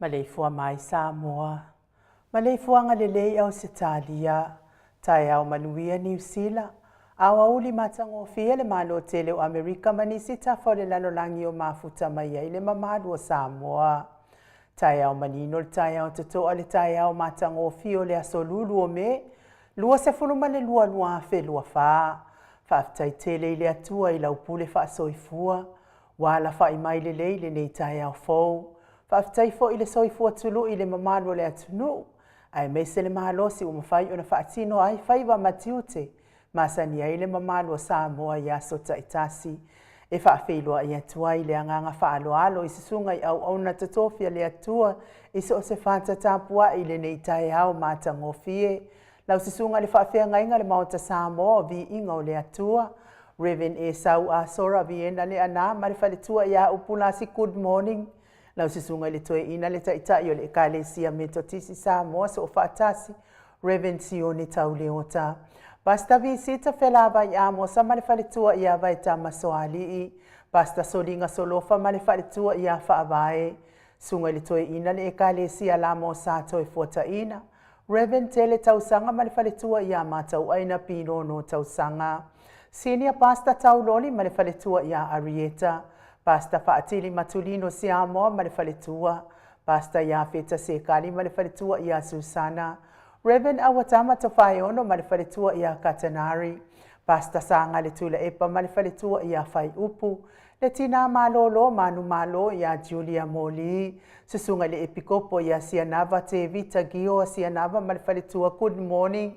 Maleifua mai Samoa, maleifuaga lelei Ausetalia, taeao manuia Niu Sila, aoauli matagofie le Malo tele o Amerika ma nisi tafa o le lalolagi o mafuta mai ai le mamalu o Samoa. Taeao manino le taeao totoa le taeao matagofie o le aso lulu o Me, 22 2024. Faafetai tele i le Atua i lau pule faasoifua, ua alafai mai lelei lenei taeao fou. Faafetai foi i le soifua tului i le mamalu o le atunuu, aemaise le malosi ua mafai ona faatino ai faiva ma tiute masani ai le mamalu o Samoa i aso taitasi. E faafeiloai atu ai le agaga faaaloalo i susuga i auauna totofi a le Atua i so o se fata tapuai i lenei taeao matagofie. Lau susuga i le faafeagaiga le Maota Samoa o Viiga o le Atua, Reverend Esau Asora Viena Leana ma le faletua ia Upulasi, good morning. Lau susuga i le Toeaina le Taitai o le Ekalesia Metotisi Samoa Soofaatasi, Reverend Sione Tauleota. Pastor Visita Felavai Amosa ma le faletua ia Vaetama Soalii, Pastor Soliga Solofa ma le faletua ia Faavae, Susuga i le Toeaina le Ekalesia Lamo Sa Toefuataina, Reverend Tele Tausaga ma le faletua ia Matauaina Pinono Tausaga, Senior Pastor Tauloli ma le faletua ia Arieta, Pastor Faatili Matulino Siamoa ma le faletua, Pastor Iafeta Sekali ma le faletua ia Susana, Reverend Awatama Tofaeono ma le faletua ia Katanari, Pastor Saga le Tulaepa ma le faletua ia Faiupu, le Tina Malolo Manumalo ia Julia Moli, Susuga i le Epikopo ia Sianava Tevita Gio Sianava ma le faletua, good morning.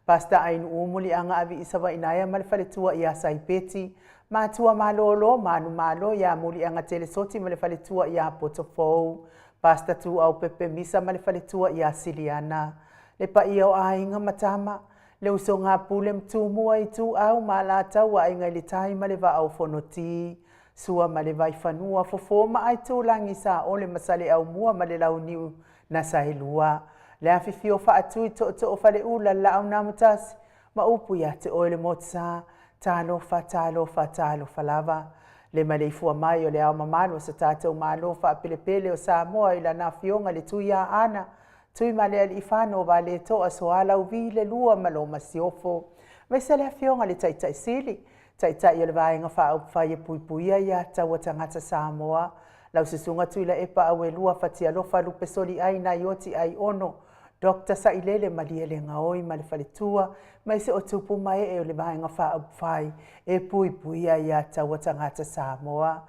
Pastor Ainu'u Muliaga Avi'i Savainaea ma le faletua ia Saipeti, Matua Malolo Manumalo ia Muliaga Telesoti ma le faletua ia Potofou, Pastor Tuau Pepe Misa ma le faletua ia Siliana, le paia o aiga ma tama, le usoga a Pule ma Tumua, Ituau ma Alataua, Aiga i le Tai ma le Vaa o Fonoti, Sua ma le Vaifanua, Fofo ma Aitulagi, Saole ma Saleaaumua ma le Launiu na Saelua. Le afifio o Faatui, Tootoo o Faleula, le Laau na Amotasi, ma upu ia te oe le Motusa. Talofa, talofa, talofa lava. Le maleifua mai o le Ao Mamalu o so tatou Malo faapelepele o Samoa i Lana Afioga i le Tuiaana, Tuimalealiifano Vaaletoa Sualauvi le Lua ma lo Masiofo. Aemaise le Afioga i le Taitai Sili, Taitai o le Vaega Faaupufai e Puipuia Aia Tatau a Tagata Samoa, lau Susuga Tuilaepa Auelua Fatialofa Lupesoliai Naioti Aiono, Dr. Sailele Malielegaoi ma le faletua, aemaise o tupu ma ee o le Vaega Faaupufai e Puipuia Aia Tatau a Tagata Samoa.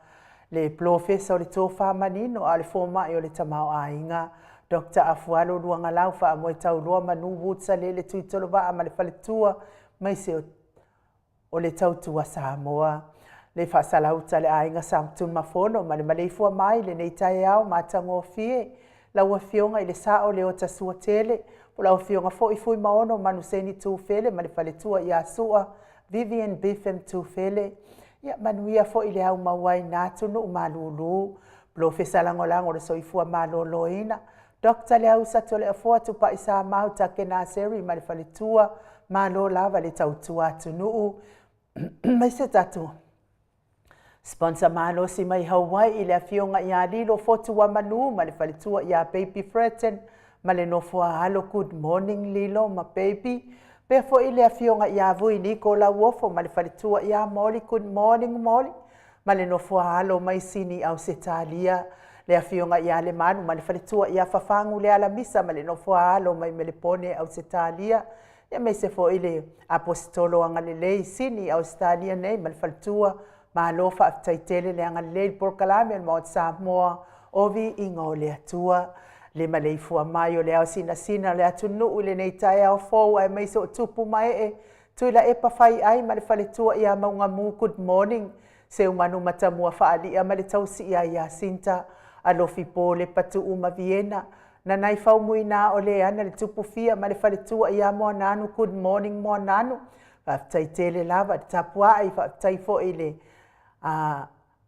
Le Polofesa o le Tofa Manino a o le Fomai o le Tamaoaiga, Dr. Afualo Luagalau Faamoetauloa Manu Woods Alele Tuitolovaa ma le faletua, aemaise o le tautua Samoa. Le faasalauta a le aiga Sa Tunumafono ma le maleifua mai i lenei taeao matagofie, lau Afioga i le Sao Leota Suatele, po o lau Afioga foi Fuimaono Manuseni Tufele ma le faletua ia Sua Vivian Biffin Tufele. Ia manuia foi le aumau ai na atunuu malulu. Polofesa Lagolago o le Soifua Maloloina, Dr. Leausa Toleafoa Tupai Samau Takena Seri ma le faletua, malo lava le tautua atunuu. Aemaise tatou sponsor malosi mai Hawaii i le afioga ia Lilo Fotu wa Manu ma le faletua ia Baby Freton ma le nofo a alo. Good morning Lilo ma Baby. Pea foi le afioga ia Vui Niko Lauofo ma le faletua ia Molly. Good morning Molly ma le nofo a alo mai Sini Ausetalia. Le afioga ia Lemanu ma le faletua ia Fafagu le Alamisa ma le nofo a alo mai Melepone Ausetalia. Aemaise foi le Aposetolo Agalelei Sini Ausetalia nei ma le faletua. Malo faafetai tele le agalelei i le polokalame o le Maota Samoa o Viiga o le Atua. Le maleifua mai o le ao sinasina o le atunuu i lenei taeao fou aemaise o tupu ma ee, Tuilaepa Faiai ma le faletua ia Maugamu. Good morning. Seumanu Matamua Faalia ma le tausi ia Iasinta, Alofi Po le Patuu ma Viena, Nanai Faumuina o Leana le Tupufia ma le faletua ia Moananu. Good morning Moananu. Faafetai tele lava le tapuai, faafetai foi le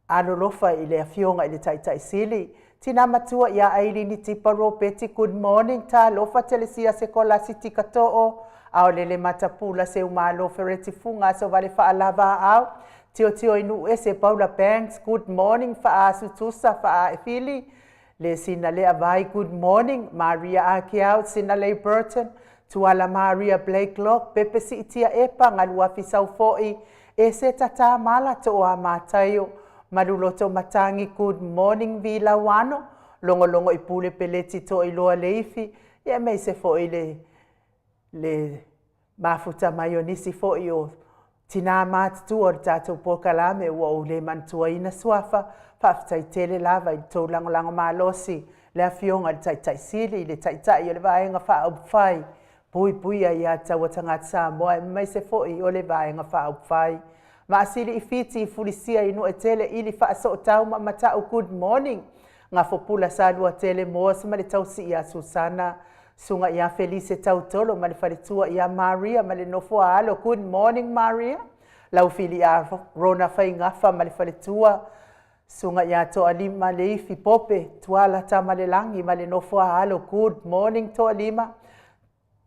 alolofa i le afioga i le Taitai Sili. Tina matua ia Ailini Tipa Ropeti, good morning. Talofa Telesia Sekolasi Tikato'o, Aolele Matapula Seumalo Fereti Fuga Aso Vale Faalava Au, Tiotio Inu Ese Paula Banks, good morning. Faasu Tusa Faaefili, Le Sina Lea Vai, good morning. Maria Akiau, Sina Lei Burton, Tuala Maria Blake Locke, Pepe Siitia Epa, Galuafi Saufo'i, Ese Tata Mala To'a Mataio, Maluloto Matangi, good morning. Vilauano, Logologo i Pule Peleti To'iloa Leifi, ia aemaise foi le mafuta mai o nisi foi o tinā matutua o le tatou polokalame ua ou le manatuaina suafa. Faafetai tele lava i le tou lagolago malosi, le afioga i le Taitai Sili, le Taitai o le Vaega Faaupufai Puipuia Aia Tatau a Tagata Samoa, aemaise foi o le Vaega Faaupufai. Maasili i Fiti, Fulisia i Nu'etele, ili Faasootau ma Mata'u, good morning. Gafopula Saluatele Moas ma le tausi ia Susana, Susuga ia Felise Tautolo ma le faletua ia Maria ma le nofo a alo. Good morning Maria. Laufili ia Rona Faigafa ma le faletua, Susuga ia Toalima Leifi Pope, Tuala Tamalelagi ma le nofo a alo. Good morning Toalima.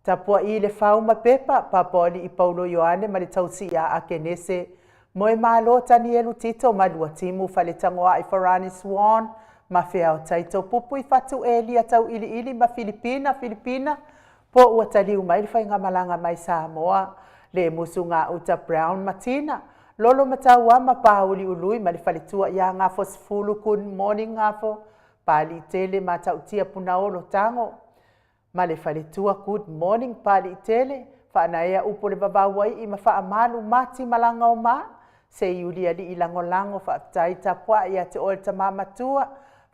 Tapua'i le Fau ma Pepa, Papaoali'i Paulo Ioane ma le tausi ia Akenese, Moemalo Tanielu Tito ma Luatimu Faletagoa'i Farani Swan ma Feao Taito Pupu i Fatu Elia Tau'ili'ili ma Filipina Filipina po ua taliu mai le faigamalaga mai Samoa. Le Musugauta Brown ma Tina Lolo Matauama Pauliului ma le faletua ia Gafosefulu. Good morning Gafo. Pali'itele Matautia Punaolo Tago ma le faletua. Good morning Pali'itele. Faanaea upu o le vavauai'i ma faamalu mati malaga o ma Seiuli ali'i lagolago. Faafetai tapua'i ia te oe le tamā matua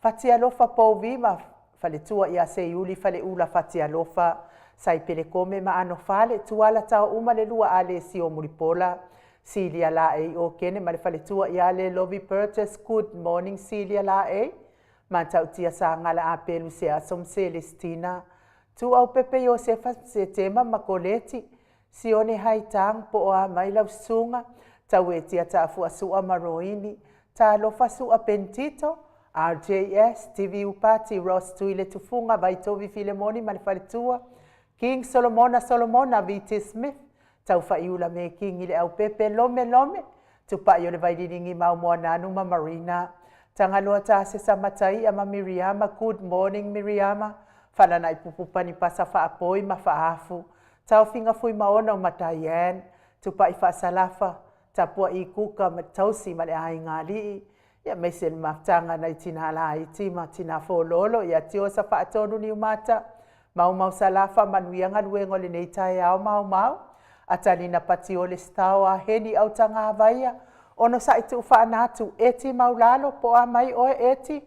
Fatialofa Pouvi ma faletua ia Seiuli Faleula Fatialofa, Saipelekome ma Anofale, Tuala Taouma le lua Alesio Mulipola, Silia Laei Okene ma le faletua ia Lelovi Burgess. Good morning Silia Laei. Matautia Sagala Apelu Seaso ma Selestina, Tu'aupepe Iosefa Setema ma Koleti, Sione Haitang po o a mai lau susuga, Tauetia Taafuasu'a ma Roini, Talofa Su'a Pentito, RJS, TV Upati, Ross Tui le Tufuga, Vaitovi Filemoni ma le Faletua, King Solomona Solomona, VT Smith, Taufaiula me King i le Aupepe, Lome Lome, Tupai o le Vaililigi Maumoananu ma Marina, Tagaloa Tasesa Mataia ma Miriama, good morning Miriama, Falanai Pupupani Pasa Faapoi ma Faafu, Taofiga Fuimaono ma Diane, Tupai Faasalafa, Tapua'i Kuka ma Tausi ma le Aiga Alii, ia aemaise le mafutaga nai tina laiti ma tina fololo ia Tiosa Faatonu Niumata, Maumau Salafa, manuia galuega o lenei taeao maumau, Atalina Patiole Stao a Heni Autagavaia, onosai tuufaanatu Eti Maulalo po o a mai oe Eti.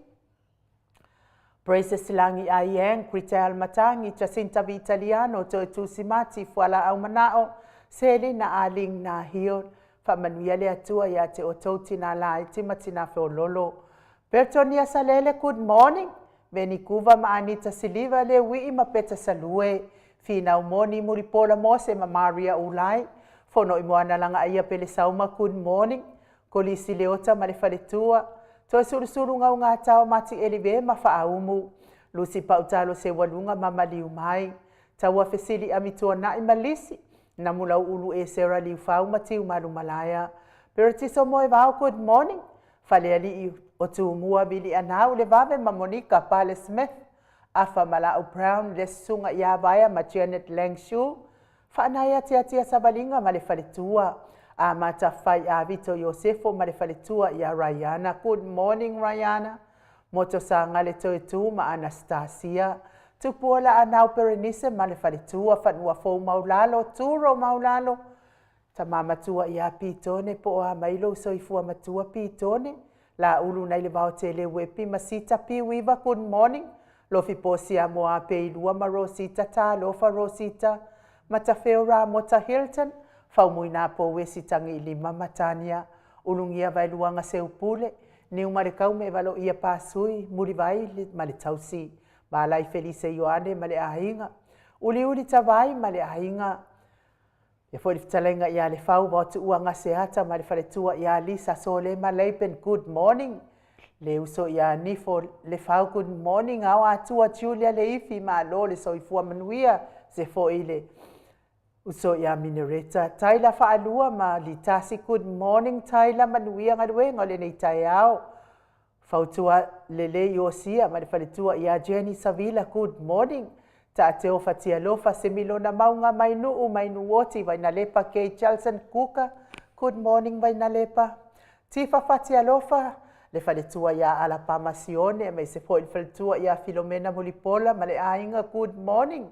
Praises Lagi Aiang, Kritel Matangi, Jacinta Vitaliano, Toe Tusimati, Fualaau Manao, Selina Aling Nahio, faamanuia le Atua ia te outou tina laiti ma tina feololo. Bertonia Salele, good morning. Veni Kuva ma Anita Siliva, le Uii ma Peta Salue, Finau Moni Mulipola Mose ma Maria Ulai, Fono i Moana Langa Aia Pele Sauma, good morning. Kolisi Leota ma le Faletua, Toe Sulusulu Gaugatao Mati Elive ma Faaumu, Lusi Pautalo Seualuga ma Maliu Mai, Taua Fesili Amituanai ma Lisi, Namulau Ulu e Sera Liufau ma Tiumalu Malaea, Peretiso Moevao, good morning. Falealii o Tumua Vili Anau le Vave ma Monica Pale Smith, Afa Malau Brown le Susuga ia Vaea ma Janet Langshu, Faanaia Tiatia Savaliga ma le Faletua, Amata Fai a Vito Iosefo ma le Faletua ia Rayana, good morning Rayana, Moto Saga le Toetu ma Anastasia, Tupuola Anau Perenise ma le Faletua, Fanua Fou Maulalo, Turo Maulalo, Tama matua ia Pitone po o a mai lou soifua matua Pitone, Laulu nai le Vaotele Uepi ma Sita Piuiva, good morning, Lofi Posia Moa Peilua ma Rosita Talofa Rosita, Matafeo Ramota Hilton, Faumuina Pouesi Tagiilima ma Tania, Ulugia Vaeluaga Seupule, Niumalekaume Valoia Pasui, Mulivai ma le Tausi, Malai Felise Ioane ma le Aiga, Uliuli Tavai ma le Aiga, Ia foi le fetalaiga ia Lefau vao tuua Gaseata ma le faletua ia Lisa Sole ma Laban, good morning. Le uso ia Nifo Lefau, good morning. Ao Atua Julia Leifi, malo le soifua manuia se foi le uso ia Minereta. Taila Faalua ma Litasi, good morning Taila, manuia galuega o lenei taeao. Fautua lelei Iosia ma le faletua ia Jenny Savila, good morning. Taateo Fatialofa Semilona Mauga Mainuu Mainuoti Vainalepa K Chalson Kuka, good morning Vainalepa. Tifa Fatialofa le faletua ia Alapama Sione aemaise foi le faletua ia Filomena Mulipola ma le aiga, good morning.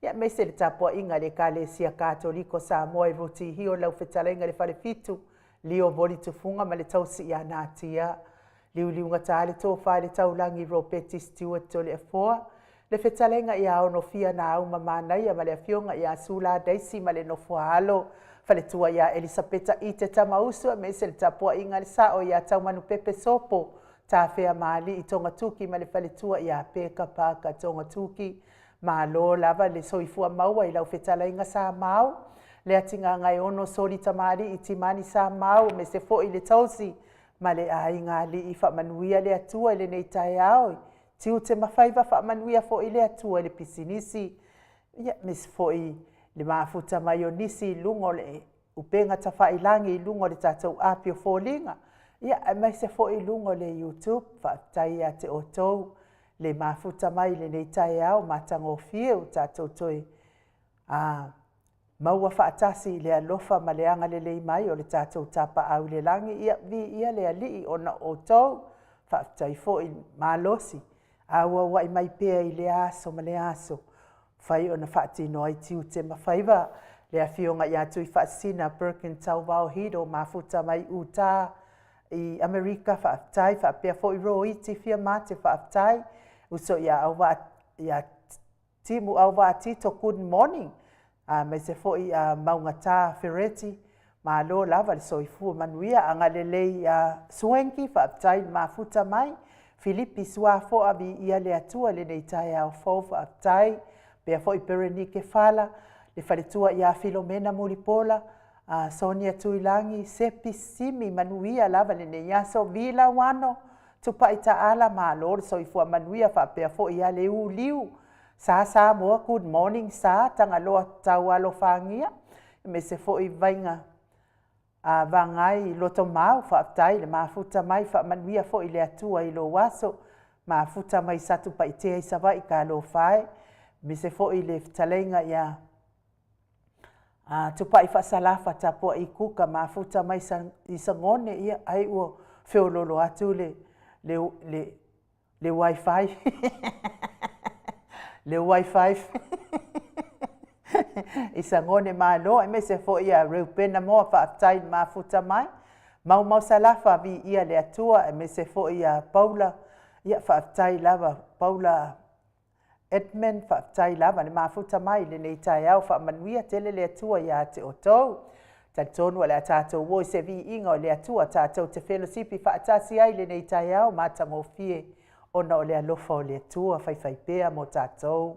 Ia aemaise le tapuaiga a le Ekalesia Katoliko Samoa i Rutihio lau fetalaiga le Falefitu Lio Voli Tufuga ma le tausi ia Natia. Liuliugata le tofa i le taulagi Ropeti Stewart Toleafoa, le fetalaiga ia Onofia na Auma Manaia ma le afioga ia Sula Daisy ma le Nofoaalo, faletua ia Elisapeta Ite Tamausu aemaise le tapuaiga a le sao ia Taumanupepe Sopo Tafea Maali'i Togatuki ma le faletua ia Peka Parker Togatuki. Malo lava le soifua maua i lau fetalaiga Sa Mau, le Atigagaeono Soli Tamalii Timani Sa Mau aemaise foi le tausi ma le aiga alii. Faamanuia le Atua i lenei taeao i tiute ma faiva, faamanuia foi le Atua i le pisinisi, ia aemaise foi le mafuta mai o nisi i luga o le upega tafailagi i luga o le tatou api o foliga, ia aemaise foi i luga o le YouTube. Faafetai ia te outou le mafuta mai i lenei taeao matagofie ua tatou toe a maua faatasi i le alofa ma le agalelei mai o le tatou Tapaau i le lagi. Ia, viia le Alii ona o outou. Faafetai foi malosi auauai mai pea i lea aso ma lea aso, mafai ona faatino ai tiute ma faiva. Le afioga ia Tuifaasisina Birkin Tauvao Hido mafuta mai Utah i Amerika, faafetai. Faapea foi Roiti Fiamate, faafetai. Uso ia Auvaa ia Timu Auvaa Tito, good morning. Aemaise foi a Maugata Fereti, malo lava le soifua manuia. Agalelei ia Suenki, faafetai le mafuta mai. Filipi Suafoa, viia le Atua i lenei taeao fou, faafetai. Faapea foi Berenike Fala, le faletua ia Filomena Mulipola, Sonia Tuilagi, Sepi Simi, manuia lava lenei aso. Vi Lauano, Tupai Taala, malo le soifua manuia faapea foi ia Leuliu. Sa Samoa, good morning Sa, Tagaloa Taualofagia, aemaise foi Vaiga a Vagai Lotomau, faafetai le mafuta mai, faamanuia foi le Atua i lou aso. Mafuta mai Satupaitea i Savaii, talofa e, aemaise foi le fetalaiga ia Tupai Faasalafa Tapuai Kuka, mafuta mai i Sagone, ia ai ua feololo atu le wifi le wifi i Sagone, malo, aemaise foi ia Reupena Moa, faafetai le mafuta mai. Maumau Salafa, viia le Atua, aemaise foi ia Paula, ia faafetai lava Paula Edmund, faafetai lava le mafuta mai i lenei taeao, faamanuia tele le Atua ia te outou. Talitonu o le a tatou o i se viiga o le Atua, tatou te felosipi faatasi ai lenei taeao matagofie, ona o le alofa o le Atua faifaipea mo tatou.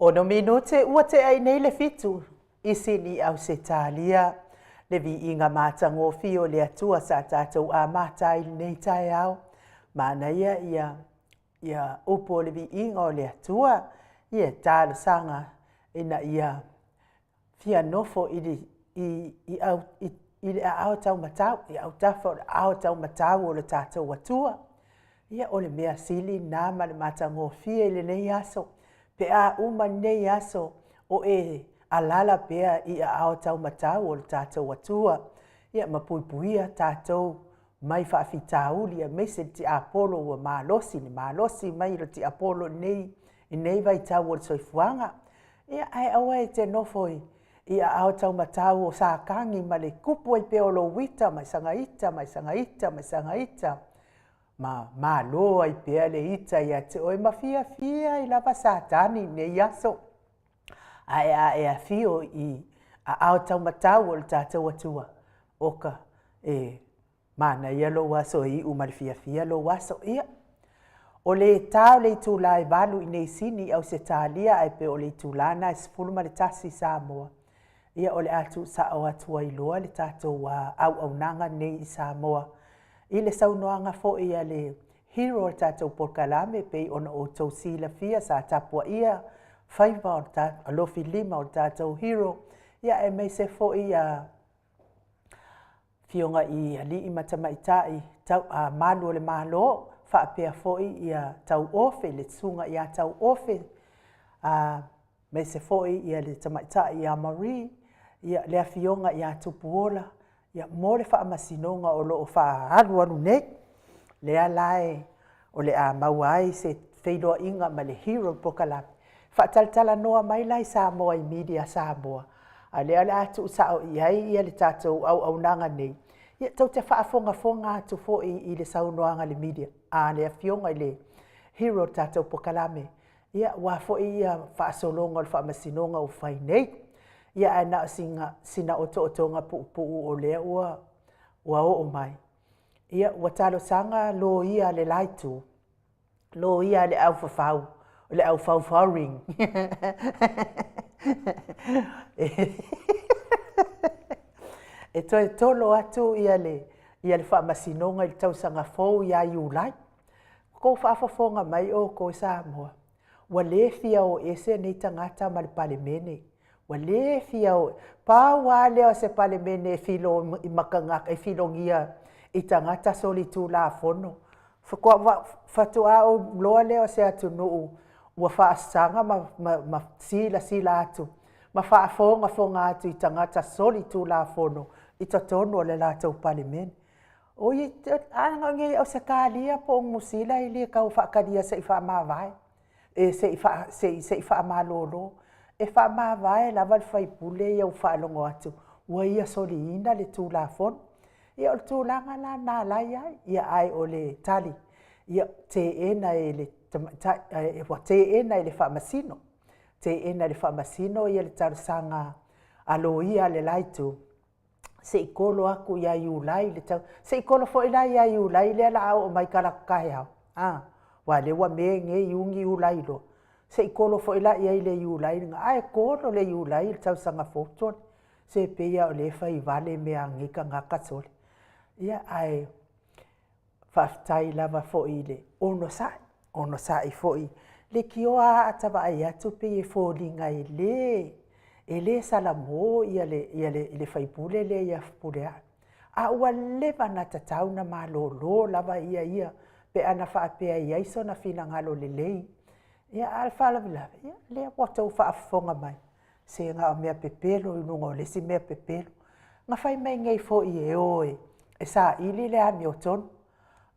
Ono minute ua tea i nei le fitu i Sini Ausetalia, le viiga matagofie o le Atua sa tatou amata ai i lenei taeao. Manaia ia ia upu o le viiga o le Atua, ia talosaga ina ia fia nofo i le i i au i, i le aao taumatau, i autafa o le aao taumatau o le tatou Atua. Ia o le mea sili lena ma le matagofie i lenei aso, pe a uma lenei aso o e alaala pea i aao taumatau o le tatou Atua, ia ma puipuia tatou mai faafitauli aemaise le tiapolo ua malosi le malosi mai o le tiapolo i lenei, i lenei vaitau o le soifuaga. Ia, ae aua e te nofo i, i aao taumatau o Satani ma le tupu ai pea o lou ita ma e saga ita ma e saga ita ma e saga ita, ma malo ai pea le ita ia te oe ma fiafia ai lava Satani i lenei aso. Ae a e afio i aao taumatau o le tatou Atua, oka e manaia lou aso e iu ma le fiafia lou aso. Ia, o le ta o le itula e 8 i nei Sini i Ausetalia ae pei o le itula lena e 11 i Samoa, ia o le a tuusao atu ai loa le tatou auaunaga nei i Samoa i le saunoaga foi a le hero o le tatou polokalame pei ona outou silafia sa tapuaia faiva o le alofilima o le tatou hero, ia aemaise foi a afioga i alii ma tamaitai tau, a, malu o le Malo, faapea foi ia Tauofe, le susuga ia Tauofe, a, aemaise foi ia le tamaitai ia Marie, ia le afioga ia Tupuola, ia mo le faamasinoga o lo o faaalualu nei. Lea la e o le a maua ai se feiloaiga ma le hero polokalame. Faatalatalanoa mai la i Samoa i Media Samoa, a o lea o le a tuusao i ai ia le tatou auaunaga nei. Ia tou te faafogafoga atu foi i le saunoaga a le media, a le afioga i le hero o le tatou polokalame, ia aua foi ia faasologa o le faamasinoga ua fai nei. Ia ae na o sina, sina otootoga puupuu o lea ua, ua oo mai. Ia ua talosaga loia a le la itu, loia a le aufafau, o le aufaufaring. E toe tolo atu ia le, ia le faamasinoga i le tausaga fou ia Iulai. Ua tou faafofoga mai outou e Samoa, ua le fia o ese nei tagata ma le Palemene. Ua le fia o, pau lava lea o se Palemene e filo i makaga, e filogia i tagata solitulafono. Faatoa, faatoa ou iloa lea o se atunuu ua faasaga ma, ma, ma silasila atu ma faafogafoga atu i tagata solitulafono i totonu o le latou Palemene. Oi, a na o nei Ausetalia po o Niu Sila e le tau faatalia se i faamavae, e se i, faa, se i, se i faamalolo. E faamavae lava le faipule ia ua faalogo atu ua ia soliina le Tulafono. Ia o le tulaga la lena la i ai. Ia ae o le tali, ia teena e le tamaitai, ua teena e le Faamasino. Teena e le Faamasino ia le talosaga a loia a le la itu, se i kolo atu ia Iulai le tau, se i kolo foi la ia Iulai lea la a oo mai talaatu taeao, a, aua o lea ua Me nei, Iuni, Iulai loa, se i kolo foi la i ai le Iulai lena, ae kolo le Iulai i le tausaga fou sole. Se pei lava o lea e fai vale mea a nei tagata sole. Ia, ae faafetai lava foi i le onosai, onosai foi. Leitioa lava a ta vaai atu pei e foliga e le, e le salamo ia le, ia le, le faipule lea ia Fepuleai. A ua leva ona tatau ona malolo lava ia ia pe ana faapea e i ai sona finagalo lelei. Ia, a o le faalavelave, ia, lea ua outou faafofoga mai, se na o mea pepelo i luga o le isi mea pepelo. Na fai mai nei foi e o e, e saili le amiotonu.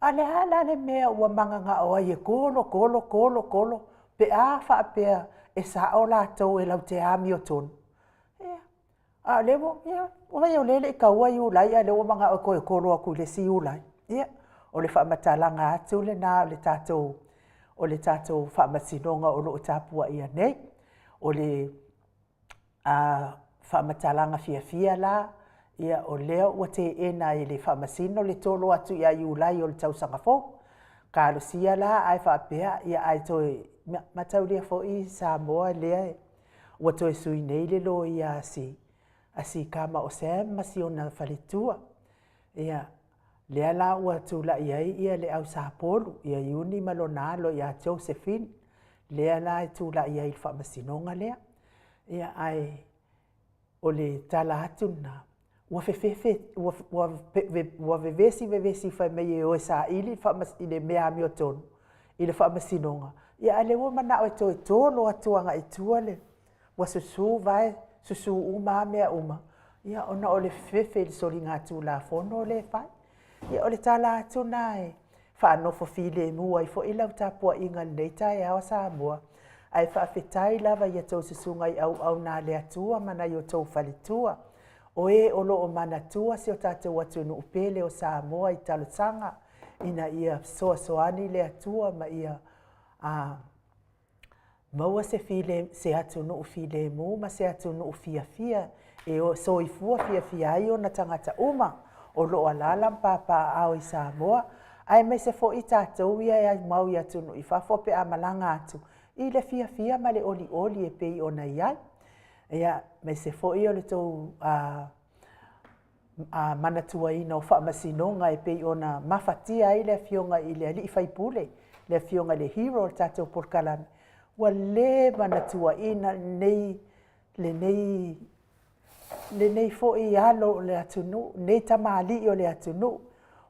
A o le a la le mea ua mananao ai e tolo tolo tolo tolo pe a faapea e sao latou e latou te amiotonu? Ia, a o lea ua, ia, vaai o lea e le i taua Iulai a o lea ua mananao e toe tolo atu i le isi Iulai. Ia, o le faamatalaga atu lena o le tatou, o le tatou faamasinoga o lo o tapuaia nei. O le a faamatalaga fiafia la, ia o lea ua teena e le Faamasino le tolo atu ia Iulai o le tausaga fou. Talosia la ae faapea, ia ae toe Mataulia foi Samoa lea ua toe sui nei le loia a si a si kama o Sam ma si ona faletua. Ia, lea la ua tulai ai ia le au Sapolu, ia Iuni ma lona alo ia Josephine, lea la e tulai ai i le faamasinoga lea. Ia, ae o le tala atu lena, ua fefefe, ua vevesi vevesi fai mai e o e saili i le mea amiotonu i le faamasinoga, ia a o lea ua manao e toe tolo atu agai i tua le, ua susu vae, susu uma lava mea uma, ia ona o le fefefe i le soligatulafono lea e fai. Ia o le tala atu lena e faanofo filemu ai foi lau tapuaiga i lenei taeao Samoa, ae faafetai lava i a outou susuga i auauna a le Atua ma nai o outou faletua, o e o lo o manatua si o tatou atunuu pele o Samoa i talosaga ina ia fesoasoani le Atua ma ia maua se atunuu filemu ma se atunuu fiafia e soifua fiafia ai ona tagata uma o lo o alaala ma papaaao i Samoa, aemaise foi tatou ia e aumau i atunuu i fafo pe a malaga atu i le fiafia ma le olioli e pei ona i ai. Ia, aemaise foi o le tou manatuaina o faamasinoga e pei ona mafatia ai le Afioga i le alii faipule, le Afioga i le hero o le tatou polokalame, ua leva ona tuuaina lenei lenei foi alo o le atunuu, lenei tamalii o le atunuu,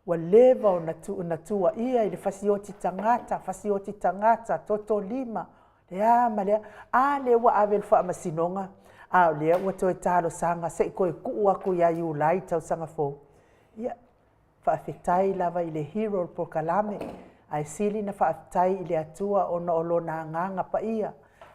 ua leva ona tuuaia i le fasioti tagata, fasioti tagata, toto lima, le a ma le a. A lea ua ave i le faamasinoga, a o lea ua toe talosaga se i toe tuu atu ia Iulai i le tausaga fou. Ia, faafetai lava i le hero o le polokalame, ae sili ona faafetai i le Atua ona o Lona Agaga Paia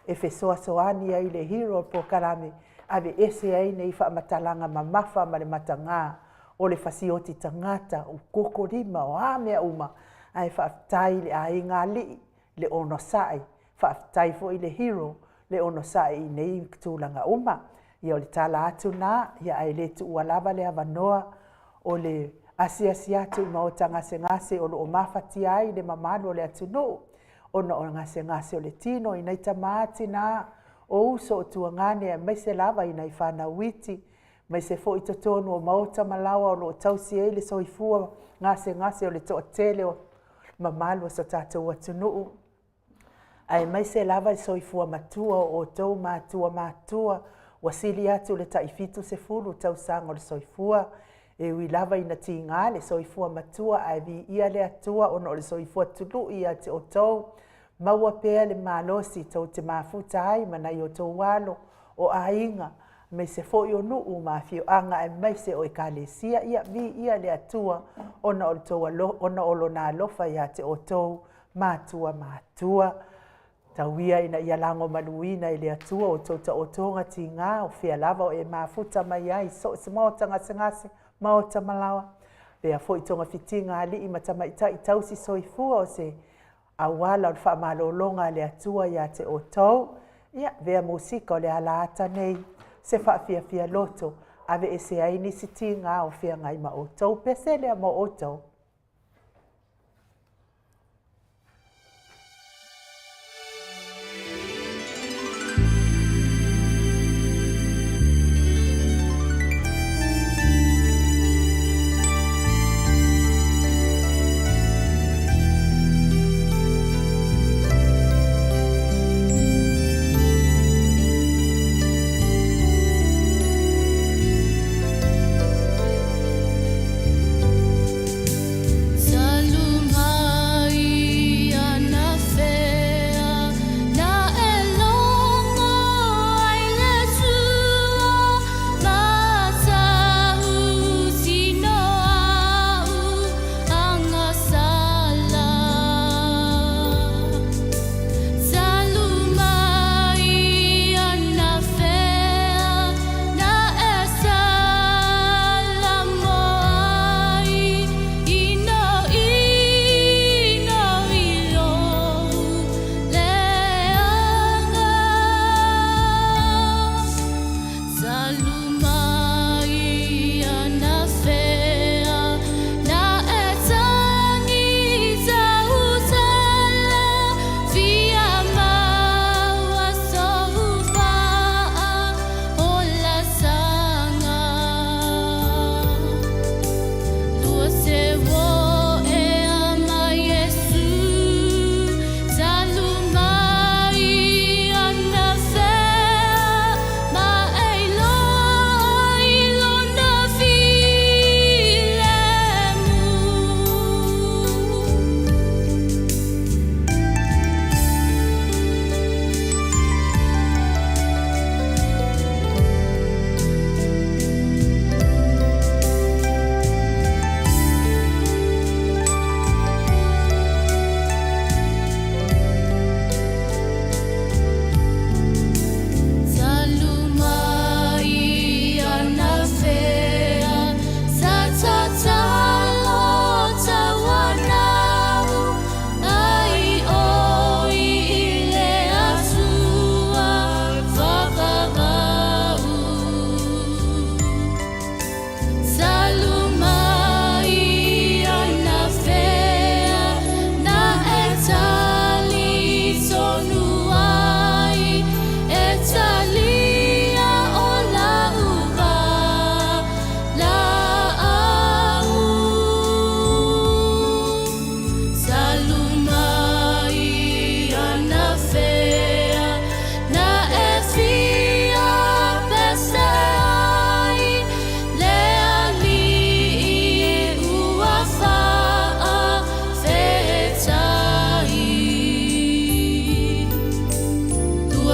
e fesoasoani ai i le hero o le polokalame e aveese ai nei faamatalaga mamafa ma le mataga o le fasioti tagata, o toto lima, o a mea uma. Ae faafetai i le aiga alii le onosai, faafetai foi i le hero le onosai i nei tulaga uma. Ia o le tala atu lena, ae le tuua lava le avanoa o le asiasi atu i maota gasegase o lo o mafatia ai le mamalu o le atunuu ona o gasegase o le tino i nai tama, tina, o uso o tuagane, aemaise lava i nai fanau iti, aemaise foi totonu o maota ma laoa o lo o tausi ai le soifua gasegase o le toatele o mamalu o si o tatou atunuu, aemaise lava le soifua matua o outou matua matutua ua sili atu i le tai 70 tausaga o le soifua. E ui lava ina tiga le soifua matua, ae viia le Atua ona o le soifua tului ia te outou, maua pea le malosi tou te mafuta ai ma nai o outou alo, o aiga, aemaise foi o nuu ma afioaga, aemaise o Ekalesia. Ia viia le Atua ona o Lona alofa ia te outou matua matutua. Tau ia ina ia lagomaluina e le Atua outou taotoga tiga o fea lava o e mafuta mai ai, so o se maota gasegase, maota ma laoa, faapea foi togafitiga a alii ma tamaitai tausisoifua, o se auala o le faamalologa a le Atua ia te outou. Ia, avea musika o le alaata nei se faafiafia loto, aveese ai nisi tiga o feagai ma outou. Pese lea mo outou.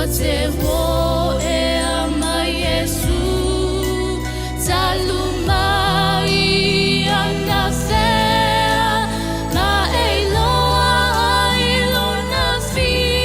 te hōʻea mai Iesū, talu mai anafea, ma e iloa ai lona filemu.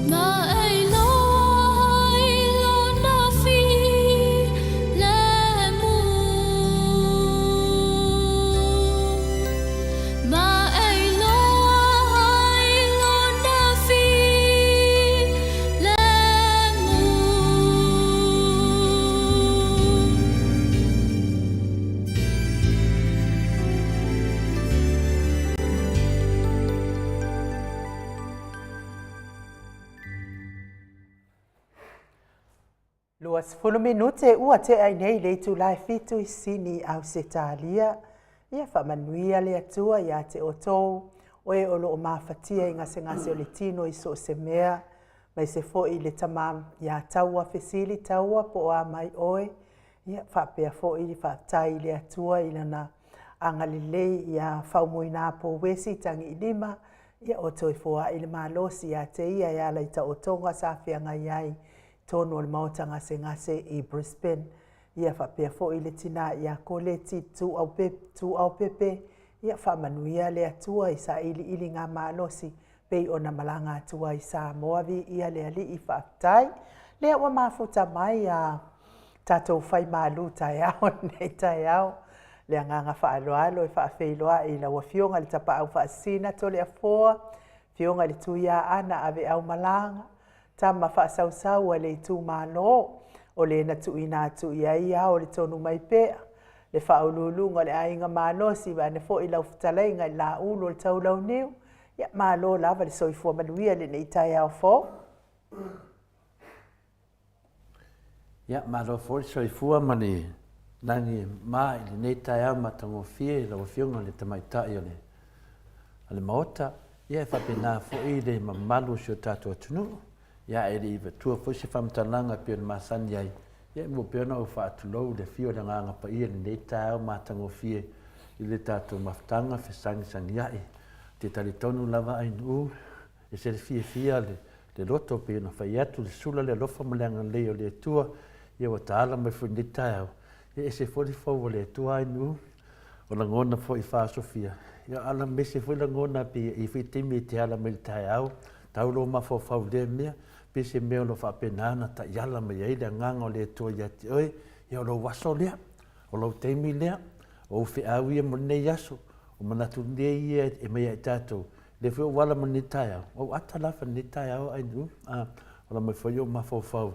Ma e iloa ai lona filemu. Ma e iloa ai lona filemu. 20 minute ua tea ai nei le itula e fitu i Sini, Ausetalia. Ia faamanuia le Atua iā te outou, o e o lo o mafatia i gasegase o le tino i so o se mea, maise foi i le tama iā Taua Fesili Taua po o a mai oe. Ia faapea foi faafetai i le Atua i lana agalelei iā Faumuina Pouesi Tagiilima, ia o toe foai le malosi ia te ia e ala i taotoga sa feagai ai i totonu o le maota gasegase i Brisbane. Ia faapea foi le tina ia Koleti Tuuaupepe, ia faamanuia le Atua i sailiiliga malosi pei ona malaga atu ai i Samoa. Viia le Alii, faafetai. Lea ua mafuta mai a tatou fai malu taeao lenei taeao. Le agaga faaaloalo e faafeiloai i lau Afioga i le Tapaau Faasisina Toleafoa, Afioga i le Tuiaana Aveau Malaga, tama faasausau a le itumalo, o le na tuuina atu i ai ao le tonu mai pea, le faauluuluga o le aiga malosi, vaeane foi lau fetalaiga i le Laulu o le Taulauniu. Ia, malo lava le soifua manuia i lenei taeao fou. Ia, malo foi le soifua ma le lagi e ma i lenei taeao matagofie i lau Afioga i le Tamaitai o le, o le Maota. Ia, e faapena foi le mamalu o si o tatou atunuu. Ia, ae le i avatua foi se faamatalaga e pei ona masani ai, ia e mua pea ona ou faatulou i le afio o le Agaga Paia i lenei taeao matagofie i le tatou mafutaga fesagisagia'i. Ou te talitonu lava Ainuu, e ese le fiafia le, le loto pei ona fai atu le sula le alofa ma le agalelei o le Atua, ia ua taala mai foi i lenei taeao. Ia e ese foi le fou o le Atua Ainuu, o lagona foi faaosofia, ia ala mese foi lagona pei e i ai foi taimi e te ala mai i le taeao, tau lou mafaufau i lea mea, pe se mea o lo o faapena ona taiala mai ai le agaga o le Atua ia te oe, ia o lou aso lea, o lou taimi lea, o ou feau ia mo lenei aso, o manatu nei ia e mai ia i tatou, lea foi ua ala mai lenei taeao, ua ou ata lava i lenei taeao Ainuu, a, ola mai foi ou mafaufau,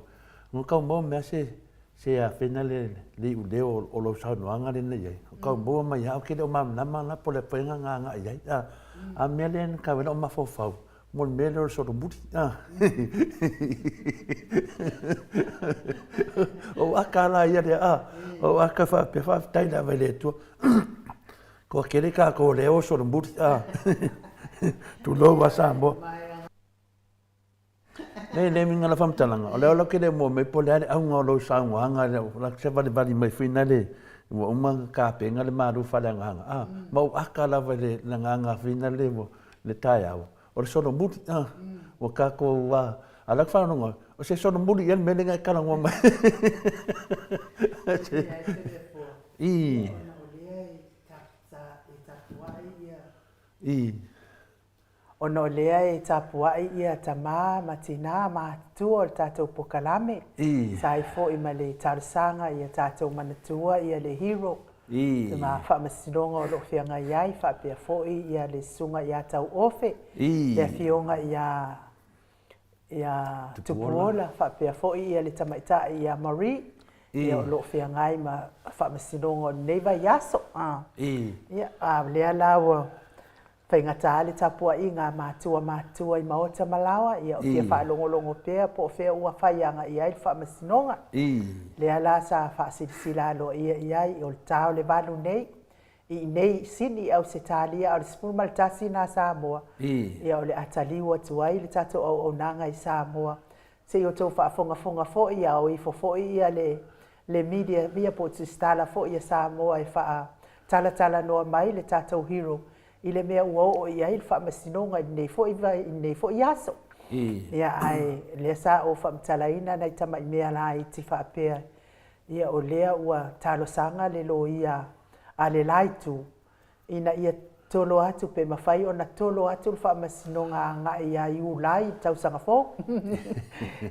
ua tau maua mai lava se, se afena le, le iuleo o lou saunoaga lea na i ai, o tau maua mai lava, ou te le o malamalama la po o le a foi na agai i ai, a, a mea lea na tau ai lou mafaufau. Mo le mea lea o le solomuli. O aka la ia lea, a, o aka faapea, faafetai lava i le Atua. Kua kele kākou o lea o solomuli, a. Tulou a Samoa. Nei, le uiga o lau faamatalaga, o lea la ou te le moa mai po o le a le auga o lau saunoaga, la se valivali mai foi lale ua uma ona tapena le malu faaleagaga, a, ma ou aka lava i le agaga foi lale ua le taeao, o le solomuli, a, ua tatou, a, a o la e faalogologo atu, o se solomuli ea le mea lea na e talanoa mai ai? I. Ona o lea e tapuai ia tama ma tina matutua o le tatou pokalame, sa ai foi ma le talosaga ia tatou manatua ia le hero ma faamasinoga o lo o feagai ai faapea foi ia le susuga ia Tauofe, le afioga ia ia Tupuola faapea foi ia le tamaitai ia Marie ia o lo o feagai ma faamasinoga o lenei vaiaso. Ia, a o lea la ua Faigata le tapuaiga a matua matutua i maota ma laoa, ia o fia faalogologo pea po o fea ua fai agai i ai le faamasinoga. Lea la sa faasilasila aloaia i ai, o le ta o le 8 nei, i inei i Sini i Ausetalia, a o le 11 na Samoa, ia o le a taliu atu ai le tatou auaunaga i Samoa. Se i outou faafogafoga foi, a o ifo foi ia le le media ia po o tusitala foi a Samoa e faatalatalanoa mai le tatou hero i le mea ua oo i ai le faamasinoga i lenei foi i lenei foi aso. Ia ae lea sa ou faamatalaina nai tamai mea laiti faapea, ia o lea ua talosaga le loia a le la itu ina ia tolo atu pe mafai ona tolo atu le faamasinoga agai ia Iulai i le tausaga fou.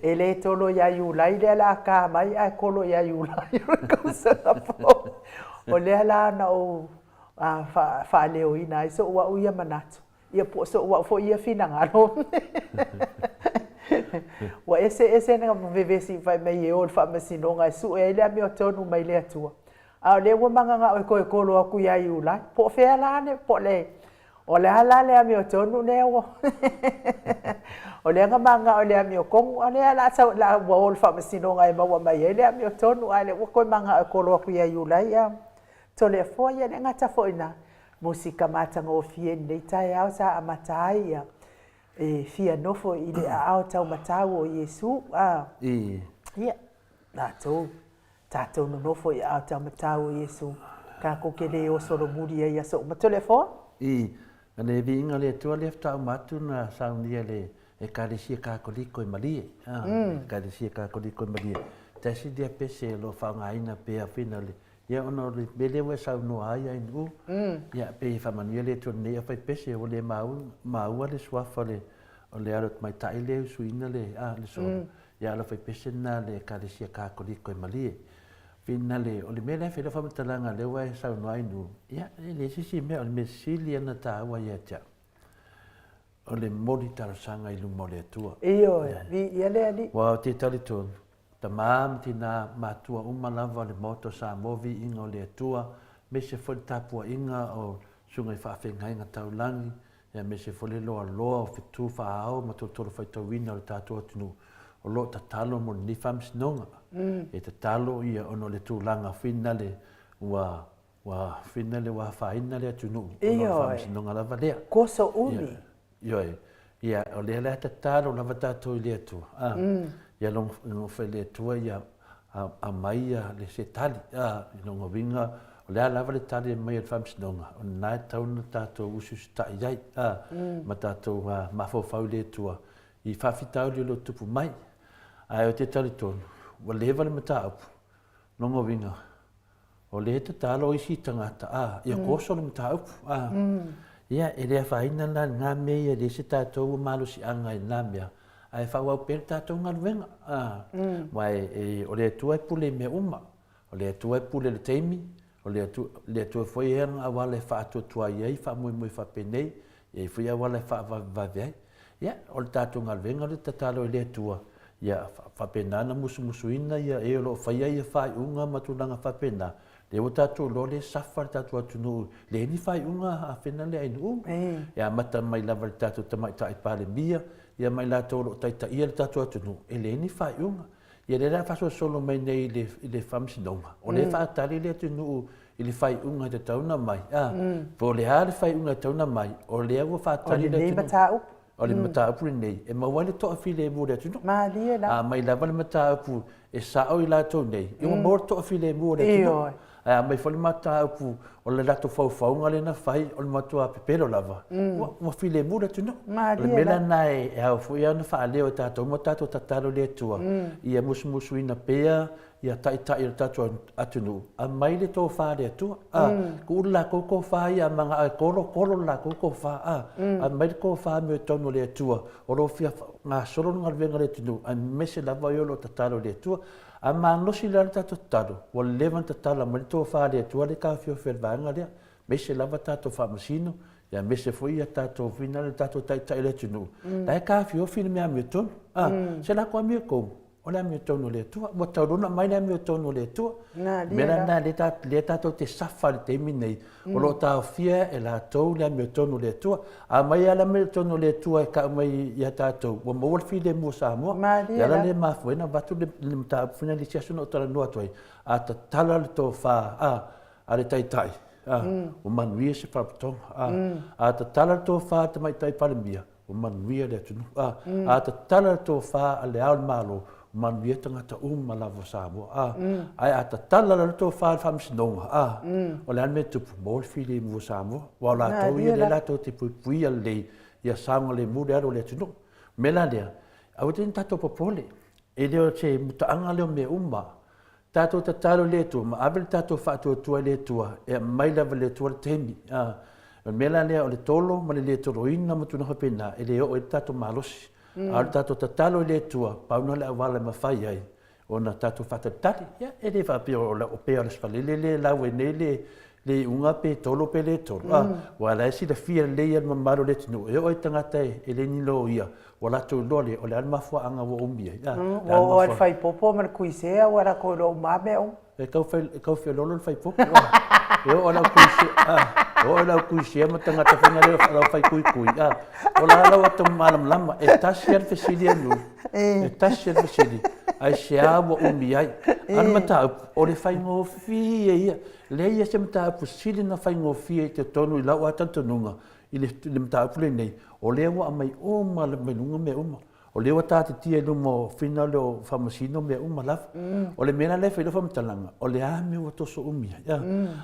E le tolo ia Iulai lea la a ka mai ae kolo ia Iulai o le tausaga fou. O lea la na ou faaleoina ai so'u a'u ia manatu, ia po o so'u a'u foi ia finagalo. Ua eseese na vevesi fai mai e o i le faamasinoga e sue ai le amiotonu mai le Atua. A o lea ua mananao e toe tolo atu ia Iulai. Po o fea la le, po o le, o le a la le amiotonu lea ua O lea na mananao i le amiotonu, a o lea la sau, la ua o i le faamasinoga e maua mai ai le amiotonu, a o lea ua toe mananao e tolo atu ia Iulai. Ia, Toleafoa, ia le gata foi i na musika matagofie i lenei taeao sa amata ai ia e fia nofo i le aao taumatau o Iesu. A, ia, latou Tatou nonofo i aao taumatau o Iesu, tatou te le o solomuli ai i aso uma. Toleafoa? I, na le viiga o le Atua lea faatoa uma atu na saunia e le Ekalesia Katoliko i Malie, a, Ekalesia Katoliko i Malie. Tasi lea pese o lo o faaaogaina pea fina le, ia ona o le mea lea ua e saunoa ai Ainuu, ia pei e faamanuia le Atua i lenei aufai pese ua le maua le suafa o le, o le alo tamaitai lea e usuina le, a, le solo. Ia alo fai pese lena le Ekalesia Katoliko i Malie. Finale, o le mea lea e fai lau faamatalaga lea ua e saunoa ai Nu, ia e leai se isi mea, o le mea sili lava ona taua ia te au, o le momoli talosaga i luma o le Atua. Ioe, viia le Alii. Aua ou te talitonu, tama ma tina matua uma lava o le Maota o Samoa, viiga o le Atua, aemaise foi le tapuaiga o susuga i faafeagaiga taulagi, aemaise foi le loaloa o fetu faa-ao ma tolotolo faitauina o le tatou atunuu o lo o tatalo mo lenei faamasinoga. E tatalo ia ona o le tulaga finale ua ua finale ua afaina le atunuu ona o le faamasinoga lava lea. Koso umi. Ioe. Ia, o lea la e tatalo lava tatou i le Atua, a, ia logo fai le Atua ia aumai le se tali, a, i lona uiga, o le a lava le tali e aumai e le Faamasinoga, o lena e tatau ona tatou usiusitai i ai, a, ma tatou mafaufau i le Atua i faafitauli o lo o tupu mai. Ae ou te talitonu, ua leva le mataupu, lona uiga, O lea e tatalo isi tagata, a, ia koso le mataupu, a. Ia, e le afaina la lena mea ia, e leai se tatou malosiaga i lena mea, ae faaauau pea le tatou galuega, a. Aua e, o le Atua e pule i mea uma. O le Atua e pule i le taimi, o le Atua, le Atua foi e i ai lana auala e faatuatua ai faamoemoe faapenei, E i ai foi auala e faavavevave ai. Ia, o le tatou galuega o le tatalo i le Atua, ia faapena ona musumusuina ia e o lo o faia ia faaiuga ma tulaga faapena, Lea ua tatou iloa lea e safa le tatou atunuu, leai ni faaiuga a fena le ainuu. E amata mai lava i le tatou Tamaitai Palemia, ia ma i latou o lo o taitaia le tatou atunuu, e leai ni faaiuga. Ia lea o le a faasolosolo mai nei i le, i le Faamasinoga, o lea e faatali le atunuu i le faaiuga e tatau ona aumai, a, po o le a le faaiuga e tatau ona aumai, o lea ua faatali le atunuu. O lenei mataupu. O le mataupu lenei, e maua ai le toafilemu o le atunuu. Malie la. A aumai lava le mataupu e sao i latou nei, ia ua maua le toafilemu o le atunuu. Ae a aumai foi le mataupu o le latou faufauga lea na fai, o le matua pepelo lava, ua filemu le atunuu. O le mea la lena e ao foi ona faaleo e tatou ma tatou tatalo i le Atua, ia musumusuina pea ia taitai o le tatou atunuu, aumai le tofa a le Atua, a, tuu le latou tofa ia manao e kolo, kolo le latou tofa, a, aumai le tofa amiotonu a le Atua, o lo o fia gasolo le galuega a le atunuu, aemaise lava e o lo o tatalo i le Atua. A malosi la le tatou tatalo, ua leva ona tatala mai le tofa a le Atua le taofiofi o le vaega lea, aemaise lava tatou faamasino, aemaise foi ia tatou foi na le tatou taitai o le atunuu, la e taofiofi le mea amiotonu, a, se latou amiotonu, o le amiotonu o le Atua. Ua tatau loa ona aumai le amiotonu o le Atua. O le mea la lena lea tatou te safa i le taimi lenei, o lo o taofia e latou le amiotonu o le Atua. A aumai lava le amiotonu o le Atua e tau mai ia tatou, ua maua le filemu o Samoa. O le ala lea e mafua ai ona avatu le mataupu foi lea i le isi aso na ou talanoa atu ai, a tatala le tofa a le Taitai, ua manuia se Faalapotopotoga. A tatala le tofa a le Tamaitai Palemia, ua manuia le atunuu. A, a tatala le tofa a Le Ao o le Malo, ua manuia tagata uma lava o Samoa. A, ae a tatala le tofa a le Faamasinoga, a, o le a le mea e tupu? Maua le filemu o Samoa. Aua o latou ia lea latou te puipuia lelei ia saogalemu le alu o le atunuu. O le mea la lea, aua te ne i tatou popole, e le o se mutaaga lea o mea uma. Tatou tatalo i le Atua ma ave le tatou faatuatua i le Atua e aumai lava e le Atua le taimi. A, o le mea la lea o le tolo ma le le toloina ma tulaga faapena, e le oo ai le tatou malosi. A o le tatou tatalo i le Atua, pau lena o le auala e mafai ai ona tatou faatalitali. Ia, e le faapea o le pea o le Aso Faraile lea e lau ai nei le le iuga pe tolo pe le tolo. A, aua o la e silafia lelei e le mamalu o le atunuu, e oo lava i tagata e le ni loia, Ua latou iloa lea, o le a le mafuaaga ua umi ai. Ua oo lava i le faipopo ma le kuisea ua latou iloa uma lava mea uma. E tau fai, e tau feololo le faipopo. E oo i le au kuisea, e oo i le au kuisea ma tagata foi na le o fai kuikui. O la lau ata malamalama, e tasi lava le fesili a nuu, e tasi lava le fesili, aisea ua umi ai. A o le mataupu, o le faigofie ia. Leai se mataupu sili ona faigofie i totonu i lau lava talitonuga, i le, le mataupu lenei, o lea ua aumai uma mai luga mea uma. O lea ua taatitia i luma o fina lea o Faamasino mea uma lava. O le mea la lea e fai lau faamatalaga, o le a mea ua toso umi ai?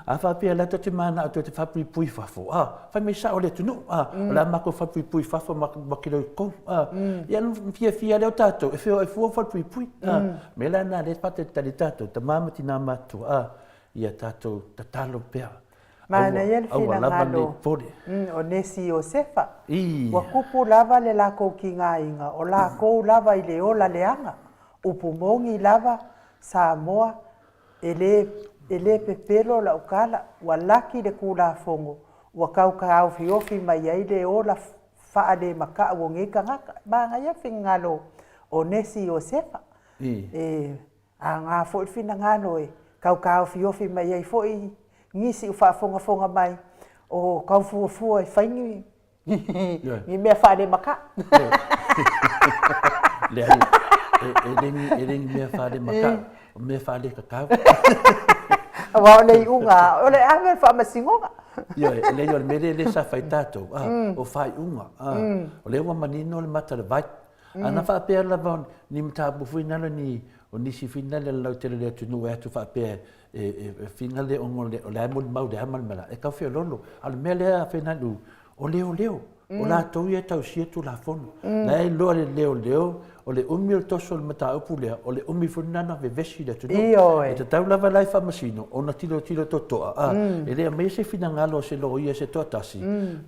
A, a faapea la tou te manao tou te faapuipui fafo, a, fai mai sao le atunuu, a, o le a matou falepuipui fafo ma kiloi totonu, a. Ia ona fiafia lea o tatou e feoai fua falepuipui, a. O le mea la lena lea e faatalitali ai tatou, tama ma tina matutua, a, ia tatou tatalo pea. Manaia le finagalo o Nesi Iosefa. Ua tupu lava le latou tigaina, o latou lava i le ola leaga. Upu moni lava, Samoa, e le, e le pepelo lau tala, ua laki le Tulafono ua tau taofiofi mai ai le ola faalematau o nei tagata. Manaia le finagalo o Nesi Iosefa. E aoga foi le finagalo e tau taofiofi mai ai foi nisi o faafogafoga mai o tau fuafua e fai ni ni mea faalemaka'u. Leai, e le ni, e le ni mea faalemaka'u, o mea faaletatau. Aua o le iuga, o le ave o le faamasinoga. Ioe, e leai o le mea lea lea sa fai tatou, a, o faaiuga, a, o lea ua manino le mata o le vai. Ana faapea lava ni mataupu foi nalo ni o nisi finale o le lautele o le atunuu e atu faapea e finale ona o le a e molimau i le a ma le mea la, e tau feoloolo. A o le mea lea a Fenalu, o leoleo, o latou ia e tausia Tulafono. La e iloa e le leoleo, o le umi o le toso o le mataupu lea, o le umi foi lena na vevesi i le atunuu. Ioe. E tatau lava la i Faamasino ona tilotilo totoa, a, e le aumaia se finagalo o se loia se toatasi,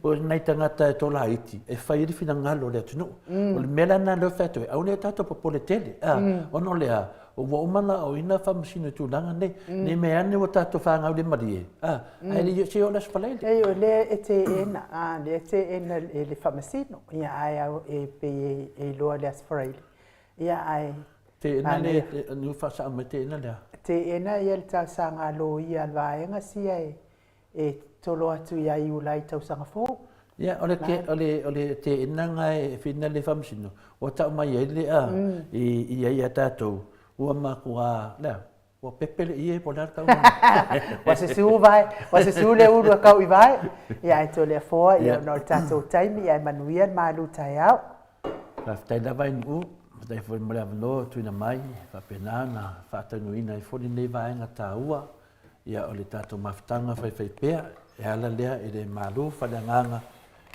po o nai tagata e tolaiti e fai ai le finagalo o le atunuu. O le mea la lena lea ou te fai atu ai, aua ne i o tatou popole tele, a, ona o le a? Ua uma ona aoina Faamasino i tulaga nei, ne i mea ane ua tatou fanau le malie, a, ae le i se i oo i le Aso Faraile. Leai, o lea e teena, a, lea e teena e le Faamasino, ia, ae e pei e iloa i le Aso Faraile, ia, ae Teena le, niu faasao mai teena le a? teena ia le talosaga a loia a le vaega sia e e tolo atu ia Iulai tausaga fou. Ia, o le, o le, o le teenaga e whina le faamasino, ua tau mai ai le a, i, i ai ia tātou, ua matua, le a, ua pepe le ie po o le a le tauga. Ua susu vae, ua susu le ulu e kau i vae. Ia, ae Toleafoa, ia, ona o le tātou taimi, ia, e manuia le malu taeao. Faafetai lava i Nu'u, faafetai foi mo le avanoa ua tuuina mai, e faapena ona faataunuuina ai foi lenei vaega taua. Ia, o le tatou mafutaga faifaipea, e ala lea i le malu faaleagaga,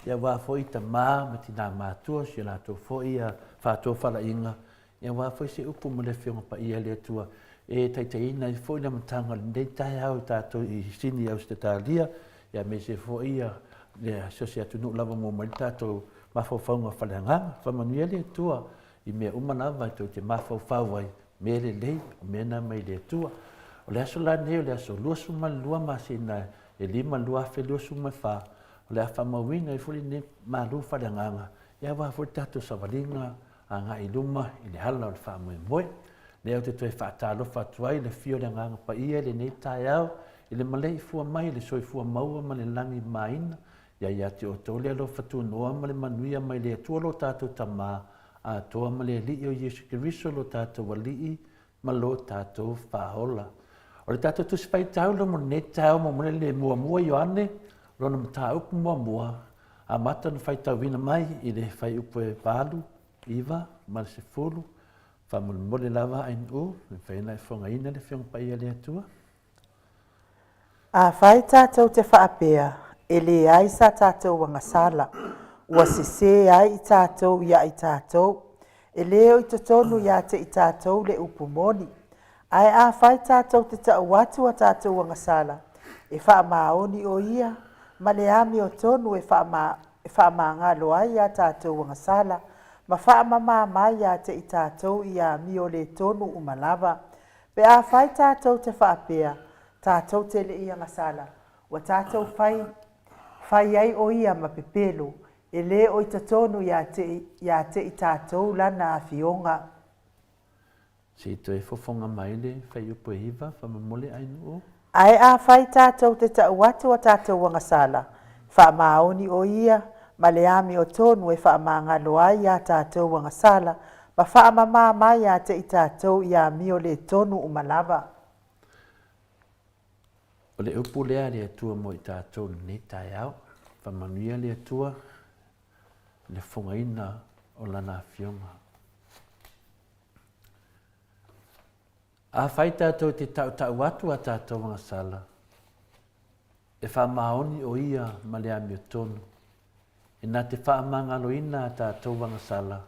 ia aua foi tama ma tina matua, si o latou foi faatofalaiga, ia aua foi se upu ma le Afioga Paia a le Atua e taitaiina ai foi le amataga o lenei taeao i tatou i Sini Ausetalia, ia aemaise foi ia le so o se atunuu lava mo mai le tatou mafaufauga faaleagaga. Faamanuia le Atua i mea uma lava e tou te mafaufau ai, mea lelei, o mea na mai le Atua. O le aso la lenei o le aso 22 masina e 5 2024, o le a faamauina ai foi lenei malu faaleagaga, ia aua foi le tatou savaliga agai i luma i le ala o le faamoemoe. Lea ou te toe faatalofa atu ai i le afio o le Agaga Paia i lenei taeao, i le maleifua mai i le soifua maua ma le lagi maina, ia ia te outou le alofa tunoa ma le manuia mai le Atua lo tatou Tama atoa ma le Alii o Iesu Keriso lo tatou Alii ma lo tatou Faaola. O le tatou Tusi Faitau mo lenei taeao mo le muamua Ioane, lona mataupu muamua, amata ona faitauina mai i le fuaiupu e 8, 9 ma le 10, faamolemole lava ANU, e mafai ona e fofogaina le Afioga Paia a le Atua. Afai tatou te faapea, e leai sa tatou agasala, ua sesē ai i tatou ia i tatou, e lē o i totonu ia te i tatou le upu moni. Ae afai tatou te tau atu a tatou agasala, e faamaoni o ia ma le amiotonu e e faamagalo ai a tatou agasala ma faamamā mai ia te i tatou i amio le tonu uma lava. Pe afai tatou te faapea, tatou te le i agasala, ua tatou fai, fai ai o ia ma pepelo, e lē o i totonu ia te, ia te i tatou lana afioga. Se i toe fofoga mai le fuaiupu e 9, faamolemole Ainuu. Ae afai tatou te tau atu a tatou agasala, faamaoni o ia ma le amiotonu e faamagalo ai a tatou agasala ma faamamā mai ia te i tatou i amio le tonu uma lava. O le upu lea a le Atua mo i tatou i lenei taeao. Faamanuia le Atua i le fofogaina o Lana Afioga. Afai tatou te tautau atu a tatou agasala, e faamaoni o ia ma le amiotonu, e na te faamagaloina a tatou agasala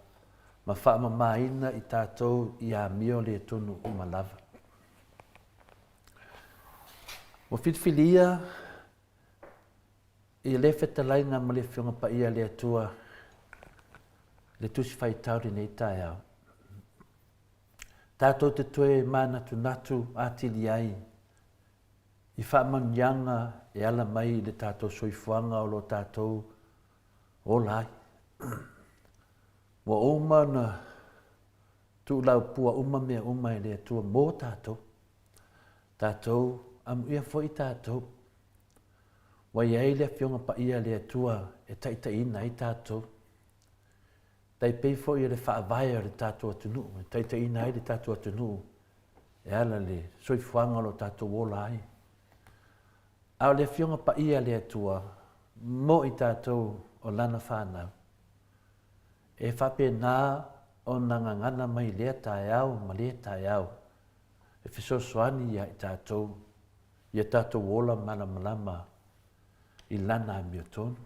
ma faamamaina i tatou i amio le tonu uma lava. Ua filifilia i le fetalaiga ma le Afioga Paia a le Atua le Tusi Faitau lenei taeao. Tatou te toe manatunatu atili ai i faamanuiaga e ala mai i le tatou soifuaga o lo tatou ola ai. Ua uma ona tuulaupua uma mea uma e le Atua mo tatou. Tatou amuia foi tatou. Ua i ai le Afioga Paia a le Atua e taitaiina ai tatou. Tai pei foi o le faavae o le tatou atunuu, e taitaiina ai le tatou atunuu e ala i le soifuaga o lo tatou ola ai. A o le Afioga Paia a le Atua mo i tatou o Lana fanau, e faapena ona gagana mai lea taeao ma lea taeao e fesoasoani ia i tatou ia tatou ola malamalama i Lana amiotonu.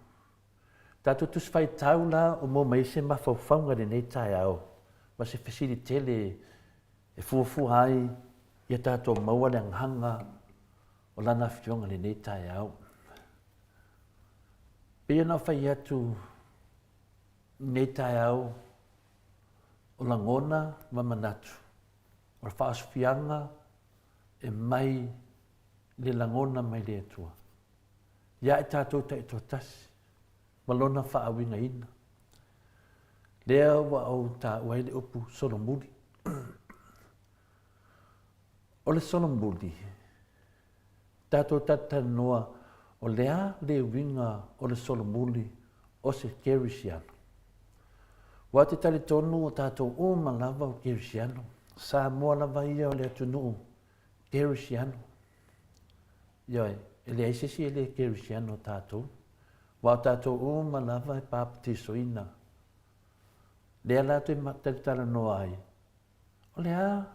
Tatou Tusi Faitau la o maua mai ai se mafaufauga i lenei taeao ma se fesili tele e fuafua ai ia tatou maua le agaga o Lana Afioga i lenei taeao. Pei ona ou fai atu i lenei taeao o lagona ma manatu, o le faaosofiaga e mai le lagona mai le Atua. Ia i tatou taitoatasi ma lona faauigaina. Lea ua ou taua ai le upu solomuli. O le solomuli, tatou talatalanoa o le a le uiga o le solomuli o se kerisiano. Aua ou te talitonu o tatou uma lava o kerisiano, Samoa lava ia o le atunuu kerisiano. Ioe, e leai se isi e le kerisiano o tatou, aua o tatou uma lava e papatisoina. Lea la toe talatalanoa ai, o le a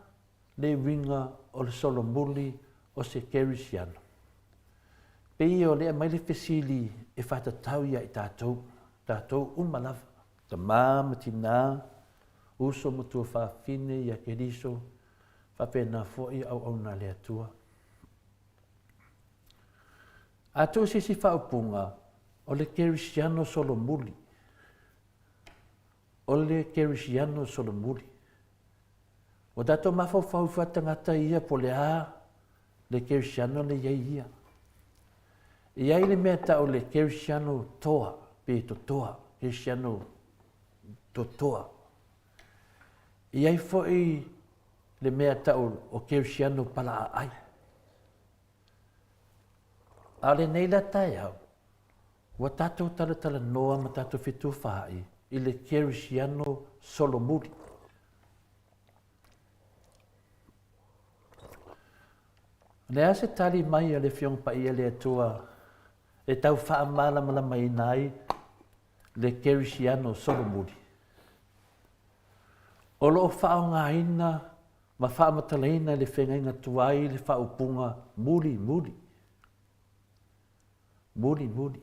le uiga o le solomuli o se kerisiano? Pei o lea aumai le fesili e faatatau ia i tatou, tatou uma lava, tama ma tina, uso ma tuafafine ia Keriso, faapena foi auauna a le Atua. A tuu se isi faaupuga, o le kerisiano solomuli. O le kerisiano solomuli. Ua tatou mafaufau ifo tagata ia po o le a le kerisiano le i ai ia. E i ai le mea tau le kerisiano toa, pe totoa, kerisiano totoa. E i ai foi le mea tau o kerisiano palaaai. A o lenei la taeao, ua tatou talatalanoa ma tatou fetufaai i le kerisiano solomuli. O le a se tali mai a le Afioga Paia a le Atua e tau faamalamalamaina ai le kerisiano solomuli? O lo o faaaogaina ma faamatalaina i le feagaiga tuai le faaupuga muli muli. Muli muli.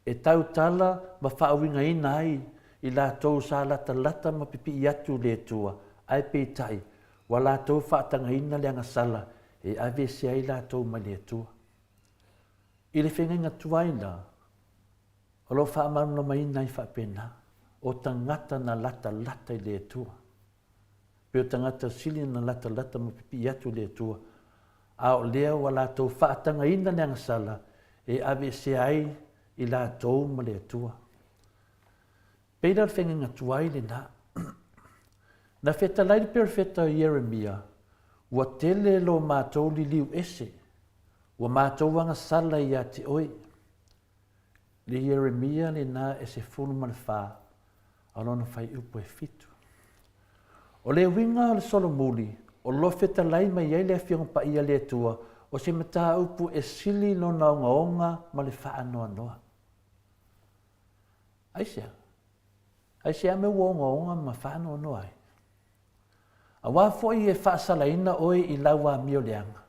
E tautala ma faauigaina ai i latou sa latalata ma pipii atu i le Atua, ae peitai, ua latou faatagaina le agasala e aveese ai latou mai le Atua. I le feagaiga tuai la, o lo o faamalamalamaina ai faapena, o tagata na latalata i le Atua. Pe o tagata sili na latalata ma pipii atu i le Atua, a o lea ua latou faatagaina le agasala e aveesea ai i latou ma le Atua. Pei la o le feagaiga tuai lena. Na fetalai le perofeta o Ieremia, Ua tele lo matou liliu ese, ua matou agasala ia te oe. Le Ieremia lena e 14 a o lona fuaiupu e 7. O le uiga o le solomuli o lo o fetalai mai ai le Afioga Paia a le Atua o se mataupu e sili lona ogaoga ma le faanoanoa. Aisea? Aisea mea ua ogaoga ma faanoanoa ai? Aua foi e faasalaina oe i lau amio leaga.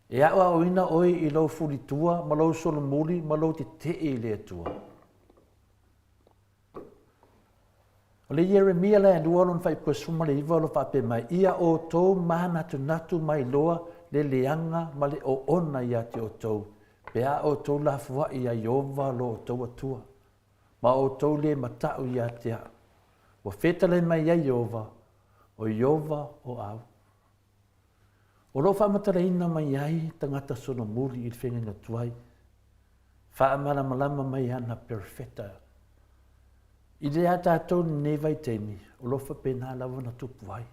E aoaoina oe i lou fulitua ma lou solomuli ma lou tetee i le Atua. O le Ieremia la e lua lona fuaiupu e 19 o lo o faapea mai, Ia outou manatunatu mai loa le leaga ma le oona ia te outou, pe a outou lafoai iā Ieova lo outou Atua, ma outou lē mata'u ia te a'u. Ua fetalai mai ai Ieova, o Ieova o au. O lo o faamatalaina mai ai tagata solomuli i le feagaiga tuai, faamalamalama mai ana perofeta. I le a tatou lenei vaitaimi, o lo o faapena lava ona tupu ai.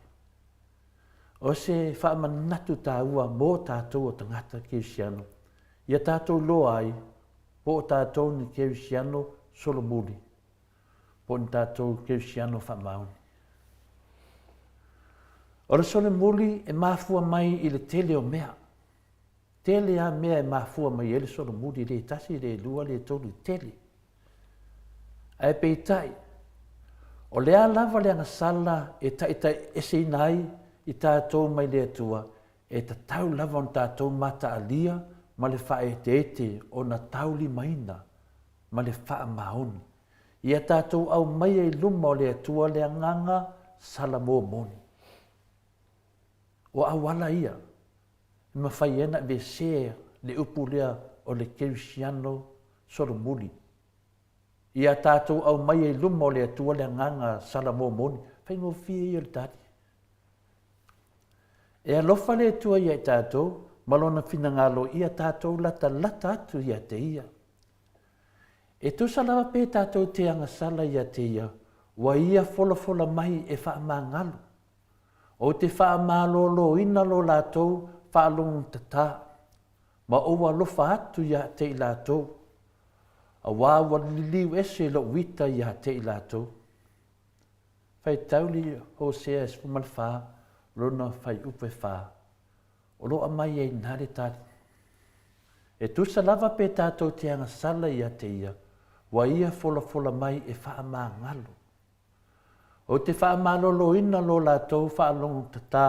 O se faamanatu taua mo tatou o tagata kerisiano, ia tatou iloa ai po o tatou ni kerisiano solomuli, po o ni tatou kerisiano faamaoni. O le solomuli e mafua mai i le tele o mea. Tele lava mea e mafua mai ai le solomuli, e le tasi, e le lua, e le tolu, e tele. Ae peitai, o le a lava le agasala e taitaieseina ai i tatou mai le Atua, e tatau lava ona tatou mataalia ma le faaeteete ona taulimaina ma le faamaoni. Ia tatou aumaia i luma o le Atua le agaga salamo moni. O auala ia e mafai ai ona aveesea le upu lea o le kerisiano solomuli. Ia tatou aumaia i luma o le Atua le agaga salamo moni, faigofie ia o le tali. E alofa le Atua ia i tatou ma Lona finagalo ia tatou latalata atu ia te Ia. E tusa lava pe tatou te agasala ia te Ia, ua Ia folafola mai e faamagalo. Ou te faamaloloina lo latou faalogotatā, ma ou alofa atu ia te i latou, auā ua liliu ese lou ita ia te i latou. Faitau le Hosea 14, lona fuaiupu e fa, o lo o aumai ai i ina le tali. E tusa lava pe tatou te agasala ia te ia, ua ia folafola mai e faamagalo. Ou te faamaloloina lo latou faalogotatā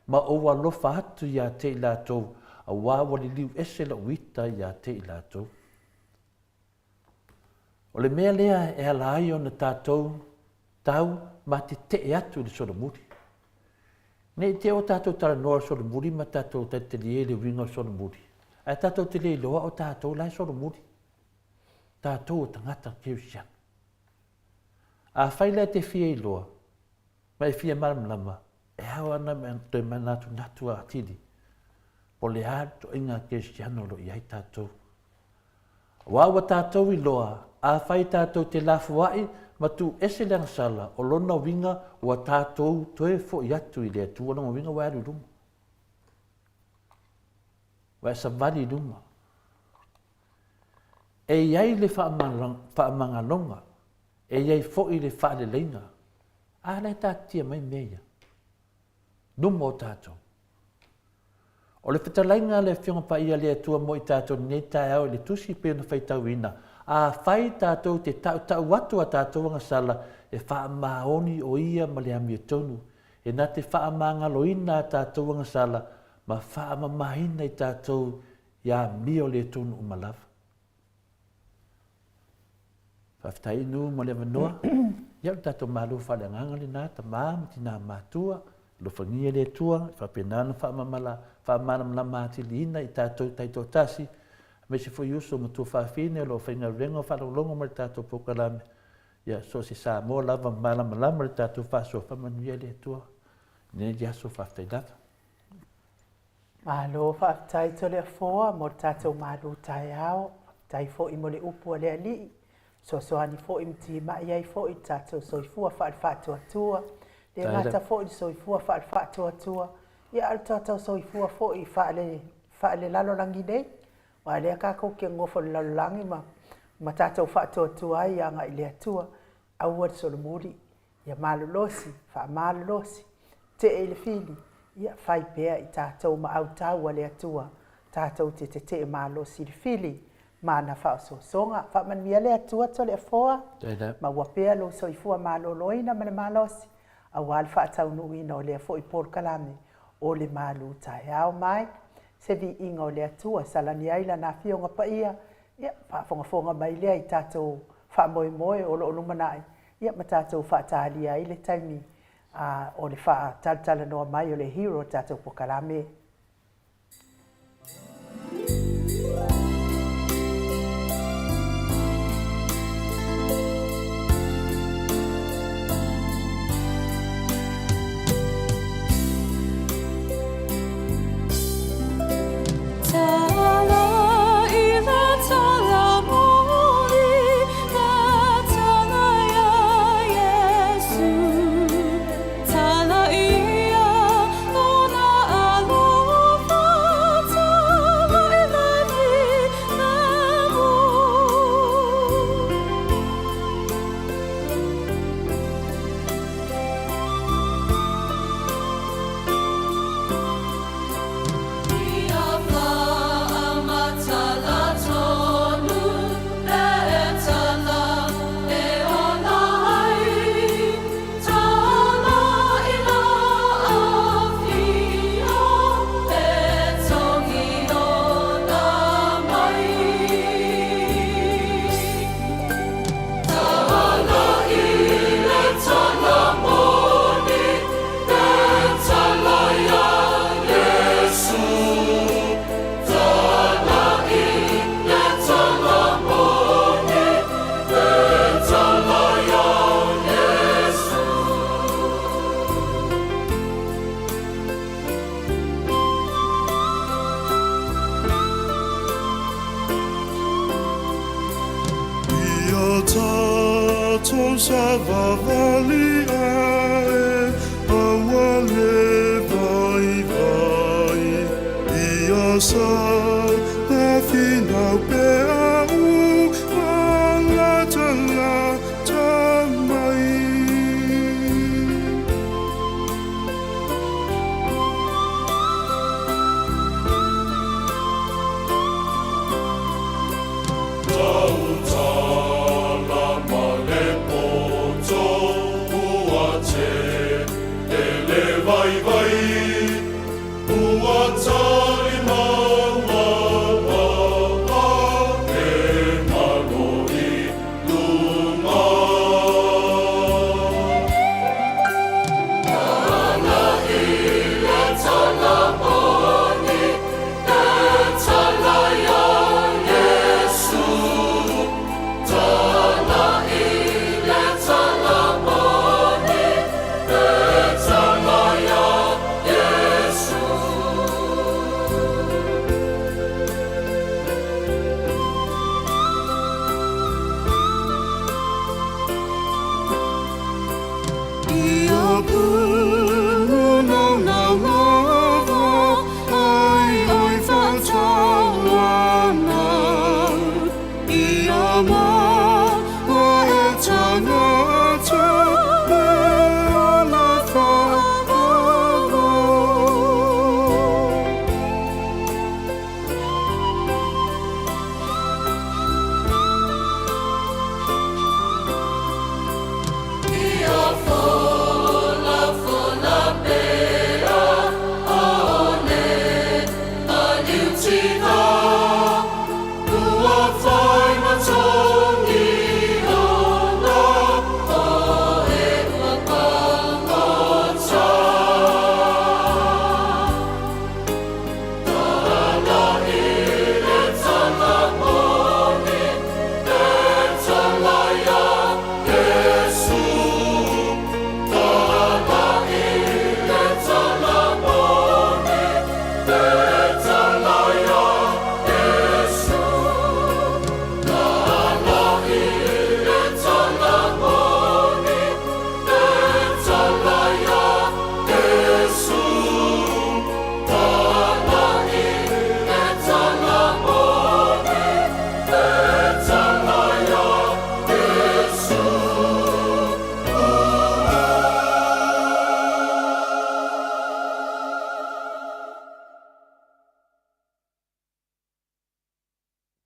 ma ou alofa atu ia te i latou, auā ua liliu ese lou ita ia te i latou. O le mea lea e ala ai ona tatou tau ma tetee atu i le solomuli. Ne i te i ua tatou talanoa i le solomuli ma tatou talitalie i le uiga o le solomuli, ae tatou te le iloa o tatou la e solomuli, tatou o tagata kerisiano. Afai la e te fia iloa ma e fia malamalama, e ao ana toe manatunatu atili po o le a le ituaiga kerisiano o lo o i ai tatou. Aua ua tatou iloa, afai tatou te lafuaʻi ma tuu ese le agasala, o lona uiga ua tatou toe foi atu i le Atua, lona uiga ua e alu i luma, ua e savali i luma. E i ai le faamagaloga, e i ai foi le faaleleiga. A la e taatitia mai mea ia? Luma o tatou. O le fetalaiga a le Afioga Paia a le Atua mo i tatou i lenei taeao i le Tusi pei ona faitauina, Afai tatou te tautau atu a tatou agasala, e faamaoni o Ia ma le amiotonu, e na te faamagaloina a tatou agasala ma faamamaina i tatou i amio le tonu uma lava. Faafetai Inu mo le avanoa. Ia o le tatou Malo faaleagaga lena, tama ma tina matua, alofagia le Atua, e faapena ona faamamala, faamalamalama atiliina i tatou taitoatasi, aemaise foi uso ma tuafafine o lo o faigaluega o faalogologo mai i le tatou polokalame. Ia, so o se Samoa lava malamalama i le tatou faasoa, faamanuia le Atua i lenei aso, faafetai lava. Malo faafetai Toleafoa mo le tatou malu taeao, faafetai foi mo le upu a le Alii, fesoasoani foi ma timai ai foi le tatou soifua faale-faatuatua, le gata foi le soifua faale-faatuatua, ia a o le tatou soifua foi faale, faale-lalolagi nei, aua lea tatou te nonofo i le lalolagi ma, ma tatou faatuatua ai agai i le Atua, aua le solomuli, Ia malolosi, faamalolosi, tetee i le fili, ia fai pea i tatou ma autau a le Atua, tatou te tetee malosi i le fili ma ana faaosoosoga. Faamanuia le Atua Toleafoa, maua pea lou soifua maloloina ma le malosi aua le faataunuuina o lea foi polokalame o le malu taeao. Mai se viiga o le Atua, salani ai Lana Afioga Paia, ia faafogafoga mai lea i tatou faamoemoe o lo o lumanai Ia ma tatou faatalia ai le taimi o le faatalatalanoa mai o le hero o le tatou polokalame. Ia tatou savavali ae, aua le.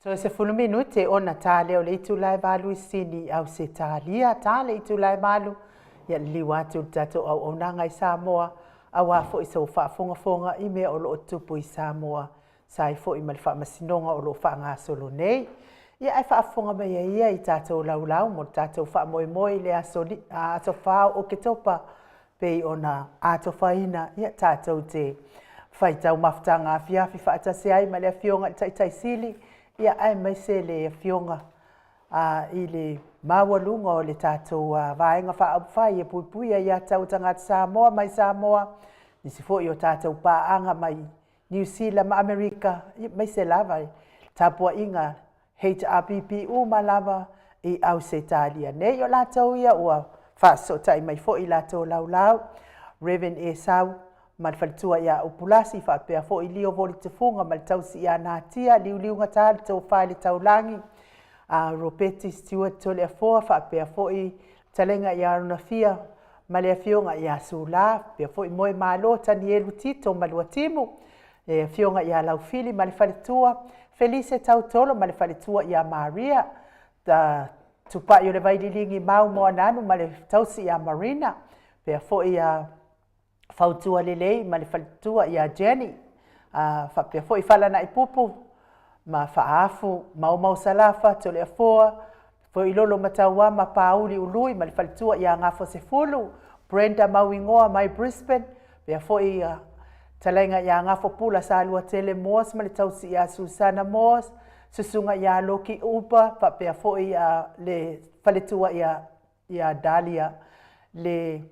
Toe 10 minute ona ta lea o le itula e 8 i Sini, Ausetalia. Ta le itula e 8, ia liliu atu le tatou auaunaga i Samoa, auā foi sou faafogafoga i mea o lo o tupu i Samoa, sa ai foi ma le faamasinoga o lo o faagasolo nei. Ia ae faafofoga mai ai ia i tatou laulau mo le tatou faamoemoe i le aso, aso 4 o Oketopa, pei ona atofaina ia tatou te faitau mafutaga afiafi faatasi ai ma le Afioga i le Taitai Sili, ia aemaise le Afioga i le maualuga o le tatou Vaega Faaupufai e Puipuia ia Tau Tagata Samoa mai Samoa, nisi foi o tatou paaga mai Niu Sila ma Amerika, aemaise lava i tapuaiga HRPP uma lava i Ausetalia nei. O latou ia ua faasootai mai foi i latou laulau, Rev. Esau ma le faletua ia Upulasi, faapea foi Lio Volitufuga ma le tausi ia Natia, Liuliugata le tofa i le taulagi, a Ropeti Stewart Toleafoa, faapea foi Talega ia Ronafia ma le afioga ia Sula, faapea foi Moemalo Tanielu Tito ma Luatimu, le afioga ia Laufili ma le faletua, Felise Tautolo ma le faletua ia Maria, Tupai o le Vaililigi Mau Moananu ma le tausi ia Marina, faapea foi ia Fautua Lelei ma le faletua ia Jenny, faapea foi Falanaipupu ma Faafu, Maomao Salafa, Toleafoa, foi Lolo Matauama Pauli Ului ma le faletua ia Gafosefulu, Brenda Mauigoa mai Brisbane, faapea foi Talaiga ia Gafopula Saluatele Moores ma le tausi ia Susana Moores, Susuga ia Loki Upa, faapea foi le faletua ia Dalia, le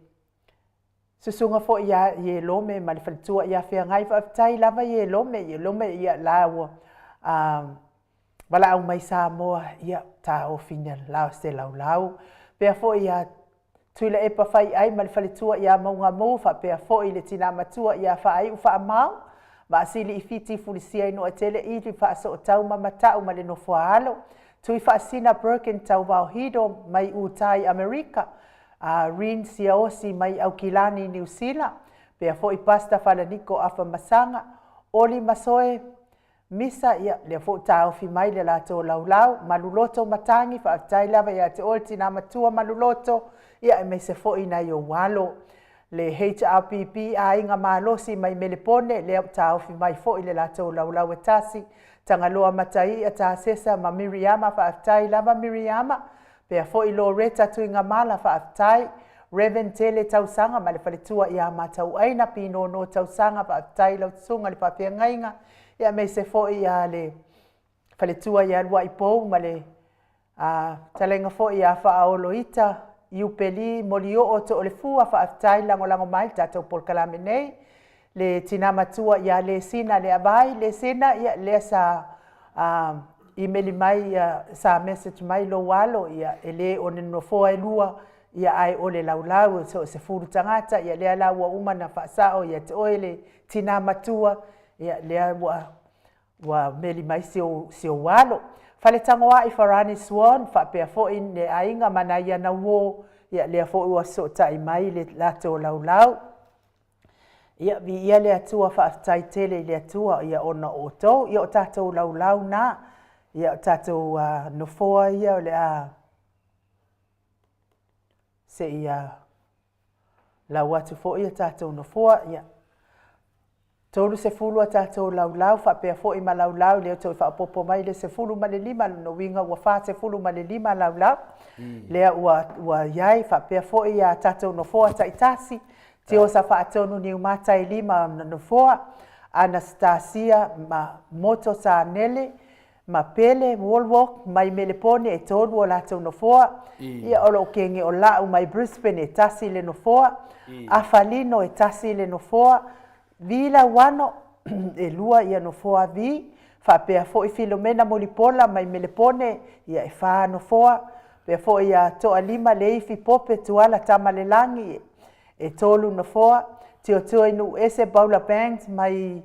Susuga foi ia Ielome ma le faletua ia Feagai. Faafetai lava Ielome, Ielome ia la ua valaau mai Samoa, ia taofina la se laulau. Pea foi ia Tuilaepa Faiai ma le faletua ia Maugamu, faapea foi le tina matua ia Faaiu Faamau Vaasili i Fiti Fulisia i Nuatele Ili Faasootau ma Mata'u ma le Nofoaalo, Tuifaasina Birkin Tauvaohido mai Utah i Amerika, a Rin Siaosi mai Aukilani i Niu Sila, pea foi Pastor Falaniko Afa Masaga, Oli Masoe Misa, ia, lea foi ua taofi mai le latou laulau, Maluloto Matagi, faafetai lava ia te oe le tina matua Maluloto, ia aemaise foi nai ou alo. Le HRPP Aiga Malosi mai Melepone, lea ua taofi mai foi le latou laulau e tasi, Tagaloa Mataia Tasesa ma Miriama, faafetai lava Miriama, pea foi Loretta Tuigamala, faafetai, Rev. Tele Tausaga ma le faletua ia Matauaina Pinono Tausaga, faafetai i lau susuga i le faafeagaiga, ia aemaise foi ia le faletua ia Luaipou ma le fetalaiga foi ia Faaoloita Iupeli Molioo Toolefua, faafetai lagolago mai i le tatou polokalame nei. Le tina matua ia Lesina Leavai, Lesina, ia lea sa imeli mai ia, sa message mai lou alo, ia e le o ni nofoa e lua, ia ae o le laulau e so o se 10 tagata, ia lea la ua uma ona faasao ia te oe le tina matua, ia lea ua ua meli mai si ou, si ou alo. Faletagoai Farani Swan, faapea foi le aiga ma nai ana uo, ia lea foi ua fesootai mai le latou laulau. Ia, viia le Atua, faafetai tele i le Atua, ia ona o outou, ia o tatou laulau na, ia o tatou nofoa ia o le a se i lau atu foi a tatou nofoa, ia 30 a tatou laulau faapea foi ma laulau lea toe faaopoopo mai le 15, lona uiga ua 45 laulau lea ua i ai, faapea foi a tatou nofoa taitasi, Tiosa Faatonu Niumata e 5 ona nofoa, Anastasia ma Moto Sanele ma Pele Woolworth mai Melepone e 3 o latou nofoa, ia o lou kege o La'u mai Brisbane e 1 le nofoa, Afa Lino e 1 le nofoa, Vi Lauano e 2 ia nofoa Vi, faapea foi Filomena Mulipola mai Melepone ia e 4 nofoa, faapea foi ia Toalima Leifi Pope Tuala Tamalelagi e 3 nofoa, Tiotio Nuuese Paula Banks mai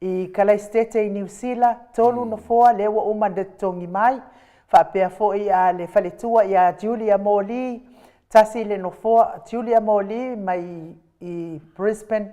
I Kalaisitete i Niu Sila, 3 nofoa lea ua uma ona totogi mai, faapea foi a le faletua ia Julia Morley, 1 le nofoa, Julia Morley mai i Brisbane,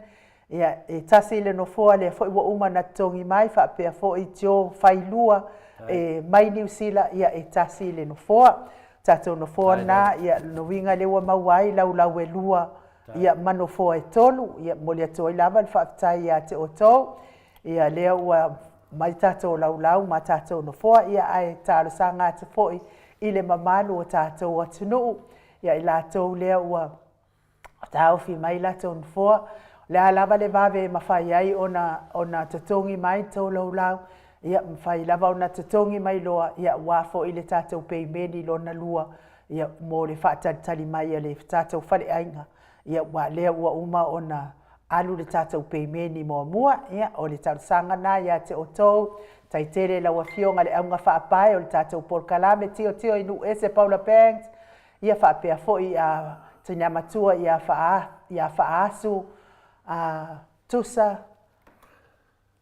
ia, e 1 le nofoa lea foi ua uma ona totogi mai, faapea foi Joe Failua e mai Niu Sila, ia, e 1 le nofoa. Tatou nofoa na, ia, lona uiga lea ua maua ai laulau e 2 ia ma nofoa e 3, ia momoli atu ai lava le faafetai ia te outou, ia lea ua mai tatou laulau ma tatou nofoa, ia ae talosaga atu foi i le mamalu o tatou atunuu, ia i latou lea ua taofi mai latou nofoa, o le a lava le vave e mafai ai ona totogi mai tou laulau, ia mafai lava ona totogi mai loa, ia aua foi le tatou peimeni lona lua, ia, mo le faatalitali mai a le tatou faleaiga, ia, aua lea ua uma ona alu le tatou peimeni muamua. Ia, o le talosaga lena ia te outou. Tai tele lau Afioga le auga faapae o le tatou polokalame Tilotilo i Nuu Ese Paula Banks, ia faapea foi a tina matua ia Faa, ia Faasu, a Tusa,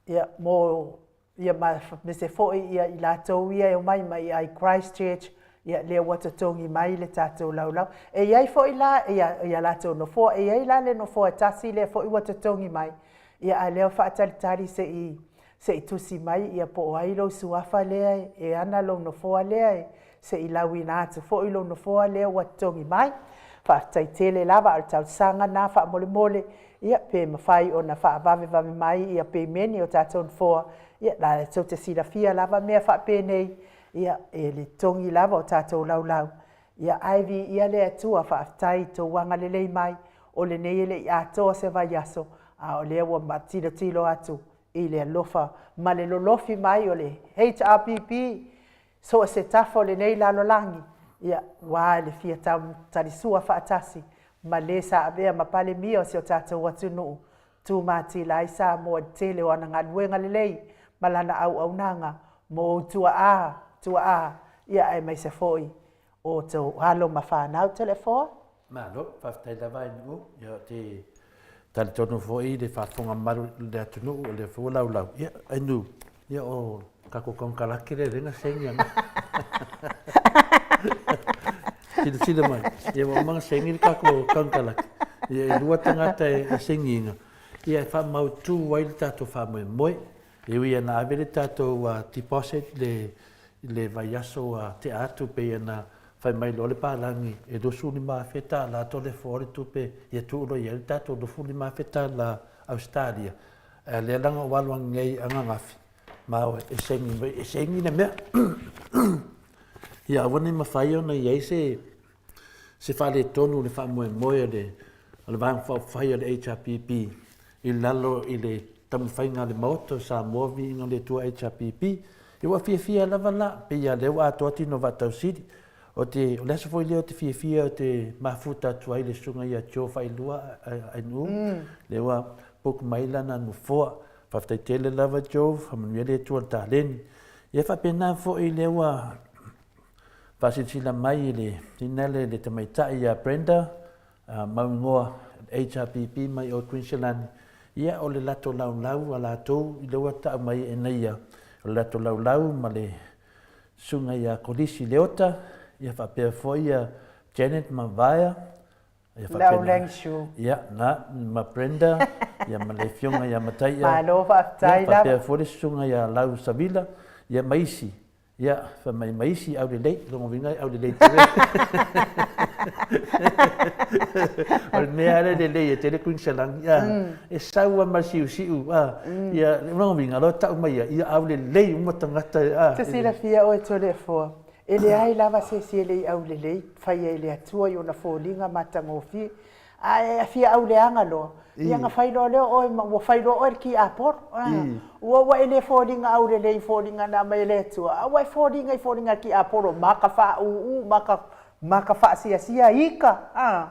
ia, mo ia ma aemaise foi ia i latou ia e omai mai i Christchurch, ia lea ua totogi mai le tatou laulau. E i ai foi la ia, ia latou nofoa, e i ai la le nofoa e tasi lea foi ua totogi mai, ia a lea ua faatalitali se i se i tusi mai ia po o ai lou suafa lea e ana lou nofoa lea e se i lauina atu foi lou nofoa lea ua totogi mai. Faafetai tele lava, a o le talosaga lena faamolemole, ia pe mafai ona faavavevave mai ia peimeni o tatou nofoa, ia la tou te silafia lava mea faapenei, ia e le totogi lava o tatou laulau, ia ae viia le Atua, faafetai i tou agalelei mai, o lenei e le i atoa se vaiaso, a o lea ua tilotilo atu i le alofa ma le lolofi mai o le HRPP, So o se tafa o lenei lalolagi, ia, ua le fia talisua faatasi ma le sa avea ma Palemia o si o tatou atunuu, tumatila ai Samoa i le tele o ana galuega lelei ma lana auaunaga mo ou tuaa, tuaa, ia aemaise foi o outou alo ma fanau. Toleafoa. Malo, faafetai lava i Nu'u. Ia, ou te. Talitonu foi le faafofoga mamalu i le atunuu o lea foi ua laulau, ia, Ainu, ia o tatou konekarate lea lea na saini ana. Silasila mai, ia ua uma ona saini le tatou konekarate, ia e lua tagata e sainiina, ia e faamautu ai le tatou faamoemoe. E ui ina ave le tatou deposit i le vaiaso ua tea atu pei ona fai mai loa le palagi e $25,000 Toleafoa le tupe ia tuu loa i ai le tatou $25,000 Ausetalia, ae lea leaga ua alu ananei ananafi ma e saini mai, e saini le mea. Ia aua ne i mafai ona i ai se se faaletonu i le faamoemoe o le o le Vaega Faaupufai a le HRPP i lalo i le taumafaiga a le Maota o Samoa Viiga o le Atua HRPP. Ia ua fiafia lava la, pei lava lea ua atoa tino vaatausili. O te, o le aso foi lea ou te fiafia ou te mafuta atu ai le susuga ia Joe Failua Ainuu, mm. lea ua book mai lana nofoa. Faafetai tele lava Joe, faamanuia le Atua i le taleni. Ia faapena foi lea ua faasilasila mai i le finale le tamaitai ia Brenda Mauigoa HRPP mai o Queensland, ia o le latou laulau a latou i lea ua tau mai e nei o le latou laulau ma le susuga ia Kolisi Leota, ia faapea foi ia Janet Mavaea, ia faapea Lau Langshu. Ia, na, ma Brenda, ia ma le afioga ia Mataia. Malo faafetai lava. Faapea foi le susuga ia Lau Savila, ia ma isi. Ia, fai mai ma isi aulelei, lona uiga e aulelei tele. O le mea lea lelei e tele Queensland, ia, e sau lava ma le siusiu, a, ia, lona uiga, loa tau mai ia, ia aulelei uma tagata, a. Te silafia oe Toleafoa, e leai lava se isi e le i aulelei, faia e le Atua i ona foliga matagofie. Ae e fia auleaga loa, ia na fai loa lea o oe ma ua fai loa oe le tiapolo. Ua ua e le foliga aulelei i foliga na aumai e le Atua, a ua e foliga i foliga a le tiapolo, maka faaūū, maka, maka faasiasia ika, a.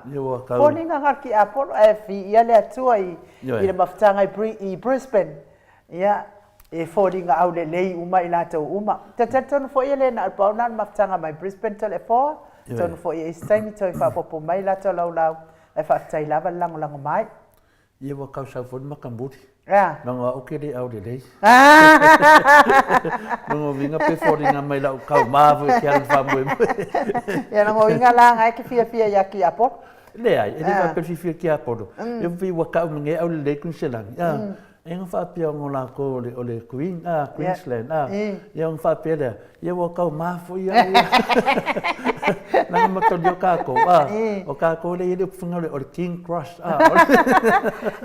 Foliga na o le tiapolo, ae viia le Atua i, i le mafutaga i Brisbane. Ia, e foliga aulelei uma i latou uma. Ou te talitonu foi e le na o le pau lena o le mafutaga mai Brisbane Toleafoa, atonu foi e i ai se taimi toe faaopoopo mai latou laulau, ae faafetai lava le lagolago mai. Ia ua tau sau foi le matamuli. E a? Leaga o au ou te le aulelei. Lona uiga pe foliga mai lau tauma foi e te alu i le faamoemoe. Ia lona uiga la na e te fiafia ia Tiapolo. Leai, e le faapea le fiafia Tiapolo. E pei ua tau mai nei aulelei Kuiniselani. E na faapea ona o latou o le, o le Queen, a, Queensland, a, ia ona faapea lea, ia ua tau ma foi au ia. Leaga mataulia o tatou, a, o tatou lea e i ai le upu faiga o le King Cross, a.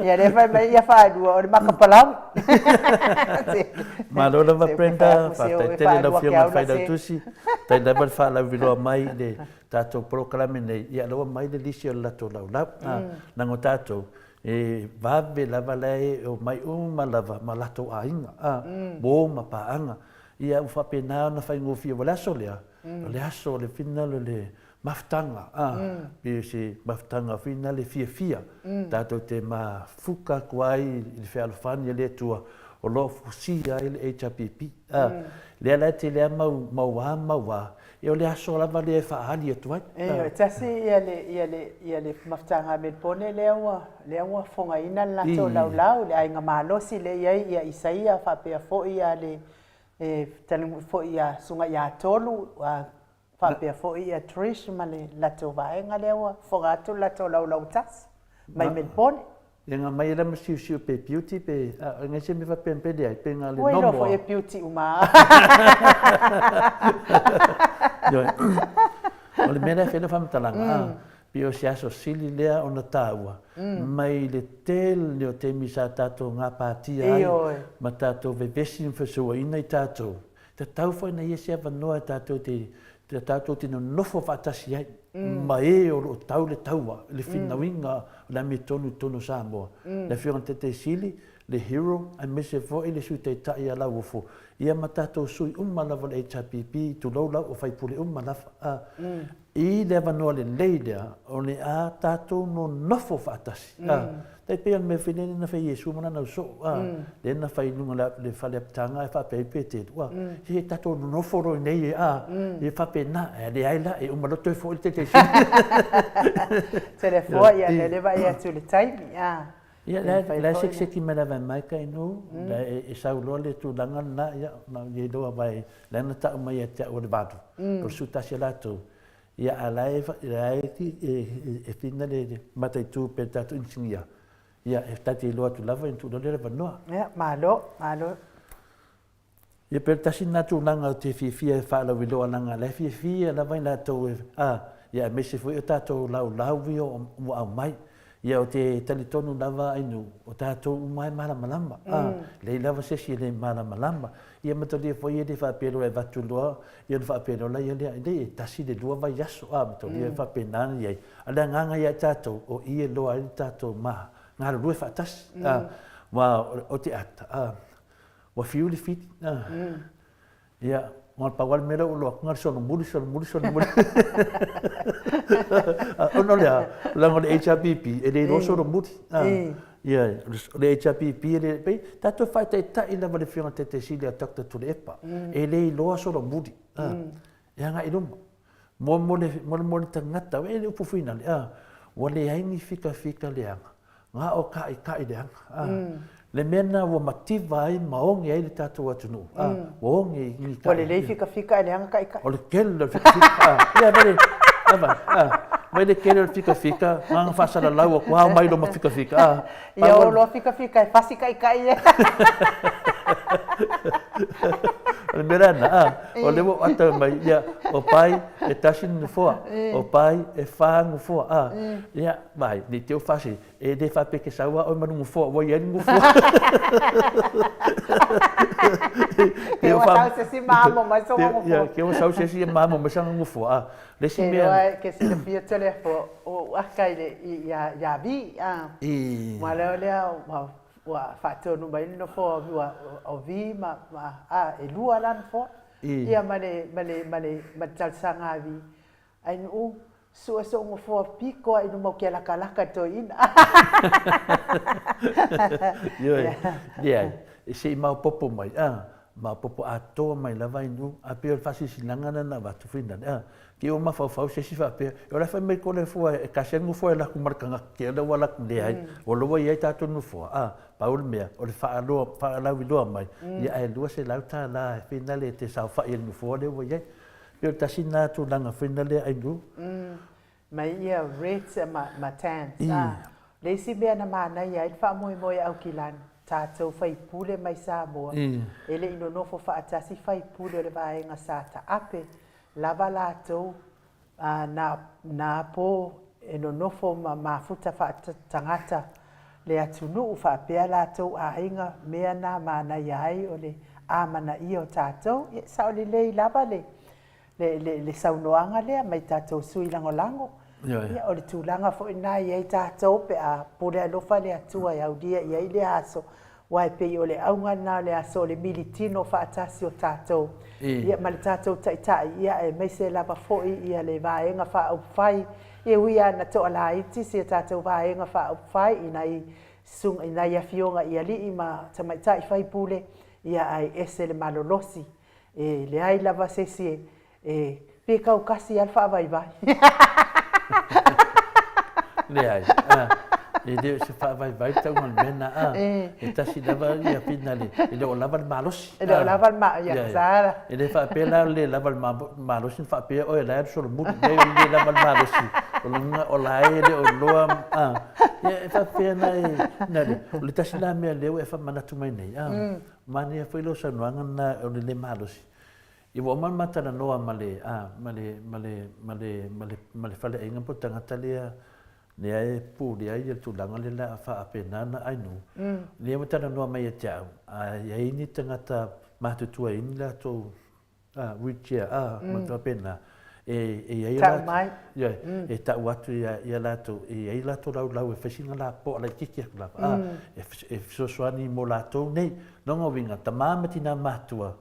Ia lea fai mai ia faalua, o le maka palaoa. Malo lava Brenda, faafetai tele i lau Afioga i le Failautusi, faafetai lava le faalauiloa mai i le tatou polokalame nei, ia lea ua aumai le lisi o le latou laulau, a, leaga o tatou, E vave lava la e omai uma lava ma latou aiga, a, uo ma paaga. Ia ua faapena ona faigofie, ua le aso lea, o le aso o le finagalo o le mafutaga, a, pei o se mafutaga foi lena le fiafia, tatou te mafuta atu ai i le fealofani a le Atua o lo o fusia ai le HRPP. A, lea la e tele lava mau, mau a ma mau a, ia o le aso lava lea e faaali atu ai. E tasi ia le, ia le, ia le mafutaga a Melbourne lea ua, lea ua fogaina le latou laulau, le aiga malosi lea e i ai ia Isaia faapea foi ia le, e talinuu foi ia Susuga ia Tolu, faapea foi ia Trish ma le latou vaega lea ua foga atu le latou laulau tasi mai Melbourne. Ia nga mai ela ma siusiu pe beauty pe a ngai se me faapea pe leai pe nga le nomo. Ua iloa foi e beauty uma a. Ioe. O le mea lea e fai ai lau faamatalaga a, pei o se aso sili lea ona taua mai le tele o taimi sa tatou gapatia ai ma tatou vevesi ma fesouaina i tatou, tatau foi ona i ai se avanoa e tatou te tatou te nonofo faatasi ai ma e o lo o tau le taua i le finauina o le amiotonu i totonu o Samoa, le Afioga i le Taitai Sili, le Hero aemaise foi le Sui Taitai ia Lauofo, ia ma tatou sui uma lava o le HRPP, tulou lau o faipule uma lava. I le avanoa lelei lea, o le a tatou nonofo faatasi. Tai pei o le mea foi lea na fai e Iesu ma lana ausoo, lea na fai i luga o le fale apitaga ae faapea ai Peteru, se tatou nonofo loa i inei e, e faapena, ae leai la, e uma loa toe foi le Taitaifono. Telefoa, ia lea le vaai atu i le taimi. Ia, la e sekiseki mai lava e Mike inu, la e sau loa le tulaga lena, ia, na o iai loa aua la na ta'u mai ia te a'u o le valu, o le sutasi a latou, ia a la e la e fina le mataitu pe le tatou inisinia, ia e ta te iloa atu lava ona tuu loa lea o le avanoa. Ia, malo, malo. Ia pe o le tasi lena tulaga ou te fiafia e faalauiloa leaga o la e fiafia lava i latou e, a, ia aemaise foi o tatou laulau ia ua aumai. Ia ou te talitonu lava Ainu, o tatou uma e malamalama, a, leai lava se isi e le malamalama. Ia matalia foi e le faapea loa e avatu loa ia ona faapea loa laia lea, leai e tasi i le lua vaiaso, a, matalia e faapena ona i ai. A o le agaga ia i tatou, o i e loa ai le tatou ma galulue faatasi, a, aua o te ata, a, Ua fiu le fili. Ia, na pau lava le mea lea ua iloa atu, na o le solomuli, solomuli, solomuli. Ona o le a? Leaga o le HRPP e le iloa solomuli. Ia, o le HRPP e le, pei tatou faataitai lava i le Afioga i le Taitai Sili ia Doctor Tuilaepa, e le iloa solomuli. E agai i luma. Mo, mo le, mo le, mo le tagata, e le upu finale, a, ua leai ni fikafika leaga, na o kaʻikaʻi leaga, a. Le mea lena ua mativa ai ma oge ai le tatou atunuu, a, ua oge i ni Ua lelei fikafika ae leaga kaʻikaʻi. O le tele o le fikafika, a, ia, vai le, a vai, a, vai le tele o le fikafika, na ona faasalalau atu, ao mai loma fikafika, a. Ia o loa fikafika e fasi kaʻikaʻi e. O le mea lena, a, o lea ua ou ata mai, ia, o Pai e tasi le nofoa, o Pai e fa nofoa, a, ia, vai, ne i te i ua fasi, e le faapea e te sau lava oe ma le nofoa ua i ai le nofoa. Ke ua sau se isi ma amo mai sona nofoa. Ia, ke ua sau se isi ma amo mai sana nofoa, a, le isi mea. Ke iloa ke silafia tele fo o aka i le ia ia vi a. Ua lea lea ua ua faatonu mai le nofoa ua o vi ma ma a e lua la nofoa. Ia ma le ma le ma le ma le talosaga a vi. Ai nuu sue so'u nofoa piko a i luma o ke lakalaka i toeaina. Ioe, leai, se i maopoopo mai, a, maopoopo atoa mai lava i nuu, a pei o le faasilasilaga lena na avatu foi nale, a, te i ua mafaufau se isi faapea, o la e fai mai ko le fua e tasi lava le nofoa e alu atu ma le tagata te lea ua alu atu, leai, ua loa i ai tatou nofoa, a, pau le mea, o le faaloa, faalauiloa mai, ia ae $200 e finale e te saofai ai i le nofoa lea ua i ai. Pei o le tasi lena tulaga foi lea Ainu. Mai ia reds ma, ma tans. A, le isi mea na manaia ai le faamoemoe a Aukilani, tatou faipule mai Samoa, e le i nonofo faatasi faipule o le vaega sa taape lava latou a, na, na po e nonofo ma mafuta faatagata le atunuu faapea latou aiga, mea na manaia ai o le amanaia o tatou. Ia, sao lelei lava le, le, le, le saunoaga lea mai tatou sui lagolago. Ia, o le tulaga foi lena e i ai tatou pe a pule alofa le Atua e aulia i ai lea aso, aua e pei o le auga lena o le aso o le militino faatasi o tatou, ia, ma le tatou Taitai, ia, aemaise lava foi ia le Vaega Faaupufai, ia, e ui lava ina toalaiti si a tatou Vaega Faaupufai i nai susuga, i nai afioga i alii ma tamaitai faipule, ia, ae ese le malolosi. E leai lava se isi e, e, pe kaukasi lava le faavaivai. Leai, a, e le o se faavaivai le tauga o le mea lena, a, e tasi lava ia finale, e le o lava le malosi. E le o lava le ma, ia, sa. E le faapea la o le le lava le malosi na faapea oe o la e alu solomuli, leai o le le lava le malosi, o lona uiga o la e le o iloa, a, ia e faapea la e, finale, o le tasi la mea lea ua e faamanatu mai nei, a, Manaia foi lau saunoaga lena o le le malosi. Ia ua uma ona ma talanoa ma le, a, ma le, ma le, ma le, ma le, ma le faleaiga po o le tagata lea, lea e pulea ia le tulaga lea la faapena ona ainu. Lea ua talanoa mai ia te au, a i ai ni tagata matutua e i ai ni latou a, wheelchair, a, ma faapena, e, e i ai Tau mai. Ia, e tau atu ia, ia latou, e i ai latou laulau e fai sina lapoa laitiiti atu lava, a, e, e fesoasoani mo latou nei. Lona uiga, tama ma tina matua,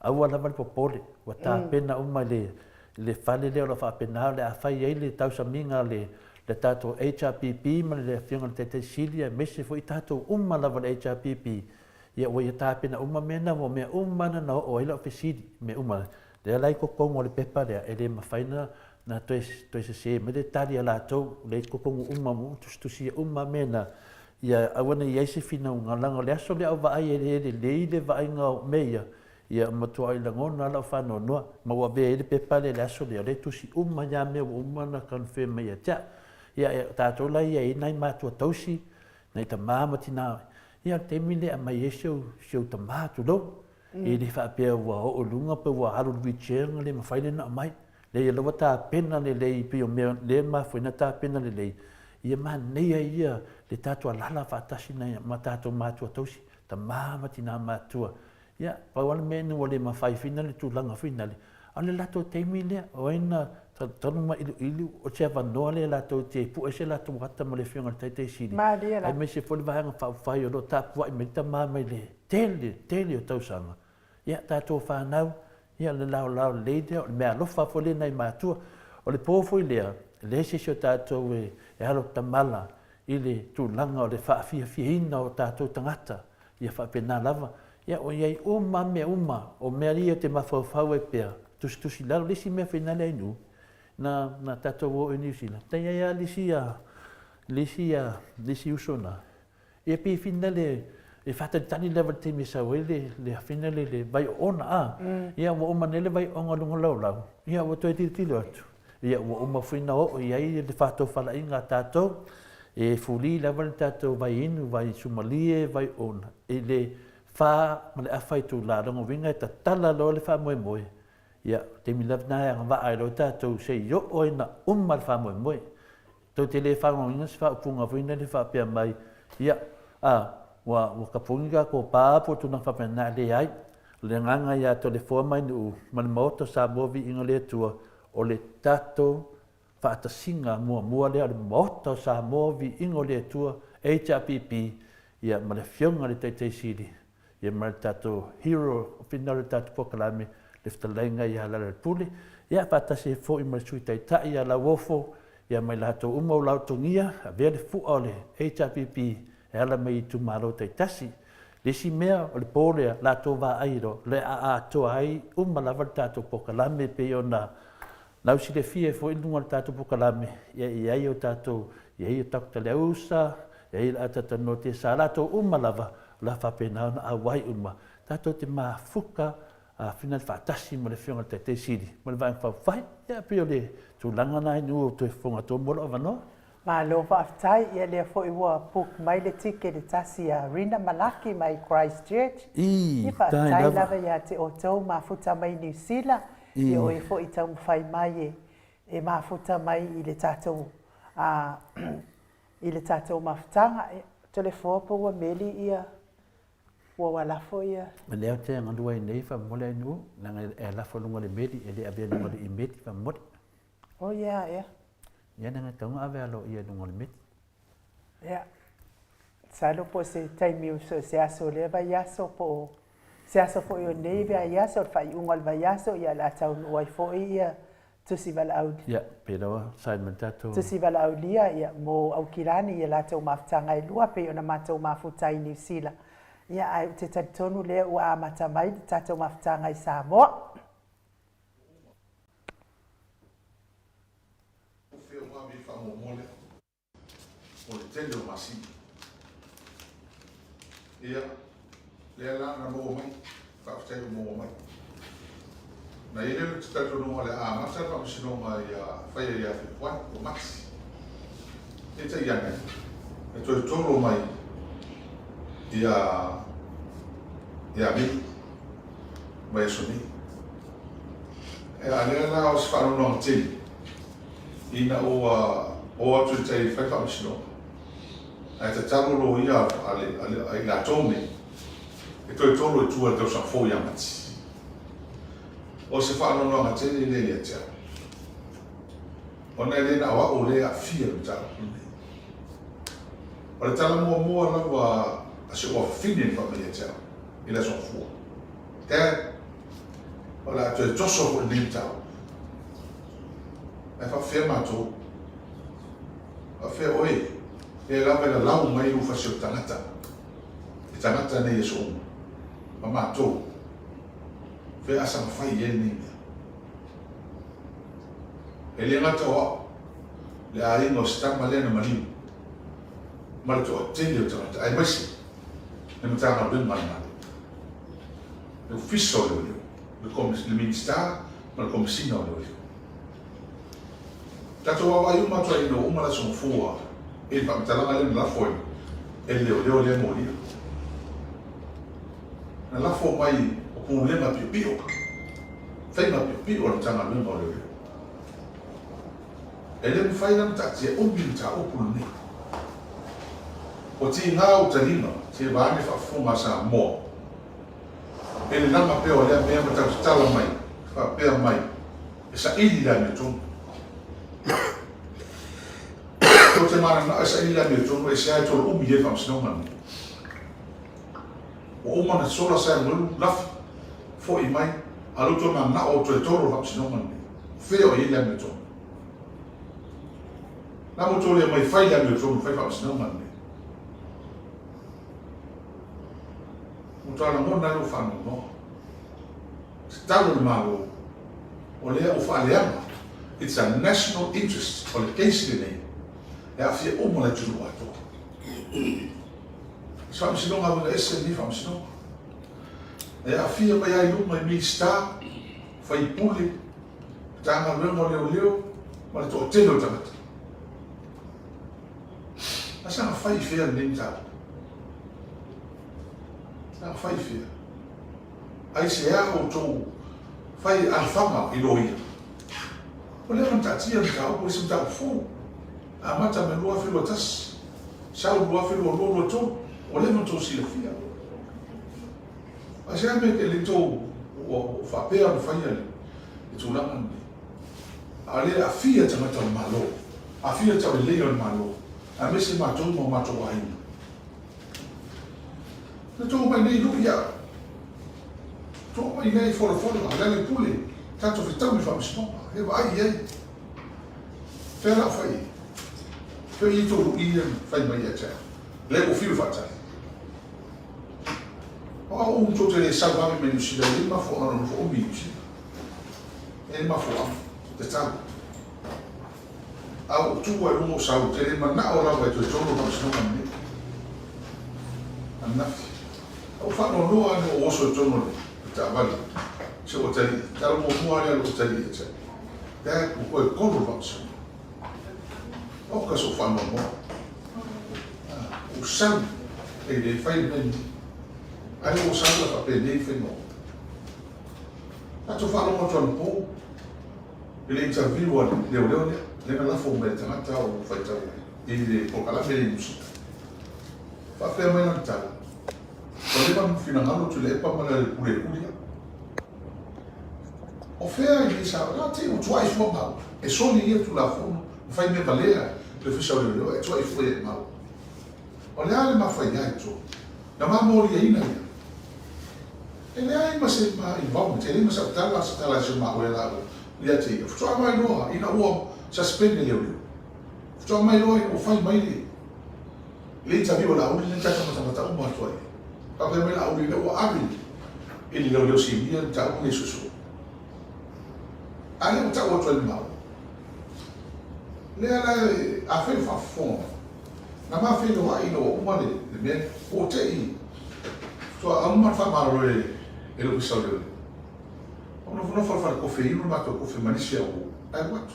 aua lava le popole, ua tapena uma i le, le fale lea o lo o faapena o le a fai ai le tausamiga a le, le tatou HRPP ma le Afioga i le Taitai Sili aemaise foi tatou uma lava o le HRPP, Ia, ua ia tapena uma mea na, ua mea uma na na oo ai lau fesili, mea uma. Lea la i totonu o le pepa lea, e le mafai na, na toe, toe sese mai le tali a latou, lea i totonu uma, ua tusitusia uma mea na. Ia aua ne i i ai se finauga, leaga o le aso lea a ou vaai e le lelei le vaaiga o mea ia, ia ua matuai lagona lava lau faanoanoa, ma ua avea ai le pepa lea i le aso lea, o lea e tusi uma ai lava mea ua uma ona confirm mai ia te au. Ia, o tatou la ia e i ai nai matua tausi, nai tama ma tina, ia o le taimi lea e aumai ai si ou, si ou tama, tulou, e le faapea ua oo i luga pe ua alu i le wheelchair ona le mafai lea ona aumai. Leai o lea ua tapena lelei pei o mea lea e mafua ai ona tapena lelei, ia manaia ia le tatou alaala faatasi ma tatou matua tausi, tama ma tina matutua. Ia, pau lava le mea ina ua le mafai foi le tulaga foi lale, a o le latou taimi lea, o ai na talu ma iluilu o se avanoa lea latou te pue ai se latou ata ma le Afioga i le Taitai Sili, aemaise foi le Vaega Faaupufai o lo o tapuai mai le tama mai le tele, tele o tausaga. Ia, tatou fanau, ia, o le laolao lelei lea, o le meaalofa foi lea i nai matua. O le po foi lea, e leai se isi o tatou e alo tamala i le tulaga o le faafiafiaina o tatou tagata, ia faapena lava. Ia, ua i ai uma lava mea uma, o mea ia ou te mafaufau ai pea, tusitusi i lalo. O le isi mea foi lea i nuu, na, na tatou o i Niu Sila, na i ai lava le isi, le isi, le isi uso na, Ia pei fina le e faatalitali lava i le taimi e sau ai le le fina le le vai oona a. Ia ua uma nei le vai oona i luga o le laulau, ia ua toe tilotilo atu, ia ua uma foi ona oo i ai le faatofalaiga a tatou, e fuli lava le tatou vai inu, vai sumalie, vai oona i le fa ma le afa itula. O lona uiga e tatala loa le faamoemoe, ia o le taimi lava lena e agavaa ai loa tatou se i oo ai ina uma le faamoemoe. Tou te le fagogoina se faaupuga foi lele faapea mai, ia, a, ua, ua tapuni tatou pa po o tulaga faapena, leai. O le agaga ia Toleafoa mai Nuu ma le Maota o Samoa Viiga le Atua, o le tatou faatasiga muamua lea o le Maota o Samoa Viiga o le Atua, HRPP, ia, ma le Afioga i le Taitai Sili, Ia ma le tatou hero o finau le tatou polokalame le fetalaiga ia Lealailepule, ia faatasi ai foi ma le Sui Taitai ia Lauofo, ia ma i latou uma ua laotogia, avea le fua o le HRPP e ala mai i itumalo taitasi. Le isi mea o le po lea, latou vaai loa, o le a atoa ai uma lava le tatou polokalame e pei ona lausilafia ai foi i luga o le tatou polokalame, ia e i ai o tatou, e i ai o Doctor Leausa, e i ai le Atata Note, sa latou uma lava O le a faapena ona auai uma tatou te mafuta a finale faatasi ma le Afioga i le Taitai Sili ma le Vaega Faaupufai. Ia, pei o le tulaga lena i nuu o toe fofoga atu mo lou avanoa. Malo faafetai, ia lea foi ua book mai le ticket e tasi ia Rina Malaki mai Christchurch. Ii, Ia faafetai lava ia te outou mafuta mai Niu Sila, ia oe foi taumafai mai e e mafuta mai i le tatou a I le tatou mafutaga, Toleafoa po ua meli ia, ua ua lafo ia. O lea ou te galue ai nei faamolemole ai nuu, leaga e lafo i luga o le meli, e le avea i luga o le imeli faamolemole. Oh yeah, ea. Ia leaga e tatau ona ave aloaia i luga o le meli. Ia, masalo po o se taimi o se aso o lea vaiaso po o se aso foi o lenei vaiaso, o le faaiuga o le vaiaso, ia o le a taunuu ai foi ia Tusi Valaau. Ia, pei lava sign mai le tatou. Tusi Valaaulia, ia, mo Aukilani i a latou mafutaga e lua, pei ona matou mafuta i Niu Sila. Ia, ae ou te talitonu lea ua amata mai le tatou mafutaga i Samoa. O fea ua ave i ai le faamuamua lea? O le tele o masina. Ia, lea la na maua mai, faafetai ua maua mai. Na i ai lea le talitonuga o le a amata le faamasinoga ia faia ia Fepuari po o Mati. Peitai ane, e toe tolo mai ia ia Mei, vaiaso nei. A lea la o se faanoanoaga tele ina ua o atu i tai e fai faamasinoga, ae tatalo loia a i latou nei e toe tolo i tua i le tausaga fou ia Mati. O se faanoanoaga tele lea ia te au, ona e le na o au lea e aafia i le mataupu lenei. O le tala muamua lava a si ou afafine na fai mai ia te au i le Aso Gafua, Dad, o le a toe toso foi lenei mataupu. Ae faapefea matou? Faapefea oe? Lea lava e lalau mai lou fasi o le tagata, le tagata nei e aso uma, ma matou. Fea a saga fai i ai lenei mea? E le gata o au, le aiga o si tama lea na maliu. ma le toatele o tagata aemaise le Matagaluega a le Malo, le Ofisa o Leoleo, le Minisita ma le Komesina o Leoleo. Tatou vaavaai uma atu ai ina ua uma le Aso Gafua i le faamatalaga lea na lafo ai e le leoleo lea molia. Na lafo mai o pulega piopio, faiga piopio a le Matagaluega o Leoleo. E le mafai la ona taatia umi le mataupu lenei. Ua tiga ou taliga se vaeane faafofoga a Samoa e le lama pea o lea mea ma tau tatala mai faapea mai e saili le amiotonu. Tou te mananao e saili le amiotonu e sea e tolo umi ai le faamasinoga lenei. Ua uma ona sola Samuelu lafi, foi mai, a lou toe mananao o toe tolo le faamasinoga lenei. O fea o i ai le amiotonu? Na mo tou le mai fai le amiotonu fai faamasinoga lenei. Ua matua lagona ai lou faanoanoa. Tatalo le Malo, o lea ua faaleaga, it's a national interest, o le case lenei, e aafia uma le atunuu atoa. O se faamasinoga uiga ese lenei faamasinoga. E aafia mai lava i luga i Minisita, faipule, Matagaluega o Leoleo ma le toatele o tagata. A saga fai i fea lenei mataupu? Saga fai i fea? Aisea outou fai alafaga i loia? Ua leva ona taatia le mataupu, e le se mataupu fou. Amata mai 2021, sau 2022, 23, ua leva ona outou silafia. Aisea mea e le tou ua faapea ona faia le tulaga lenei? A o lea e aafia tagata o le Malo, aafia le tauleleia o le Malo, aemaise matou ma o matou aiga. Na tou mai nei lui au. Tou mai nei folafola, Lealailepule, tatou fetaui i le faamasinoga, e vaai i ai. Fea la o fai ai? Fea i ai tou lui ia na fai mai ia te au? Lea ua fiu e faatali. O au tou te le sau vave mai Niu Sila, e leai mafuaaga ona nofo umi i Niu Sila. E leai mafuaaga, tatau. A ua tu lava i luga o sau, ou te le manao lava e toe tolo le faamasinoga lenei. Ananafi. A ua faanoanoa lava ina ua ou oso i totonu o le taavale, si ou atalii, tala muamua lava lea a lou atalii ia te au, Dad, ua toe tolo le faamasinoga. Oka sou faanoanoa. Ua ou sau, e le fai le mea lenei. Ai ua ou sau la faapenei le faiga o. Tatou faalogo atu anapo. I le interview a le leoleo lea, lea na lafo mai i le tagata o faitau ai i le polokalame lea i Niu Sila. Faapea mai lana tala, Ua leva ona finagalo Tuilaepa ma Lealailepule e kuli au. O fea i nei sa, la te ua tuai fua maua, e soli ia le Tulafono ma fai mea valea le Ofisa o Leoleo ae tuai fua ia i maua. O le a le mafaia ai outou? Na ma moliaina ia. E leai ma se ma involvement, e leai ma sau tala, se tala i si o maua ia laua ia te ia. Faatoa mai loa ina ua suspend e leoleo. Faatoa mai loa ina ua fai mai le le interview a Laauli lea na tatou matamata uma atu ai. Faapea mai Laauli lea ua ave i le leoleo sinia le mataupu lenei suesue. A lea ua tau atu ai le maua. Lea la afai o faafofoga mai. Na ma feiloai ina ua uma le mea lea. Ua te i faatoa uma ona faamalolo e le Ofisa o Leoleo. Ou nofonofo i le fale kofe inu le matou kofe ma nisi au ae alu atu.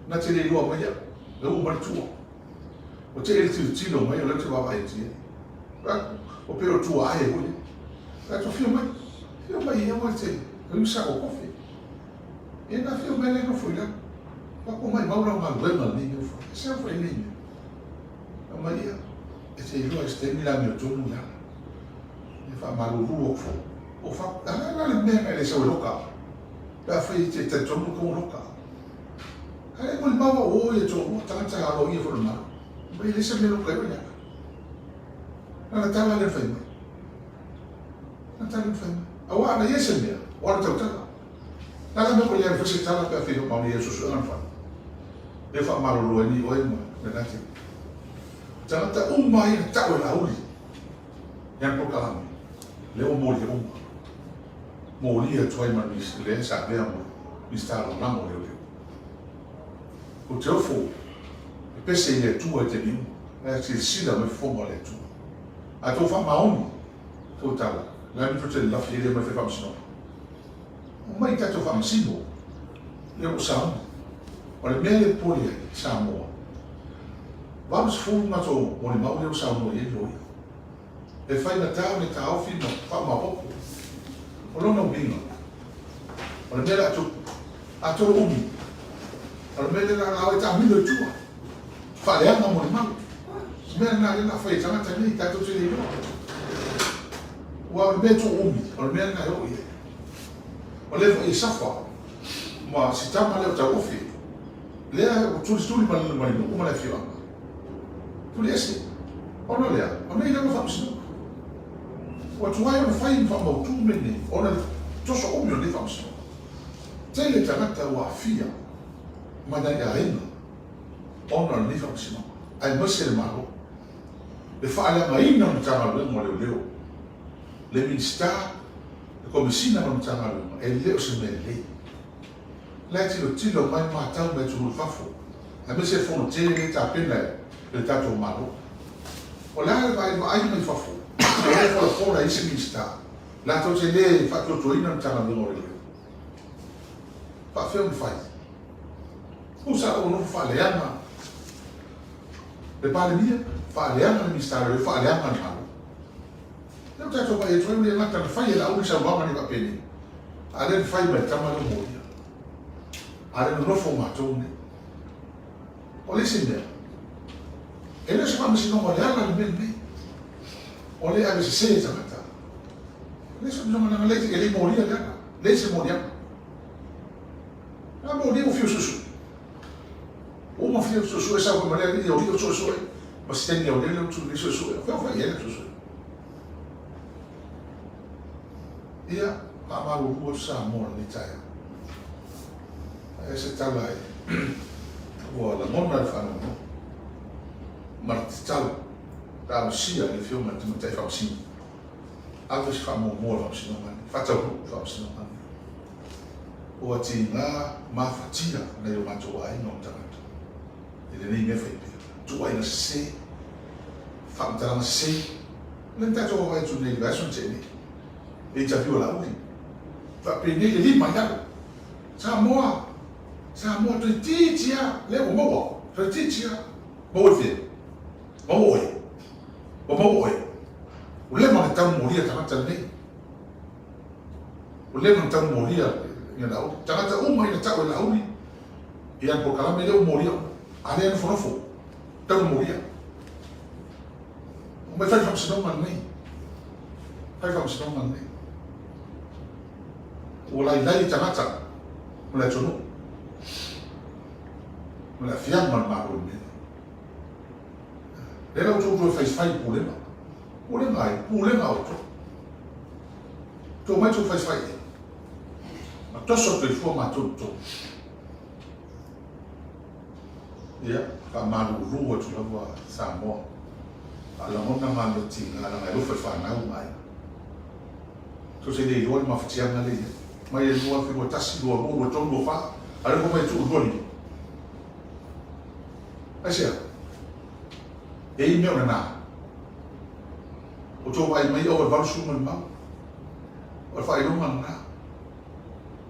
Na te le iloa mai au, lea ua uma le tua. Ua te i le tilotilo mai o lea ou te vaavaai atu i ai. Fai atu, ua pei o le tua ae foi lea. Fai atu, afio mai, afio mai e te inu sa ou kofe. Ia na afio mai lea nofo i lalo. Fai atu, maimau lau galuega lenei mea ua fai. E se ua fai nei mea. Fai mai ia, e te iloa i se taimi le amiotonu i ala. E faamalulu atu foi. Ua fai atu, a le a le mea na e le sau e loka au? Pe afai e te talitonu e tatau ona loka au. A le molimau au o ia toalua tagata aloaia foi o le Malo. Fai mai, e leai se mea e loka ai oe ia. Na ona tala lea na fai mai. Na ona tala lea na fai mai. Aua ana i ai se mea, ua alu tautala. Na ala mea ua le alu fai se tala pe a fia faamaonia i suesuega na fai. Lea ua faamalolo ai nei oe ma lena taimi. O tagata uma ia na tau e Laauli i ana polokalame, lea ua molia uma. Molia atu ai ma le sa avea ma Minisita Lagolago o Leoleo. Ou te ofo e pese i le Atua i taimi uma. La e silasila mai fofoga o le Atua. A tou faamaoni tou tala, o le a le mea tou te lalafi ai lea mai fai faamasinoga? Omai tatou faamasino lea ua sauni. O le mea lea e popole ai Samoa, 80 matou molimau lea ua saunoa i ai loia. E faigata ona taofi ma faamaopoopo. O lona uiga, o le mea le a tupu, a tou umi, o le mea lea la o le a taamilo i tua, faaleaga molimau. O le mea lena lea la a fai e tagata nei, tatou te le iloa. Aua o le mea e tuu umi, o le mea lena e oo i ai. O lea foi e safa ma si tama lea o Tauofi, lea ua tulituli ma le nuu ma le afioaga. Tuliese, ona o le a? O nei lava faamasinoga. Ua tuai ona fai ma faamautu mea nei ona le toso umi o lenei faamasinoga. Tele tagata ua aafia ma nai aiga ona o lenei faamasinoga, aemaise le Malo. Le faaleagaina o le Matagaluega o Leoleo, le Minisita, le Komesina ma le Matagaluega, e le o se mea lelei. La e tilotilo mai matau mai atunuu i fafo, aemaise le fono tele lea e tapena e le tatou Malo. O le a le vaai vaai mai fafo, o lea e folafola e isi Minisita, latou te le faatuatuaina le Matagaluega o Leoleo. Faafefea ona fai? Tusa ua nofo faaleaga le Palemia, faaleaga le Minisita o Leoleo, faaleaga le Malo. Lea ua tatou vaai atu ai, ua le gata na fai e Laauli saunoaga nei faapenei, a lea na fai mai e le tama lea o Molia. A lea nonofo matou nei. O le isi mea, e le o se faamasinoga o le ala le mea lenei. O lea e ave sese e tagata. E le o se faamasinoga leaga e le i molia le ala. Leai se moliaga. Na molia ua fiu suesue. Ua uma fiu suesue sau foi ma le alii o alii o suesue. Ma se taimi o lele o tu suesue. O fea o fai i ai le suesue. Ia, faamalulu atu Samoa i lenei taeao. Ae se tala e ua lagona le faanoanoa ma le tatalo talosia i le Afioga i le Tamaitai Faamasino. Ave se faamuamua i le Faamasinoga lenei, faataunuu le Faamasinoga lenei. Ua tiga mafatia nai o matou aiga o tagata i lenei mea faipea. Tuuaiga sese, faamatalaga sese, lea na tatou vaavaai atu nei i le vaiaso na tea nei, le interview a Laauli, faapenei le lima i lalo, Samoa, Samoa toeitiiti lava, lea ua maua, toeitiiti lava, maua i fea? Maua oe, ua maua oe, ua leva ona tau molia tagata lenei. Ua leva ona tau molia ia Laauli. Tagata uma ina tau e Laauli ia le polokalame lea ua molia uma. A lea e nofonofo, tau na molia. Omai fai le faamasinoga lenei. Fai le faamasinoga lenei. Ua lailai tagata o le atunuu ma le aafiaga o le Malo i le mea lea. Lea la ua outou toe faifai i le pulega. Pulega ai? Pulega a outou. Tou omai tou faifai i ai. Ma toso atu ai fua matou i totonu. Ia, faamalulu atu lava Samoa. Faalagona ma mea tiga, leaga e alofa i fanau ma aiga. Tou te le iloa le mafatiaga lea e i ai. Mai le 2021, 22, 23, 24, a o lea ua fai mai e tuu i le 25. Aisea? E i ai mea o nana. Ua tou vaai mai ova i le 80 molimau. O le faailoga lena.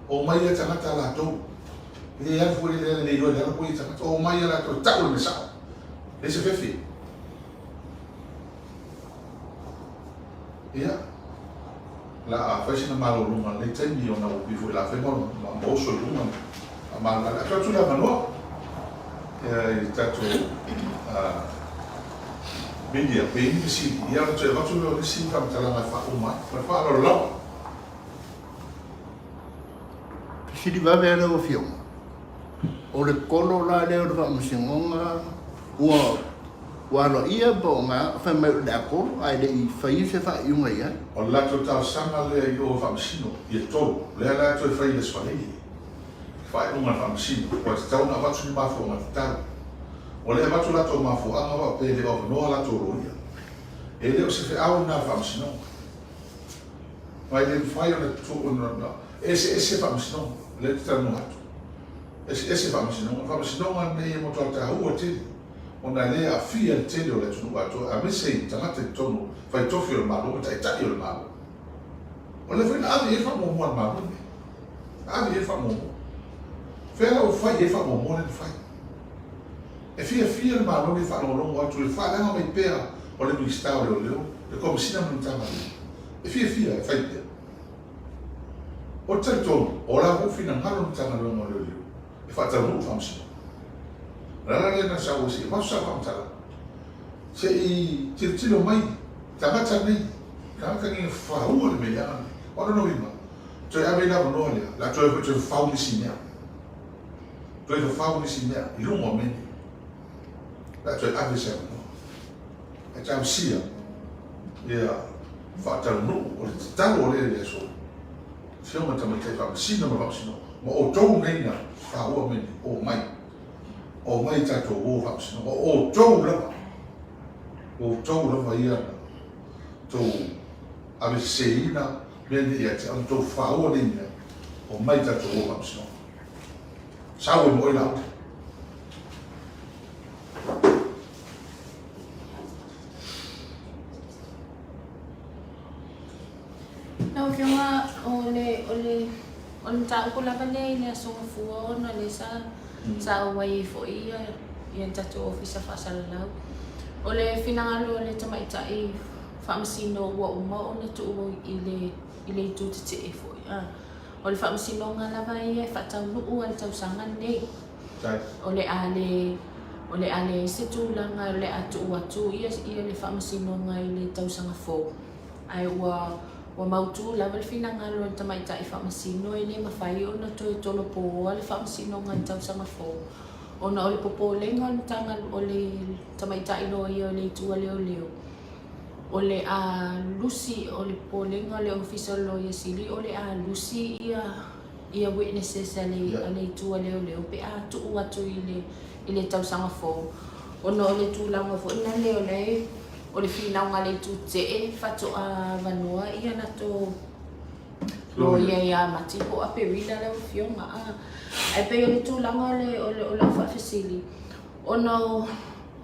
Omai ia tagata latou. E le alu foi le le iloa i le ala foi ia tagata. Omai ia latou e tau le mea sao. Leai se fefe. Ia, la a fai sina malologa i lenei taimi ona ua pei foi la fai ma ma oso i luga ma ma la atu le avanoa i le tatou media pe i ni fesili ia ona toe avatu lea o nisi faamatalaga e faauma ai. Ma le faaaloalo lava. Fesili vave lava lau Afioga, o le kolo la lea o le Faamasinoga ua ua aloaia po o na fai mai o le a kolo ae le i faia se faaiuga i ai? O le latou talosaga lea i o i Faamasino ia tolu, lea la e toe fai i le Aso Faraile le faaiuga a le Faamasino, ua tatau ona avatu ni mafuaaga tatau. Ua le avatu latou mafuaaga faapea e le o avanoa latou loia. E le o se feau lena a le Faamasinoga. Ma e le mafai ona tuu ona eseese faamasinoga, lea ou te talanoa atu. Eseese faamasinoga. O le faamasinoga lenei e matua taua tele. Ona e le aafia le tele o le atunuu atoa aemaise i tagata i totonu fai tofi o le Malo ma taitai o le Malo. O lea foi na ave i ai le faamuamua a le Malo lenei. Na ave i ai le faamuamua. Fea la ua fai i ai le faamuamua lea na fai? E fiafia le Malo lenei e faalogologo atu i le faaleaga mai pea o le Minisita o Leoleo, le Komesina ma le Matagaluega. E fiafia e fai pea. Ou te talitonu, o la foi finagalo le Matagaluega o Leoleo e faataunuu le Faamasinoga. O le ala lea na sau ai se i avatu sau faamatalaga, se i tilotilo mai tagata nei, tagata nei na faua le mea leaga lenei. O lona uiga, toe ave ai le avanoa lea, o le a toe o foi toe fafau nisi mea, toe fafau nisi mea i luga o mea nei. O le a toe ave se avanoa. Ae talosia ia faataunuu, o le tatalo lea i le aso, Afioga i Tamaitai Faamasino ma Faamasinoga, ma outou nei na faua mea nei, omai, omai tatou o Faamasinoga, o outou lava, o outou lava ia na tou aveseseina mea nei ia te au, na tou faua nei mea, omai tatou o Faamasinoga. Sau ai ma oe Laauli. Lau Afioga, o le, o le, o le mataupu lava lea i le Aso Gafua ona lea sa, sa auai ai foi ia, ia le tatou Ofisa Faasalalau. O le finagalo o le tamaitai faamasino ua uma ona tuu i le, i le itu tetee foi. O le faamasinoga lava ia e faataunuu lava i le tausaga lenei. O le a le, o le a leai se tulaga o le a tuu atu ia, ia le faamasinoga i le tausaga fou. Ae ua, ua mautu lava le finagalo a le tamaitai faamasino e le mafai ona toe tolopoa le faamasinoga i le tausaga fou ona o le popolega o le Matagalu, o le tamaitai loia o le Itu a Leoleo, o le a lusi, o le popolega o le Ofisa o le Loia Sili o le a lusi ia ia witnesses a le a le itu a leoleo pe a tuu atu i le i le tausaga fou ona o le tulaga foi lale o la e o le finauga a le itu tetee faatoa avanoa ia latou loia ia Mati po o Aperila lau afioga a. Ae pei o le tulaga o le o le o lau faafesili ona o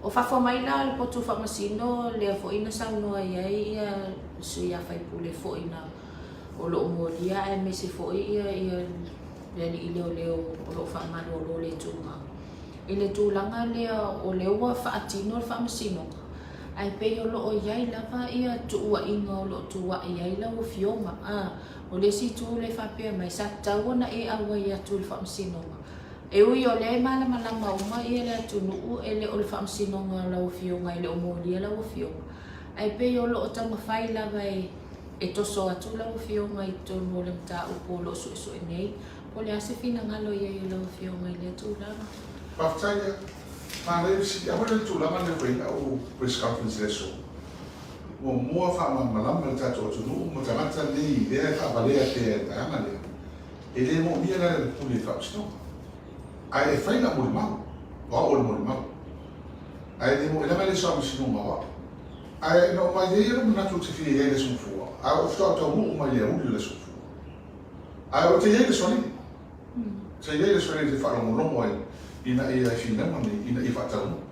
o fafo mai la o le potu faamasino lea foi na saunoa i ai ia le sui usufono foi na o lo o molia aemaise foi ia ia le alii leoleo o lo o faamalolo le tumau i le tulaga lea o lea ua faatino le faamasinoga ae pei o lo o i ai lava ia tuuaiga o lo o tuuai ai lau afioga a o le isi itu lea e faapea mai sa tatau ona e auai atu i le faamasinoga e ui o lea e malamalama uma ia le atunuu e le o le faamasinoga o lau afioga e le o molia lau afioga ae pei o lo o taumafai lava e E toso atu lau Afioga i totonu o le mataupu o lo o suesue nei. Po o le a se finagalo i ai o lau Afioga i lea tulaga? Faafetai ia. Manaia le fesili. Aua le tulaga lea ua i ai lau press conference i le aso. Muamua faamalamalama le tatou atunuu ma tagata nei lea e faavalea pea i le vaega lea. E le moomia la le pule i le faamasinoga. Ae e fai lau molimau. O au o le molimau. Ae le mo, leaga e le o se faamasinoga o au. Ae na oo mai ai lou manatu ou te fia i ai i le Aso Gafua, ae ou faatoa taunuu mai i le aoauli o le Aso Gafua. Ae ou te i ai i le Aso Alii. Ou te i ai i le Aso Alii ou te faalogologo ai ina ia e finauga nei, ina ia faataunuu.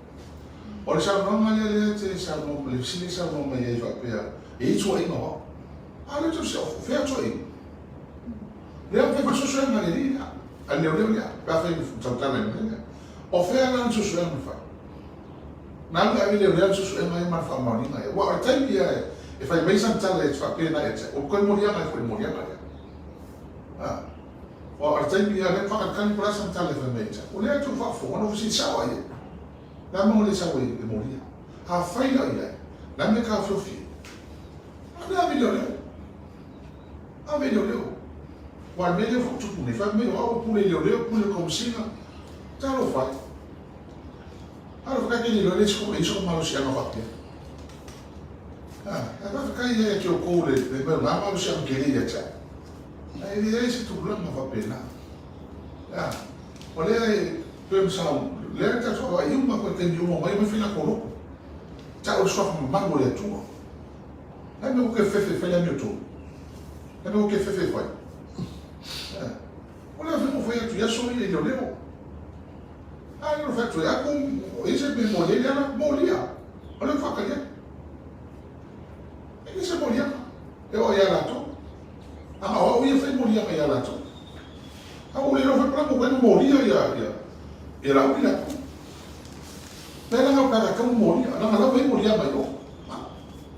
O le saunoaga lea lea e te saunoa, le fesili e saunoa mai ai faapea, e i ai tuuaiga o au. A o lea ou te fesili, o fea tuuaiga? Lea ua fai foi suesuega a le alii lea, a le leoleo lea, pe afai e tautala i le mea lea. O fea la le suesuega na fai? Na alu e ave leoleo le suesuega ia ma le faamaoniga ia. Aua o le taimi ia e fai mai sana tala e faapena ia te au, o toe moliaga ai foi i le moliaga lea. A, aua o le taimi ia lea e faakalikali po o le a sana tala e fai mai ia te au. O lea e tou faafofoga, na ou fesili sao lava i ai. O le a mea ua le sau ai le molia? Afai la i ai, o le a le mea e taofiofi ai? A lea ave i leoleo. Ave i leoleo. Aua o le mea lea ua tupu nei, fai mai o au e pule i leoleo, pule i le Komesina. Talofa e. Talofa kai ke lilo le sku e iso malosiaga faapea. Ah, e faafetai ia ia te outou le le mai o na malosiaga tele ia te au. Ae leai se tulaga faapena. Ah, o lea e pei ona sau, lea e tatou vaai uma koe taimi uma mai mai fai latou lotu. Tau le suafa mamalu o le Atua. Le a le mea ua ke fefe e fai le amiotonu? Le a le mea ua ke fefe e fai? Ah, o lea foi ua fai atu i aso ia i leoleo. A lea na fai atu ai, a kou, e i ai se mea e moli ai Leala? Molia! O lea ua faatali atu. E leai se moliaga e oo ia latou. A o au ia e fai moliaga ia latou. A ua le iloa foi po o le a mea ua molia ia ia ia Laauli latou. Lea la pe a tatau ona molia, leaga la ua i ai moliaga i o.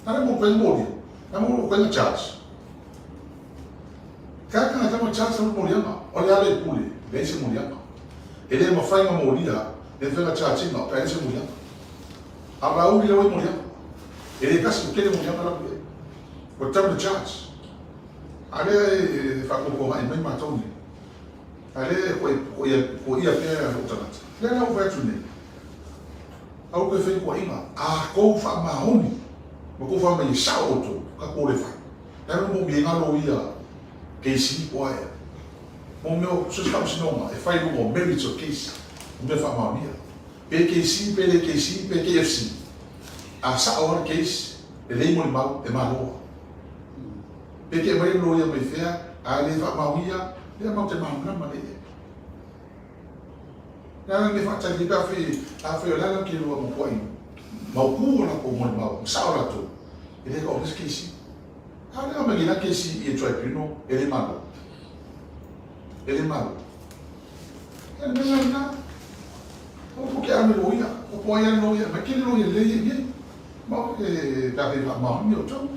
A lea mo molia, a mo koe na charge. Ka ka ka charge sa moliaga. O le ala i pule, leai se moliaga. E le mafai na molia, le mafai na charge ina, pe a leai se moliaga. A o Laauli la ua i moliaga. E le tasi, ua tele moliaga la ua i ai. Ua tatau ona charge. A lea e faatuatuanai mai matou nei. A lea e koia pea lou tagata. Lea la ua fai atu nei, aua toe fai tuuaiga, a tou faamaoni ma tou fai mai e sao outou, tatou le fai. Le a le mea ua galo ia case po o a ea. Mo mea o so o se faamasinoga e fai i luga o merits o case, o mea faamaonia. Pe KC pe le KC pe KFC, a sao lava le case, lelei molimau, e malo lava. Pe te aumai le loia mai fea, a le faamaonia, lea matou te malamalama lelei i ai. O le a le mea e faatali ai pe afai, afai o le a le ke lua matuai mautu o latou molimau, ma sao latou, e le taoto se KC. A o le aumai nei la KC i le tribunal, e le malo. E le malo. Ia le mea la lena. Aua tou te ame loia, o po ai a loia, mai tele loia lelei ia i nei. Ma e pe afai e faamaoni outou.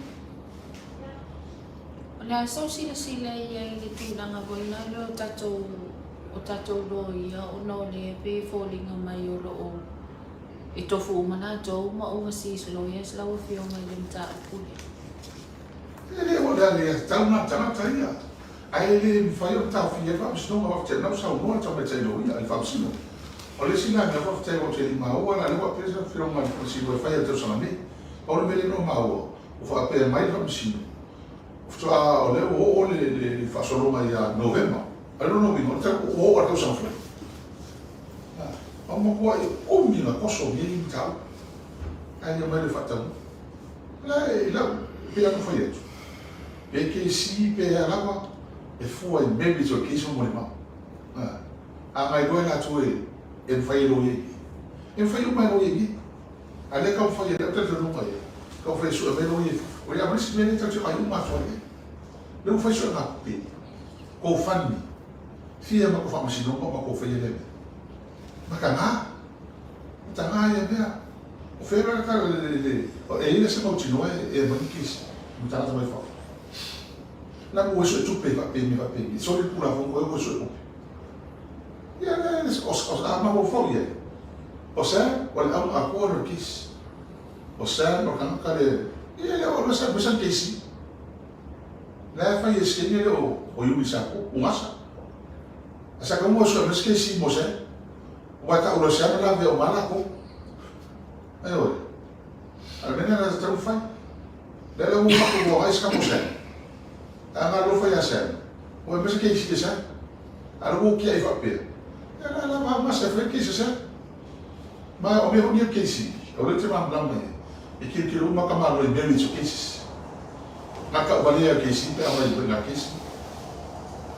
O le a sau silasila i ai i le tulaga foi la lea o tatou o tatou loia ona o lea e pei e foliga mai o lo o e tofu uma latou ma overseas lawyers lau afioga i le mataupu lea. E le o le aiatatau na tagata ia, ae le mafai ona taofia ai le Faamasinoga. Faafetai o lena ua saunoa le tamaitai loia i le Faamasino. O le isi la mea faafetai aua ou te le i maua la lea ua apea se afioga i le Faamasino e fai i le tausaga nei. Pau le mea lea na ou maua, ua faapea mai le Faamasino, faatoa o lea ua oo le faasologa ia Novema. A o lona uiga, o le tau ua oo lava i le tausaga fou. Ua matuai umi ona toso nei mataupu, ae le omai loa e faataunuu. La e lau, pei lava ona fai atu, pe KC pe a lava, e fua i merits o le case ma molimau. A na iloa e latou e mafai e loia i i, e mafai uma e loia i i. A o lea e taumafai e lau talitonuga ia, taumafai e sue mai loia i fafo. O le a ma le isi mea lea tatou te vaai uma atu ai i ai. O lea ua fai suega tupe, GoFundMe, fia matou faamasinoga o matou faia lea mea. Mataga, mataga ia mea. O fea la le le e i ai se mautinoa e aumai ni case ma tagata mai fafo. La ua sue tupe faapea mea faapea. Soli le Tulafono ua sue tupe. Ia le o o a mafaufau i ai. O Sam o le auga atoa lea o le case. O Sam o le tagata le ia le o le sa sa case. La e fai e se le o o Iuli sa ko ungasa. A sa ka mua sue me case mo Sam. Ua tau loa se ana lave o malako. Ioe. A o le mea lena e tatau ona fai. Lea la ua matou ua agai se tatou Sam. A na alofa ia Sam, ua aumai se keisi a Sam. A o lea ua ou tiai faapea, ia la lava a masa e fai le keisi a Sam. Ma o mea foi nei o keisi, o lea ou te malamalama i ai, e tilotilo uma tamaloa i merits o cases. Na tau valea e keisi pe afai foi na keisi.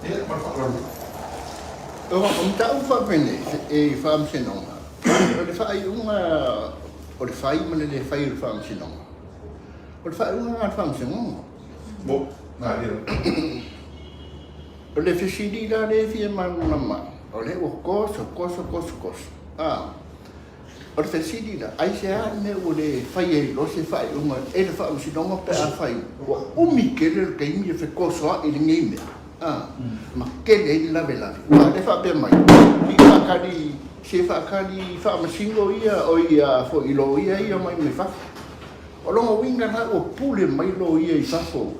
Ia, ma le faaaloalo. O mataupu faapenei i faamasinoga, o le faaiuga o le fai ma le le fai o le faamasinoga, o le faaiuga lena a le faamasinoga. Mo, malie lava. O le fesili la lea e fia malamalama ai, o lea ua koso, koso, koso, koso, a. O le fesili la, aisea le mea ua le fai ai loa se faaiuga e le Faamasinoga pe afai ua umi tele le taimi e fekosoa'i i lenei mea, a, ma tele ai le lavelave? Aua o lea e faapea mai, i faatali, se faatali faamasino ia, oi a foi i loia ia mai mai fafo. O lona uiga la ua pule mai loia i fafo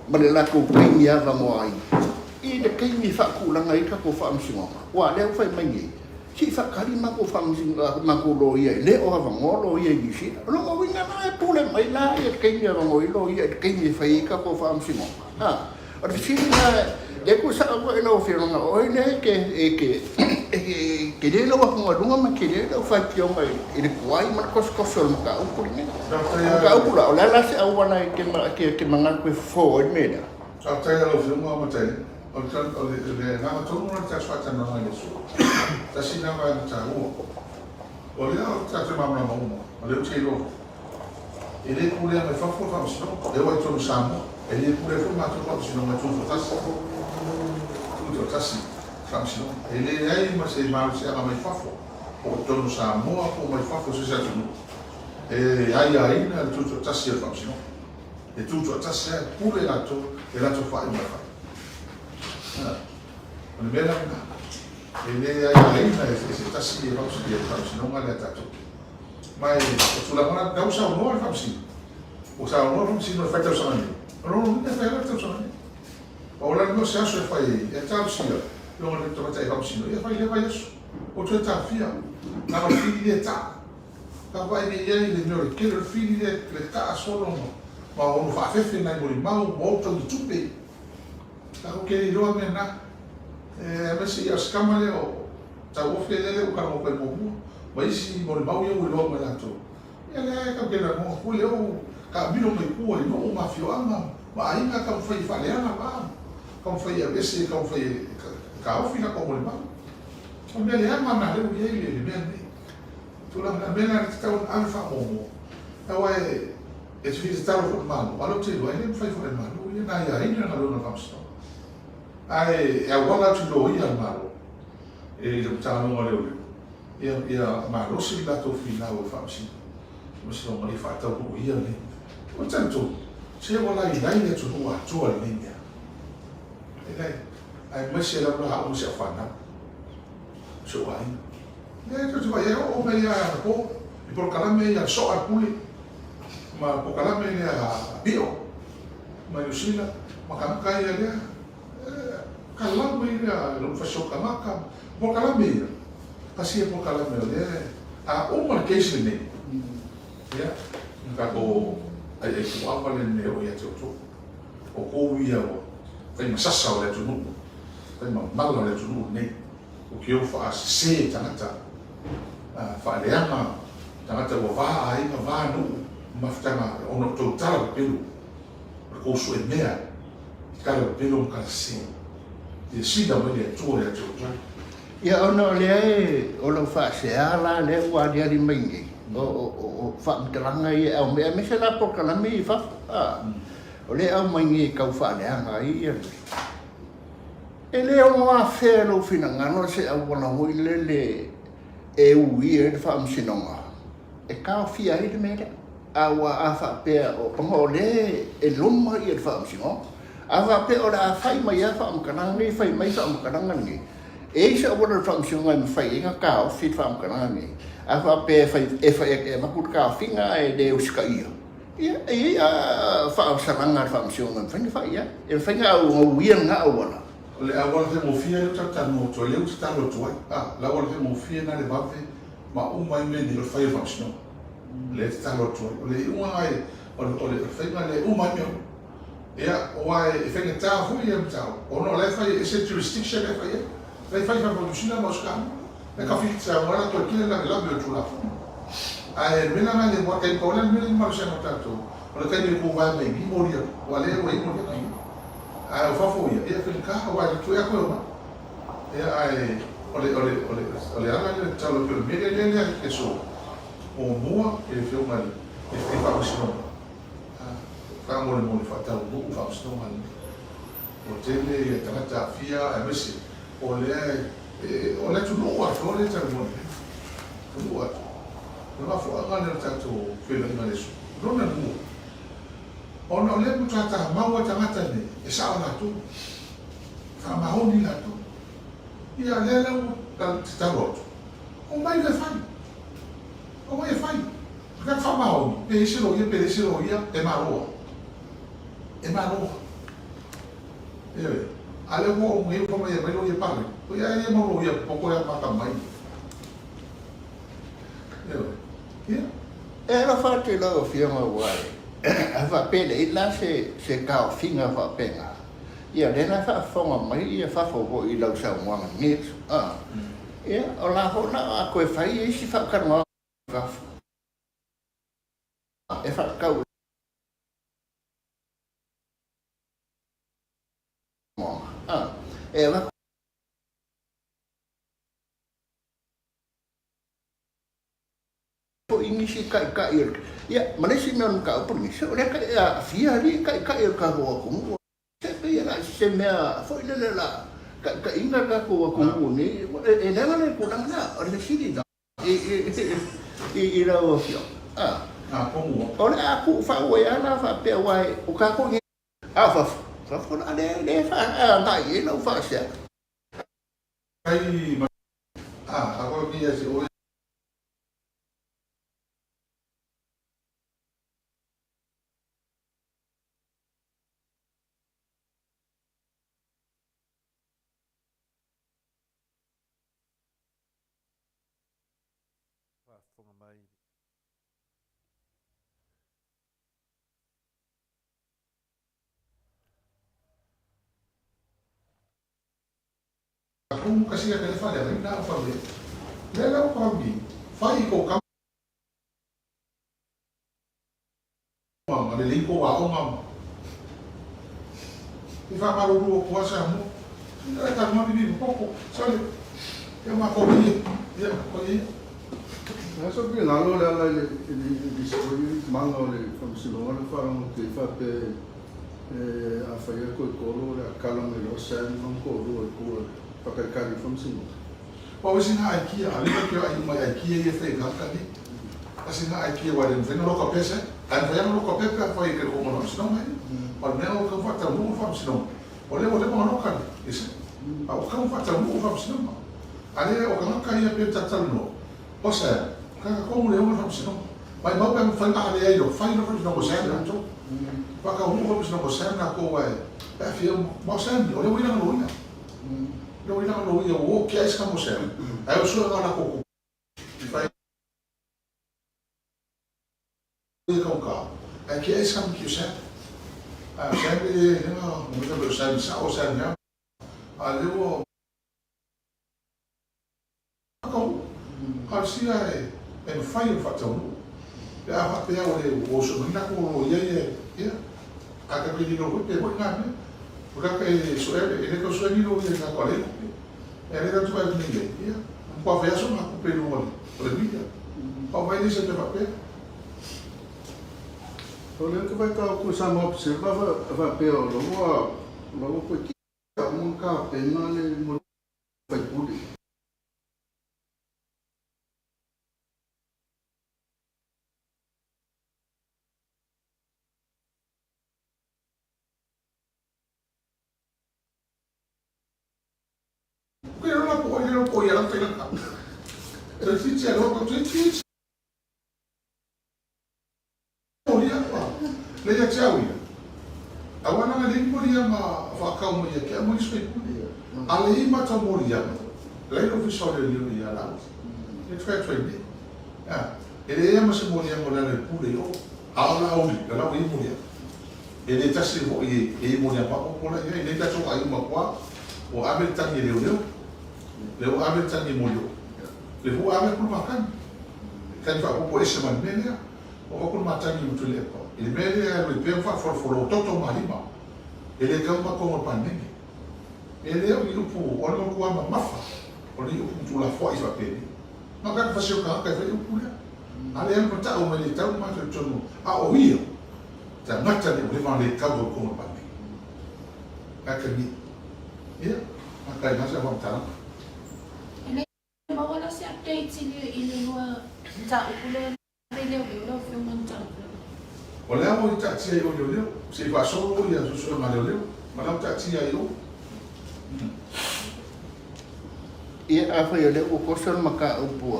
ma le latou taimi e avanoa ai i le taimi e faatulaga ai le tatou Faamasinoga. Aua o lea ua fai mai nei, Se i faatali matou faamasinoga, matou loia e le o avanoa loia i Niu Sila. O lona uiga la e pule mai la ia le taimi e avanoa ai loia i le taimi e fai ai tatou faamasinoga. A, o le fesili la, lea tuusao foi i lau Afioga, o oe lea e te, e te, e tele lau atugaluga ma tele lau faitioga i le tuai ma le tosotoso o le mataupu lenei. O le mataupu la, o le a la se auala e te manatu e fofo ai le mea lea? Faafetai i lau Afioga Mataia. O le o le o le agaga tonu lena o le tatou faatalanoaga i le aso. Tasi lena vaega taua. O lea ou te tatou malamalama uma, o lea ou te iloa foi, e le pulea mai fafo le Faamasinoga, lea ua i totonu o Samoa. E le pulea foi le matou Faamasinoga e tutoatasi, tutoatasi le Faamasinoga. E leai ma se malosiaga mai fafo, po o totonu o Samoa po o mai fafo i so o se atunuu, e aiaina le tutoatasi o le Faamasinoga. E tutoatasi lava, e pule latou i a latou faaiuga e fai. O le mea la lena. E le aiaina e se tasi le Faamasinoga lea a tatou. Ma e o tulaga la, lena ua saunoa le Faamasino. Ua saunoa le Faamasino e fai tausaga nei. O lona uiga e fai lava le tausaga nei. Pau la le mea o se aso e fai ai, e talosia i luga o le tamaitai Faamasino, ia fai i lea vaiaso. Ua toe tafia, leaga o le fili lea e taa. Ka vaai nei i ai i le mea o le tele o le fili lea e taa solo ma ono faafefe nai molimau ma o taui tupe. Tatou te le iloa mea na. Aemaise ia o si tama lea o Tauofe lea lea ua talanoa atu ai muamua, ma isi molimau ia ua iloa mai latou. Ia lea e tatou te lagona foi lea ua taamilo mai tua i nuu ma afioaga ma aiga taumafai e faaleaga va, taumafai e aveese, taumafai e taofi latou molimau. O le mea leaga lena lea ua i ai le mea lenei. Tulaga na, mea na e tatau ona ave faamuamua, aua e te fia tatalo foi i le Malo, a o lea ou te iloa e le mafai foi e le Malo ia na aiaina le galuega a le Faamasinoga. Ae e auala atu i loia a le Malo, i le Matagaluega o Leoleo, ia, ia malosi le latou finau i le Faamasino, Faamasinoga ia faataunuu ia lenei mea. Ou te talitonu, se ua lailai le atunuu atoa i lenei mea. Lailai. Aemaise lava au ma si au fanau, si ou aiga. Lea tou te vaai ai, oo mai lava anapo i polokalame ia a le Soa a le Pule ma polokalame lea a Pio mai Niu Sila ma tagata ia lea kalau mai lea lou fasioti tagata polokalame ia tasi ia polokalame o lea a uma le case lenei ia na tatou aiai puava lenei o ia te outou o tou ia ua fai ma sasa o le atunuu fai ma mala o le atunuu lenei. O ke ou faasese tagata, faaleaga tagata ua va aiga, va nuu, mafutaga ona o tou tala pepelo, o le kou sue mea i tala pepelo ma tala sese. Ia sila mai le Atua ia te outou. Ia ona o lea e, o lau faasea la lea ua aliali mai nei, o faamatalaga ia e aumai, aemaise la polokalame ia i fafo, a, o lea e aumai nei e tau faaleaga ai ia le. E le ono afea e lou finagalo se auala foi lele e uia ai le faamasinoga e taofia ai le mea lea. Aua a faapea ona o lea e loma le faamasinoga, a faapea o le a fai mai lava faamatalaga nei, fai mai faamatalaga nei, e i ai se auala o le faamasinoga e mafai ai ona taofi le faamatalaga nei. A faapea e fai e avatu le taofiga ae le usitaia, Ia, e i ai a faasalaga a le Faamasinoga e mafai ona fai i ai. E mafai ona uia lena auala. O le auala faigofie lea ou te talanoa atu ai, lea ou te tatalo atu ai, a, le auala faigofie lena le vave ma uma ai mea nei o le fai o le Faamasinoga. Lea e tatalo atu ai. O le iuga lena e, o le, o le faiga lea e uma ai mea uma. Ia, aua e faigata foi ia mataupu, ona o la e fai e ese le jurisdiction la e fai ai. La e fai i fafo o Niu Sila ma Ausetalia. La e tafiti Samoa la toe tele lavelave o le Tulafono. Ae o le mea la lena e le moa taimi, pau lea o le mea lea e malosiaga o tatou, o le taimi e tuvae mai i i moli atu, aua lea ua i ai moliaga i i. Ae o fafo ia, ia e faigata aua e toe atu e omai. Ia ae o le, o le, o le, o le ala lea o le tatalo atu, o le mea lea lea e aso muamua i le Afioga i le Faamasinoga, faamolemole faataunuu Faamasinoga lenei. Ua tele ia tagata aafia aemaise o lea e, o le atunuu atoa lea e talanoa nei. Atunuu atoa. O le mafuaaga lea o le tatou feiloaiga i le aso lona lua, ona o lea e matua tamau lava tagata nei, e sao latou, faamaoni latou. Ia lea la ua tatalo atu, omai loa e fai, omai e fai. O le faamaoni, pe i ai se loia pe leai se loia, e malo lava. E malo lava. Ioe. A lea ua oo mai ua fai mai e aumai loia paleni. Oi ai e mau loia popoto e amata mai. Ioe. Ia. E alofa atu i lau Afioga aua a faapea e leai la se taofiga faapena, ia o lea la e faafofoga mai ia fafo foi i lau saunoaga i lenei aso. Ia, o la foi la a toe fai isi faatalanoaga i fafo e faatatau i. E avatu foi nisi taitai o le, ia, ma le isi mea o le mataupu lenei, se o lea e aafia alii taitai o le tatou atunuu. Se pei e le o se mea foi lele o le a taitaiina le tatou atunuu nei, e leaga le tulaga lea. O le fesili lena i lau Afioga, o le a tuufau ai lava la faapea aua o tatou nei, a o fafo, fafo o le a le agai i ai lau faasea. Faafofoga mai. Ma lelei kou aoga ma i faamalulu atu lava Samoa. Ia e talanoa nini ma koko. Sole, ia matou ia, ia, o ia. O le a sou finagalo le ala i le nisi foi maga o le Faamasinoga na faalogo atu ai faapea a fai atu e Kolo o le a kala mai loa Sam ma le toalua i tua e faatalitali i le Faamasinoga. Pau isi na aikia, a leva ke ai mai aikia ia fai gaka ni. Asi na aikia wa le mfai na loka pese, ai mfai na loka pepe a fai ke kongo na msino mai. O le mea o ka whata mu fa msino. O le o le mo loka ni, ise. A o ka whata mu fa msino ma. A le o ka ngaka ia pe tatal no. O sa, ka ka kongo le o fa msino. Mai mau pe mfai na ale ai lo, fai no fa msino mo sa na to. Fa ka mu fa msino mo sa na ko wa. Pe fia mo sa ni, o le wina no ina. Le wina no ia o ke ai ska mo sa. Ai o so na ko i fai ka ka. Ai ke ai ska mo sa. A sa le na mo ka sa sa o sa na. A le o ka ka sia e e mafai o faataunuu pe a faapea o le ua osomaina ko lo ia ia ia a ka pe lilo foi pe foi ngā mea o ka e so e e le ka so e lilo ia ka ko le kupe e le ka tu ai nei ia ia kua fai aso ngā kupe i luga o le mita pa vai ni se te faapea. O lea ou te faitau atu i Samoa Observer faapea o la ua la ua toe tia uma ona tapena le mo le faipule. Ko ia la ko ia ko ia la te la. Te fiti a lo te fiti. O ia pa. Le ia te au ia. A wana nga le mo ia ma whakau mo ia ke mo iswe pule. A le i mata mo ia. Le lo fi so le le ia la. E try try ni. Ah, e le ia mo se mo ia mo le le pule o. A o la uli, la la i mo ia. E le tasi ho i e mo ia pa ko la ia e le tato ai ma kwa. O ave tangi leo leo. Le o ave tangi mo leo. Le hu ave kulu makan. Kan fa ko ese man mele. O ko kulu matangi mutu le pa. I le mele a le pe fa fo fo lo toto malima. E le ka ma ko mo panenge. E le o i upu o le ko ama mafa. O le upu tu la fo i fa peni. Ma ka fa se ka ka fa upu le. A le mo ta o me le tau ma te tonu. A o ia. Ta ngata le le ma le ka ko ko panenge. Ka ka ni. Ia, ma kai ma sa wa ta. E le maua la se update i le lua mataupu lea le leoleo lau Afioga i le mataupu lea. O lea ua i taatia i o leoleo, se i faasolo ia suesuega a leoleo, ma lea ua taatia i o. Ia, afai o lea ua kosa le mataupu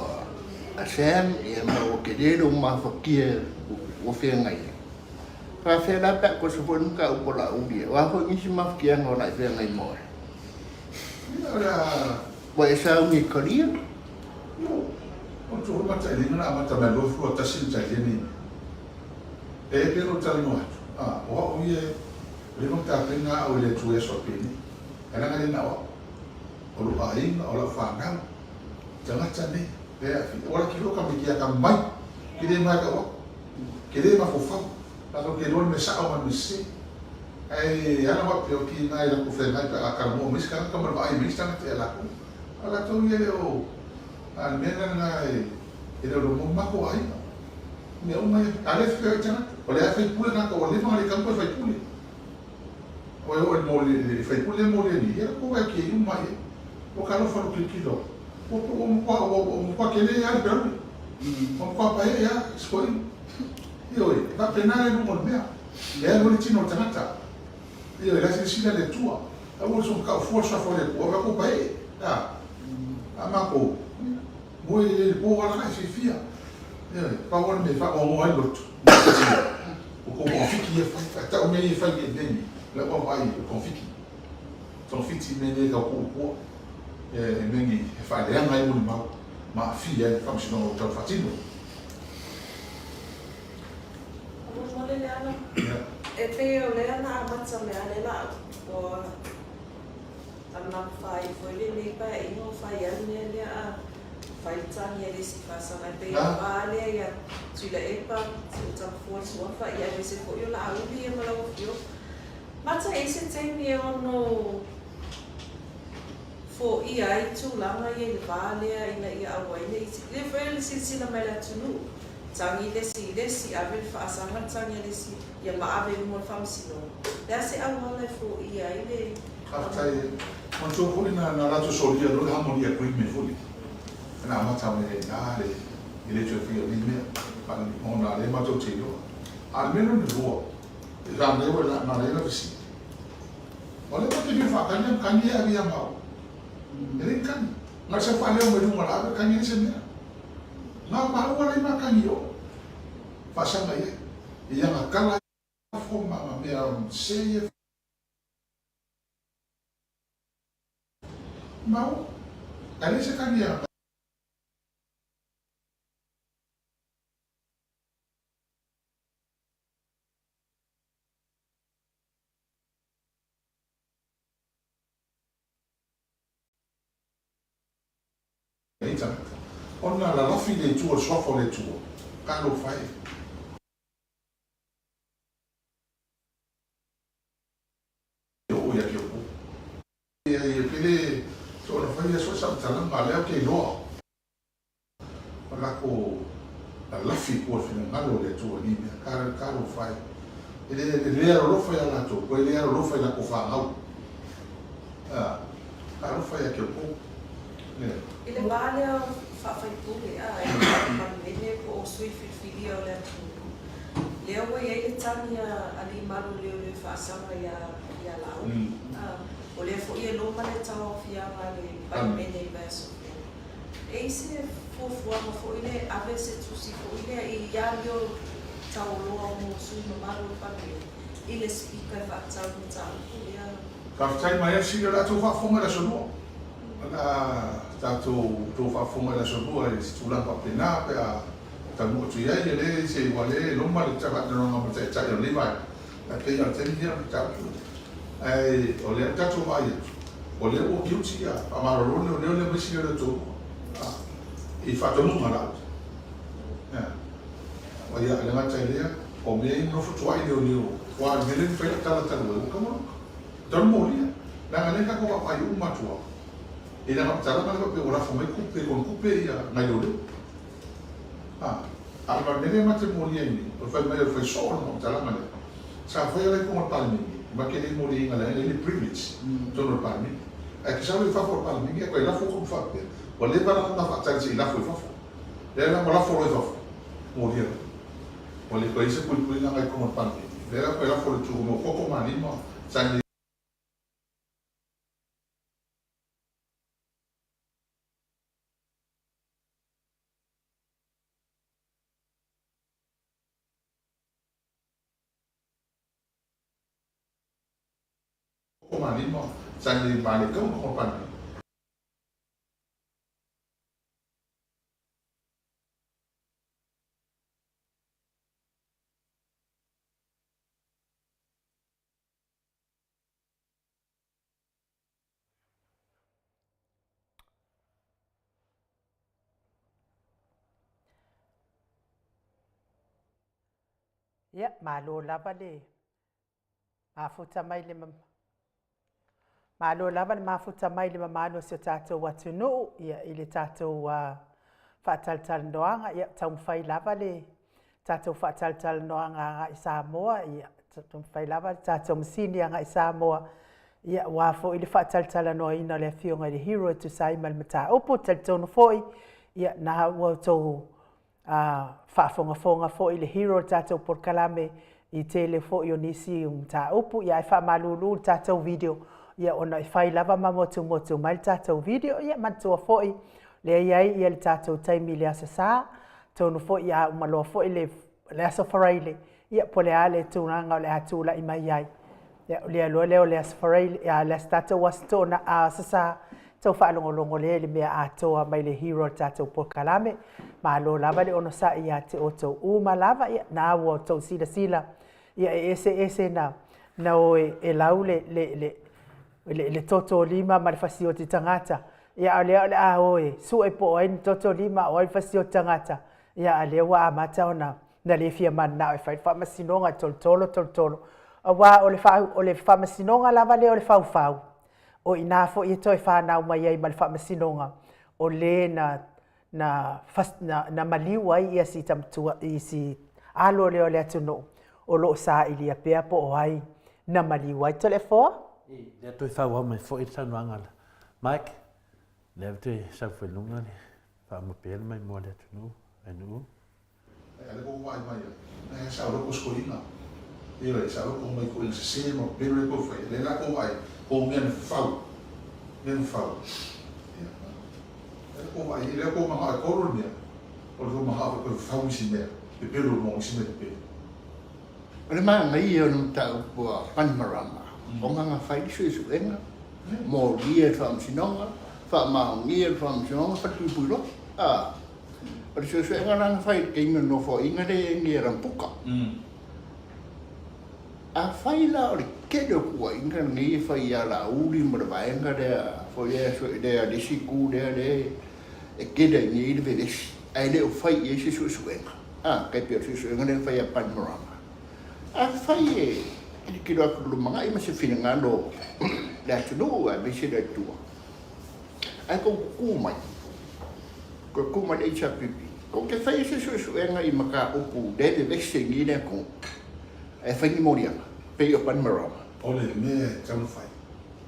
a Sam, ia ma ua tele lou mafatia ua feagai ai. Faafefea la pe a kosa foi le mataupu a Laauli, o a foi nisi mafatiaga o le a e feagai ma oe? Ia, o le a. Ua e sauni i talia? Io, o le tulaga matailiga na amata mai 21 le talia nei mea. E pei ona ou talanoa atu, a, o au ia e leva ona tapena au i le Atua i aso penei. Ae leaga le na o au, o lou aiga, o lau fanau, tagata nei, lea e aafia. Ua laki loa ka mea kia ka mai, ke le mai ka au, ke le mafaufau, latou ke iloa le mea sao ma le mea sese. Ae ala faapea o ki na i lakou feagai pe a talanoa mai isi tagata ma le vaai mai isi tagata ia lakou. A o latou ia e le o, a o le mea la lena e le o mo matou aiga. Mea uma ia, a lea e feoai tagata, o lea e faipule tagata ua leva ona le talu toe faipule. Ua e oo i le moli, le faipule lea e moli nei, ia ua vaai atu uma i ai. Ua talofa lou tilotilo atu, ua ua matua ua ua matua tele lava le pelaue. Ua matua paeae lava si toeaina. Ioe, e faapena le luga o le mea. E alu ai le tino o le tagata. Ioe, la e silasila le Atua. Aua le soona tau fua le suafa o le Atua, avatu paeae. A, a matou, ia, moe lelei i le po ala e fiafia. Ioe, pau lava le mea e faanoanoa ai le loto, o tou togafiti ia e fai. Ae tau mea ia e fai nei i mea nei, o lau vaavaai o togafiti. Togafiti i mea nei e tau tuu i tua, i mea nei e faaleaga ai molimau ma aafia ai le faamasinoga ua tau faatino. Faamolemole Leala, e pei o lea na amata mai a lea la ua faamamafa ai foi lenei paeaiga o fai ai le mea lea a fai le tagi a le isi faasaga e pei o a lea ia Tuilaepa, Tamafua le Suafa ia aemaise foi o Laauli ia ma lau Afioga. Mata e i ai se taimi e ono foia ai tulaga ia i le va lea ina ia aua ai ne i lea foi le silasila mai le atunuu, tagi le isi i le isi, ave le faasaga le tagi a le isi ia ma ave i luma o le faamasinoga. O le a se auala e foia ai le Faafetai. Manatua foi na na latou solia loa le Harmony Agreement foi lea na amata mai ai i ina le e le toe faia o nei mea ona lea matou te iloa. A o le mea lona lua, e manaia ua manaia lau fesili. O lea matou te fia faatali a matagi e ave ia maua. E leai ni tagi. Na o le sau faaleo mai luga o le ave tagi e leai se mea. Na o maua la e matagi i o. Faasaga i ai. I ana tala ifo ma ana mea sese ia. Maua. Ae leai se tagi a. Nei tagata. Ona lalafi le Atua le suafa o le Atua, talofa e. Oo ia te outou. Ia ia pe le soona faia soo se faamatalaga, a lea ou te iloa. O lako lalafi i tua i le finagalo o le Atua i nei mea. Talofa e. E le, e le alolofa ia latou, toe le alolofa i latou fanau. A, talofa ia te outou. Ioe. I le va lea o faafaipule a i le Palemene po o sui filifilia o le atunuu, lea ua i ai le tagi a alii malu leoleo faasaga ia ia Laauli, a, o lea foi e loma le tauaofiaga a le Palemene i vaiaso fou. E i se fuafuaga foi lea e ave se tusi foi lea i amio taualoa mo sui mamalu o le Palemene i le Sipika e faatatau i le mataupu lea? Faafetai mai Asili o le a tou faafofoga i le aso lua. O le a tatou tou faafofoga i le aso lua i se tulaga faapena pe a taunuu atu i ai. E leai se ua le loma le faatalanoaga ma le Taitai o lenei vaega, ae pei lava o le taimi lea o le mataupu lea. Ae o lea ua tatou vaai atu, o lea ua guilty ia faamalolo leoleo lea ma isi leoleo e toalua i faatonuga a Laauli. Ia, e le gata i lea, o mea ia nonofo tuai leoleo, aua o le mea lea na fai lau tala talu ai, ua tatau ona luka, ua tatau ona molia, leaga lea na tatou vaavaai uma atu lava i le faamatalaga lea faapea ua lafo mai tupe, konetupe ia nai leoleo. A, a o le mea lea ma te molia ai nei, o le fai mai o le fai soo o le faamatalaga lea, sa faia la i totonu o le Palemene, ma te le moliaina leaga e i ai le privilege i totonu o le Palemene. Ae te sau loa i fafo o le Palemene ae toe lafo upu faapea, ua leva la ona faatali se i lafo i fafo. Lea la ua lafo loa i fafo, molia loa. Ua le toe i ai se puipuiga na i totonu o le Palemene. Lea la toe lafo i le tu mo toto ma lima, saini. Ma lima, saini ma le tau o Palemene. Ia, malo lava le. Mafuta mai le Malo lava le mafuta mai le mamalu o si o tatou atunuu ia, i le tatou faatalatalanoaga. Ia, taumafai lava le tatou faatalatalanoaga agai Samoa, ia, taumafai lava le tatou masini agai Samoa, ia, aua foi le faatalatalanoaina o le Afioga i le Hero e tusa ai ma le mataupu. E talitonu foi, ia, na ua outou faafogafoga foi i le Hero o le tatou polokalame i tele foi o nisi o mataupu, ia ae faamalulu i le tatou video, ia ona e fai lava ma motumotu mai le tatou video. Ia manatua foi, lea e i ai ia le tatou taimi i le Aso Sa, atonu foi a uma loa foi le Aso Faraile, ia po o le a le tulaga o le a tulai mai ai. Ia, o le loa lea o le Aso Faraile, a o le tatou Aso Toona, Aso Sa, tou faalogologo lea i le mea atoa mai le Hero o le tatou polokalame. Malo lava le onosai ia te outou uma lava, ia, na ua outou silasila, ia e eseese na, na o e lau le, le, le, le, le totolima ma le fasioti tagata, ia a o lea o le a o e sue po o ai ni totolima o ai fasioti tagata, ia a lea ua amata ona na le fia mananao e fai le faamasinoga e tolotolo tolotolo, aua o le, o le faamasinoga lava lea o le faufau, o i ina foi e toe fanau mai ai ma le faamasinoga o le na na, na, na maliu ai ia si tamatua, i si alo lea o le atunuu o lo o sailia pea po o ai na maliu ai. Toleafoa? Lea toe faaauau mai foi le saunoaga a Mike, lea ou te sau foi i luga le faamapea le maimoa a le atunuu, atunuu. Ai ale kou vaai mai ai, na he sao loko skoina. Ioe, sao loko mai ko ina sese ma pepelo le kou fai. Le la kou vaai, kou mea na fafau. Mea na fafau. Ia. Ale kou vaai, le kou manao e kolo le mea. O le kou manao e koe fafau isi mea. Pepelo mo isi mea pepelo. O le manaia o le mataupu a Panimarama, o gagafai fai le suesuega, molia le faamasinoga, faamaonia le faamasinoga, falepuipui loa. A, o le suesuega la na fai i le taimi o le nofoaiga lea e i ai nei a Rampuka. Afai la o le tele o tuuaiga lenei e fai ia Laauli ma le vaega lea foi lea lea le isi itu lea lea e tele ai nei le vevesi ae le o fai i ai se suesuega, a, tai pei o le suesuega lea na fai ia Panimarama. Afai e tilotilo atu i le lumanai ma se finagalo o le atunuu aemaise le Atua, ae tou tutu mai, toe tu mai le HRPP, tou te faia se suesuega i mataupu le vevesi ai nei le atunuu, ae fai ni moliaga, pei o Panimarama. O le mea e tatau ona fai,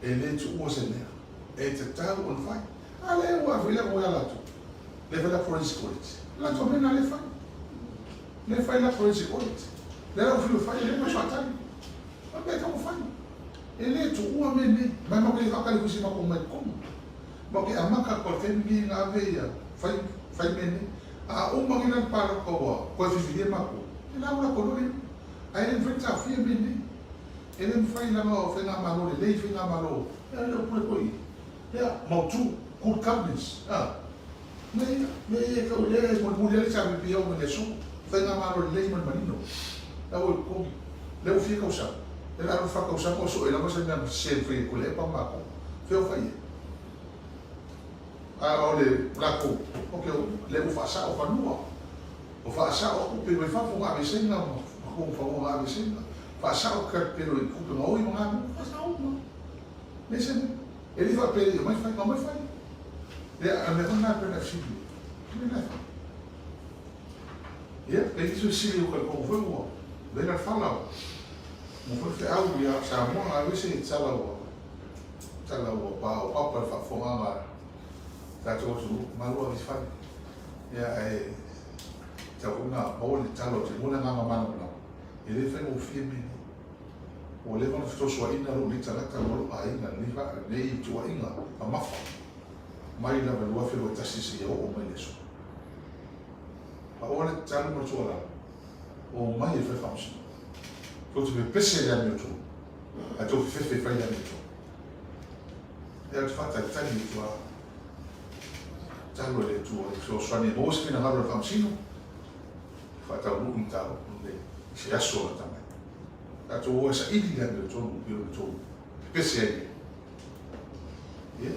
e le tuua se mea, e tatau ona fai. A lea ua ave lea ia latou, lea fai la forensic audit, latou mea na lea fai. Lea fai la forensic audit, lea la ua fiu e fai, lea ua faatali. O le mea e tatau ona fai. E le tuua mea nei. Ma e matou te le faatali foi se matou mai totonu. Matou te amata atu lava i le taimi lenei na ave ia fai, fai mea nei. A uma nei la le palota ua toe filifilia matou, ia la ua latou iloa le iuga. Ae le mafai ona taofia mea nei. E le mafai leaga o faigamalo lelei, faigamalo, ia le upu lea foi i, ia, mautu, good governance, a. Mea ia, mea ia e tau, lea e mulimuli ai le HRPP e oo mai i le aso. Faigamalo lelei ma le manino. La ua i totonu. Lea ua fia tausaga. Lea o le a alu le fa tausaga o sue lava se mea sese na fai e Tuilaepa ma matou. Fea o fai ai? A o le latou, ok, lea ua faasao fanua. Ua faasao tupe mai fafo na aveeseina ma tonu fanua na aveeseina. Faasao pelo i tupe gaoi ma na mea. Faasao uma. Leai se mea. E le faapea e omai fai, na omai fai. Lea, a mea foi lena e pei ona e fesili ai. O le mea lena e fai. Ia, e i ai se fesili ua talitonu foi ua vela le fala, ua foi le feau ia Samoa, aemaise i tala ua tala ua paopapa i le faafofogaaga a le tatou atunuu, malu ave i fale. Ia, ae tatau foi ona maua le tala o te lua le agaga malamalama, e le faigofie mea nei. Ua leva ona fetosoaina lou nei tagata ma lou aiga i lenei tuuaiga mamafa mai lava i le 2021 seia oo mai i le aso. Paoa le tatalo ma le tuualalo, omai e fai faamasinoga. Tou te pepese i le amiotonu, ae tou fefefe e fai le amiotonu. Ia, ou te faatalitali i le Atua, tatalo i le Atua e fesoasoani e maua se finagalo o le faamasino, e faataunuu le mataupu lenei i se aso o lata mai. Tatou o e saili le amiotonu pei ona outou pepese ai nei. Ia,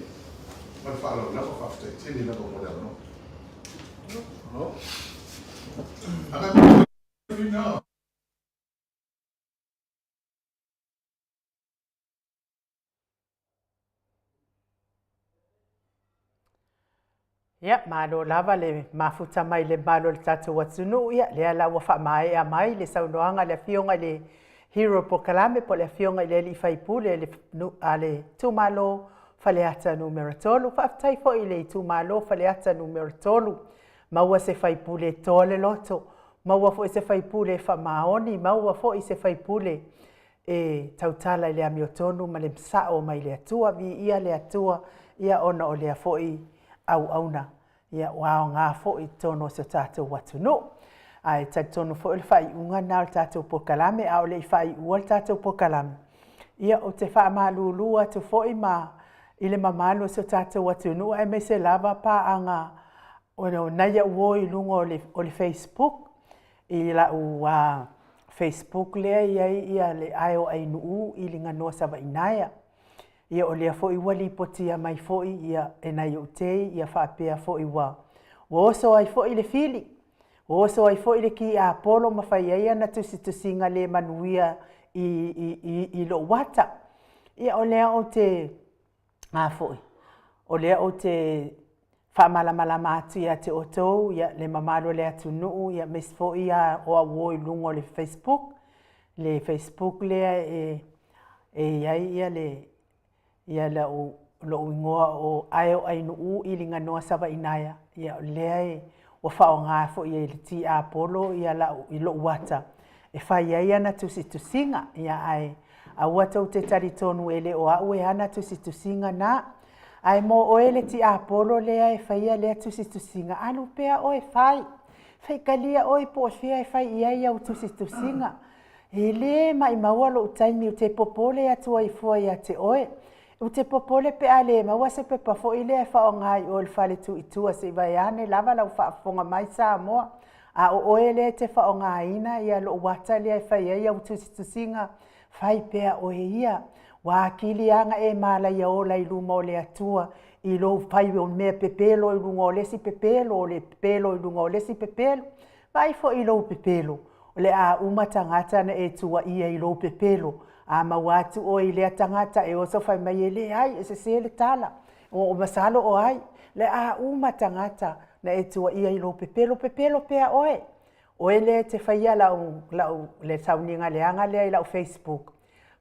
ma le faaaloalo lava, faafetai tele lava mo le avanoa. Agai mai. Ia, malo lava le mafuta mai i le mamalu o le tatou atunuu. Ia, lea la ua faamaea mai le saunoaga a le Afioga i le Hero Pokalame po o le Afioga i le Alii Faipule a le Itumalo Faleata Nu.3. Faafetai foi i le Itumalo Faleata Nu.3, maua se faipule e toa le loto, maua foi se faipule e faamaoni, maua foi se faipule e tautala i le amiotonu ma le sao mai le Atua. Viia le Atua, ia ona o lea foi auauna, ia ua aoga foi i totonu o si o tatou atunuu. Ae talitonu foi o le faaiuga lena o le tatou polokalame, a o le i faaiua le tatou polokalame, ia ou te faamalulu atu foi ma i le mamalu o si o tatou atunuu aemaise lava paaga o nai au uo i luga o le Facebook, i lau Facebook lea e i ai ia le ae o Ainuu i Liganoa Savainaea. Ia o lea foi ua lipotia mai foi ia e nai ou tei ia faapea foi ua ua oso ai foi le fili, ua oso ai foi le kiapolo ma fai ai ana tusitusiga le manuia i i i i lou ata. Ia o lea ou te a foi, o lea ou te faamalamalama atu ia te outou ia, le mamalu o le atunuu, ia aemaise foi ia o au uo i luga o le Facebook, le Facebook lea e e i ai ia le ia lau lou igoa o Aeoainuu Iliganoa Savainaea, ia o lea e ua faaaoga foi e le tiapolo ia lau i lou ata e fai ai ana tusitusiga, ia ae aua tou te talitonu e le o au e ana tusitusiga na. Ae mo oe le tiapolo lea e faia lea tusitusiga, alu pea oe fai. Faitalia oe po o fea e fai i ai au tusitusiga. E le maimaua lou taimi ou te popole atu ai fua ia te oe. Ou te popole pe a le maua se pepa foi lea e faaaoga i o i le fale tuitua se i vaeane lava lau faafofoga mai Samoa. A o oe lea e te faaaogaina ia lou ata lea e fai ai au tusitusiga, fai pea oe ia. Ua atili lava ona e malaia ola i luma o le Atua i lou fai o mea pepelo i luga o le isi pepelo, o le pepelo i luga o le isi pepelo. Vaai foi i lou pepelo, o le a uma tagata na e tuuaia i lou pepelo. A maua atu oe i lea tagata e oso fai mai e leai, e sese le tala. Ua masalo o ai, le a uma tagata na e tuuaia i lou pepelo, pepelo pea oe. Oe lea e te faia lau, lau, le sauniga leaga lea i lau Facebook,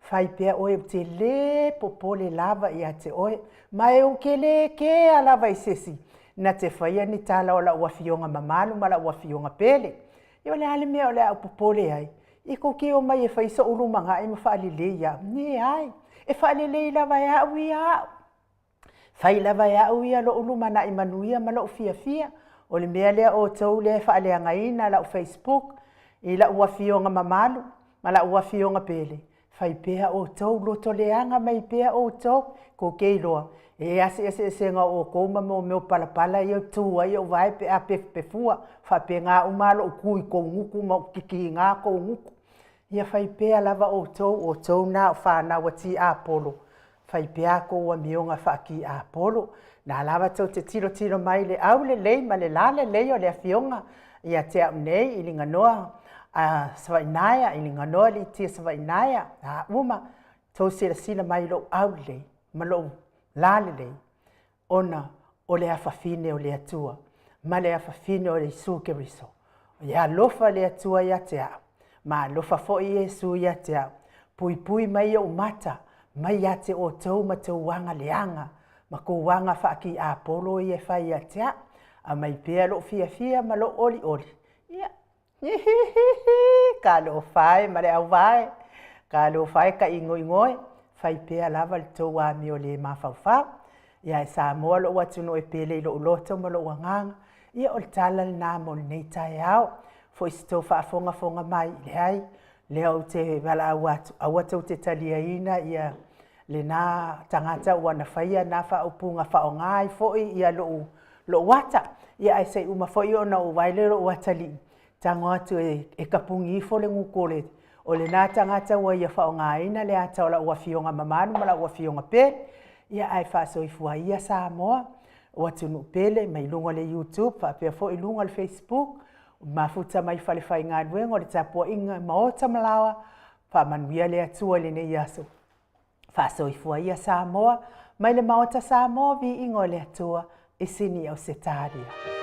fai pea oe ou te lē popole lava ia te oe, ma e ou te lē kea lava i se isi na te faia ni tala o lau afioga mamalu ma lau afioga pele. Ia o le a le mea o le a ou popole ai? I kou te omai e fai soʻu lumanai ma faalelei iaʻu? Leai, e faalelei lava e aʻu ia aʻu. Fai lava e aʻu ia loʻu lumanai manuia ma loʻu fiafia. O le mea lea outou lea e faaleagaina lau Facebook i lau afioga mamalu ma lau afioga pele, fai pea outou, loto leaga mai pea outou, kou te iloa, e a se eseesega o outou ma mea o palapala ia e tu ai ou vae pe a pefupefua, faapena uma lava lou tu i tou gutu ma ou kikiina tou gutu. Ia fai pea lava outou, o outou na o fanau a tiapolo, Fai pea a kou amioga faa-tiapolo. Na lava tou te tilotilo mai i le aulelei ma le lalelei o le Afioga ia te au nei i Liganoa a Savainaea, i Liganoa Litia Savainaea, a uma, tou silasila mai i lou aulelei ma lou lalelei, ona o le afafine o le Atua ma le afafine o Iesu Keriso. Ia alofa le Atua ia te au, ma alofa foi Iesu ia te au, puipui mai ou mata mai ia te outou ma tou aga leaga ma kou aga faakiapolo ia e fai ia te au. Aumai pea lou fiafia ma lou olioli, ia Hihihihi! Talofa e ma le auvae, talofa e ka igoigoe, fai pea lava le tou amio le mafaufau. Ia e Samoa lou atunuu e pele i lou loto ma lou agaga, ia o le tala lena mo lenei taeao. Foi se tou faafogafoga mai, leai, lea ou te valaau atu, aua tou te taliaina ia lena tagata ua na faia na faaupuga faaaoga ai foi ia lou, lou ata. Ia ae se i uma foi ona ou vaai lea i lou atalii, tago atu e, e tapuni ifo le gutu o le, o lena tagata ua ia faaaogaina le ata o lau afioga mamalu ma lau afioga pele. Ia ae faasoifua ia Samoa, o atunuu pele mai luga o le YouTube faapea foi luga o le Facebook, mafuta mai falefaigaluega o le tapuaiga Maota Malaoa, Faamanuia le Atua i lenei aso. Faasoifua ia Samoa, mai le Maota Samoa, viiga o le Atua. i Sini, Ausetalia.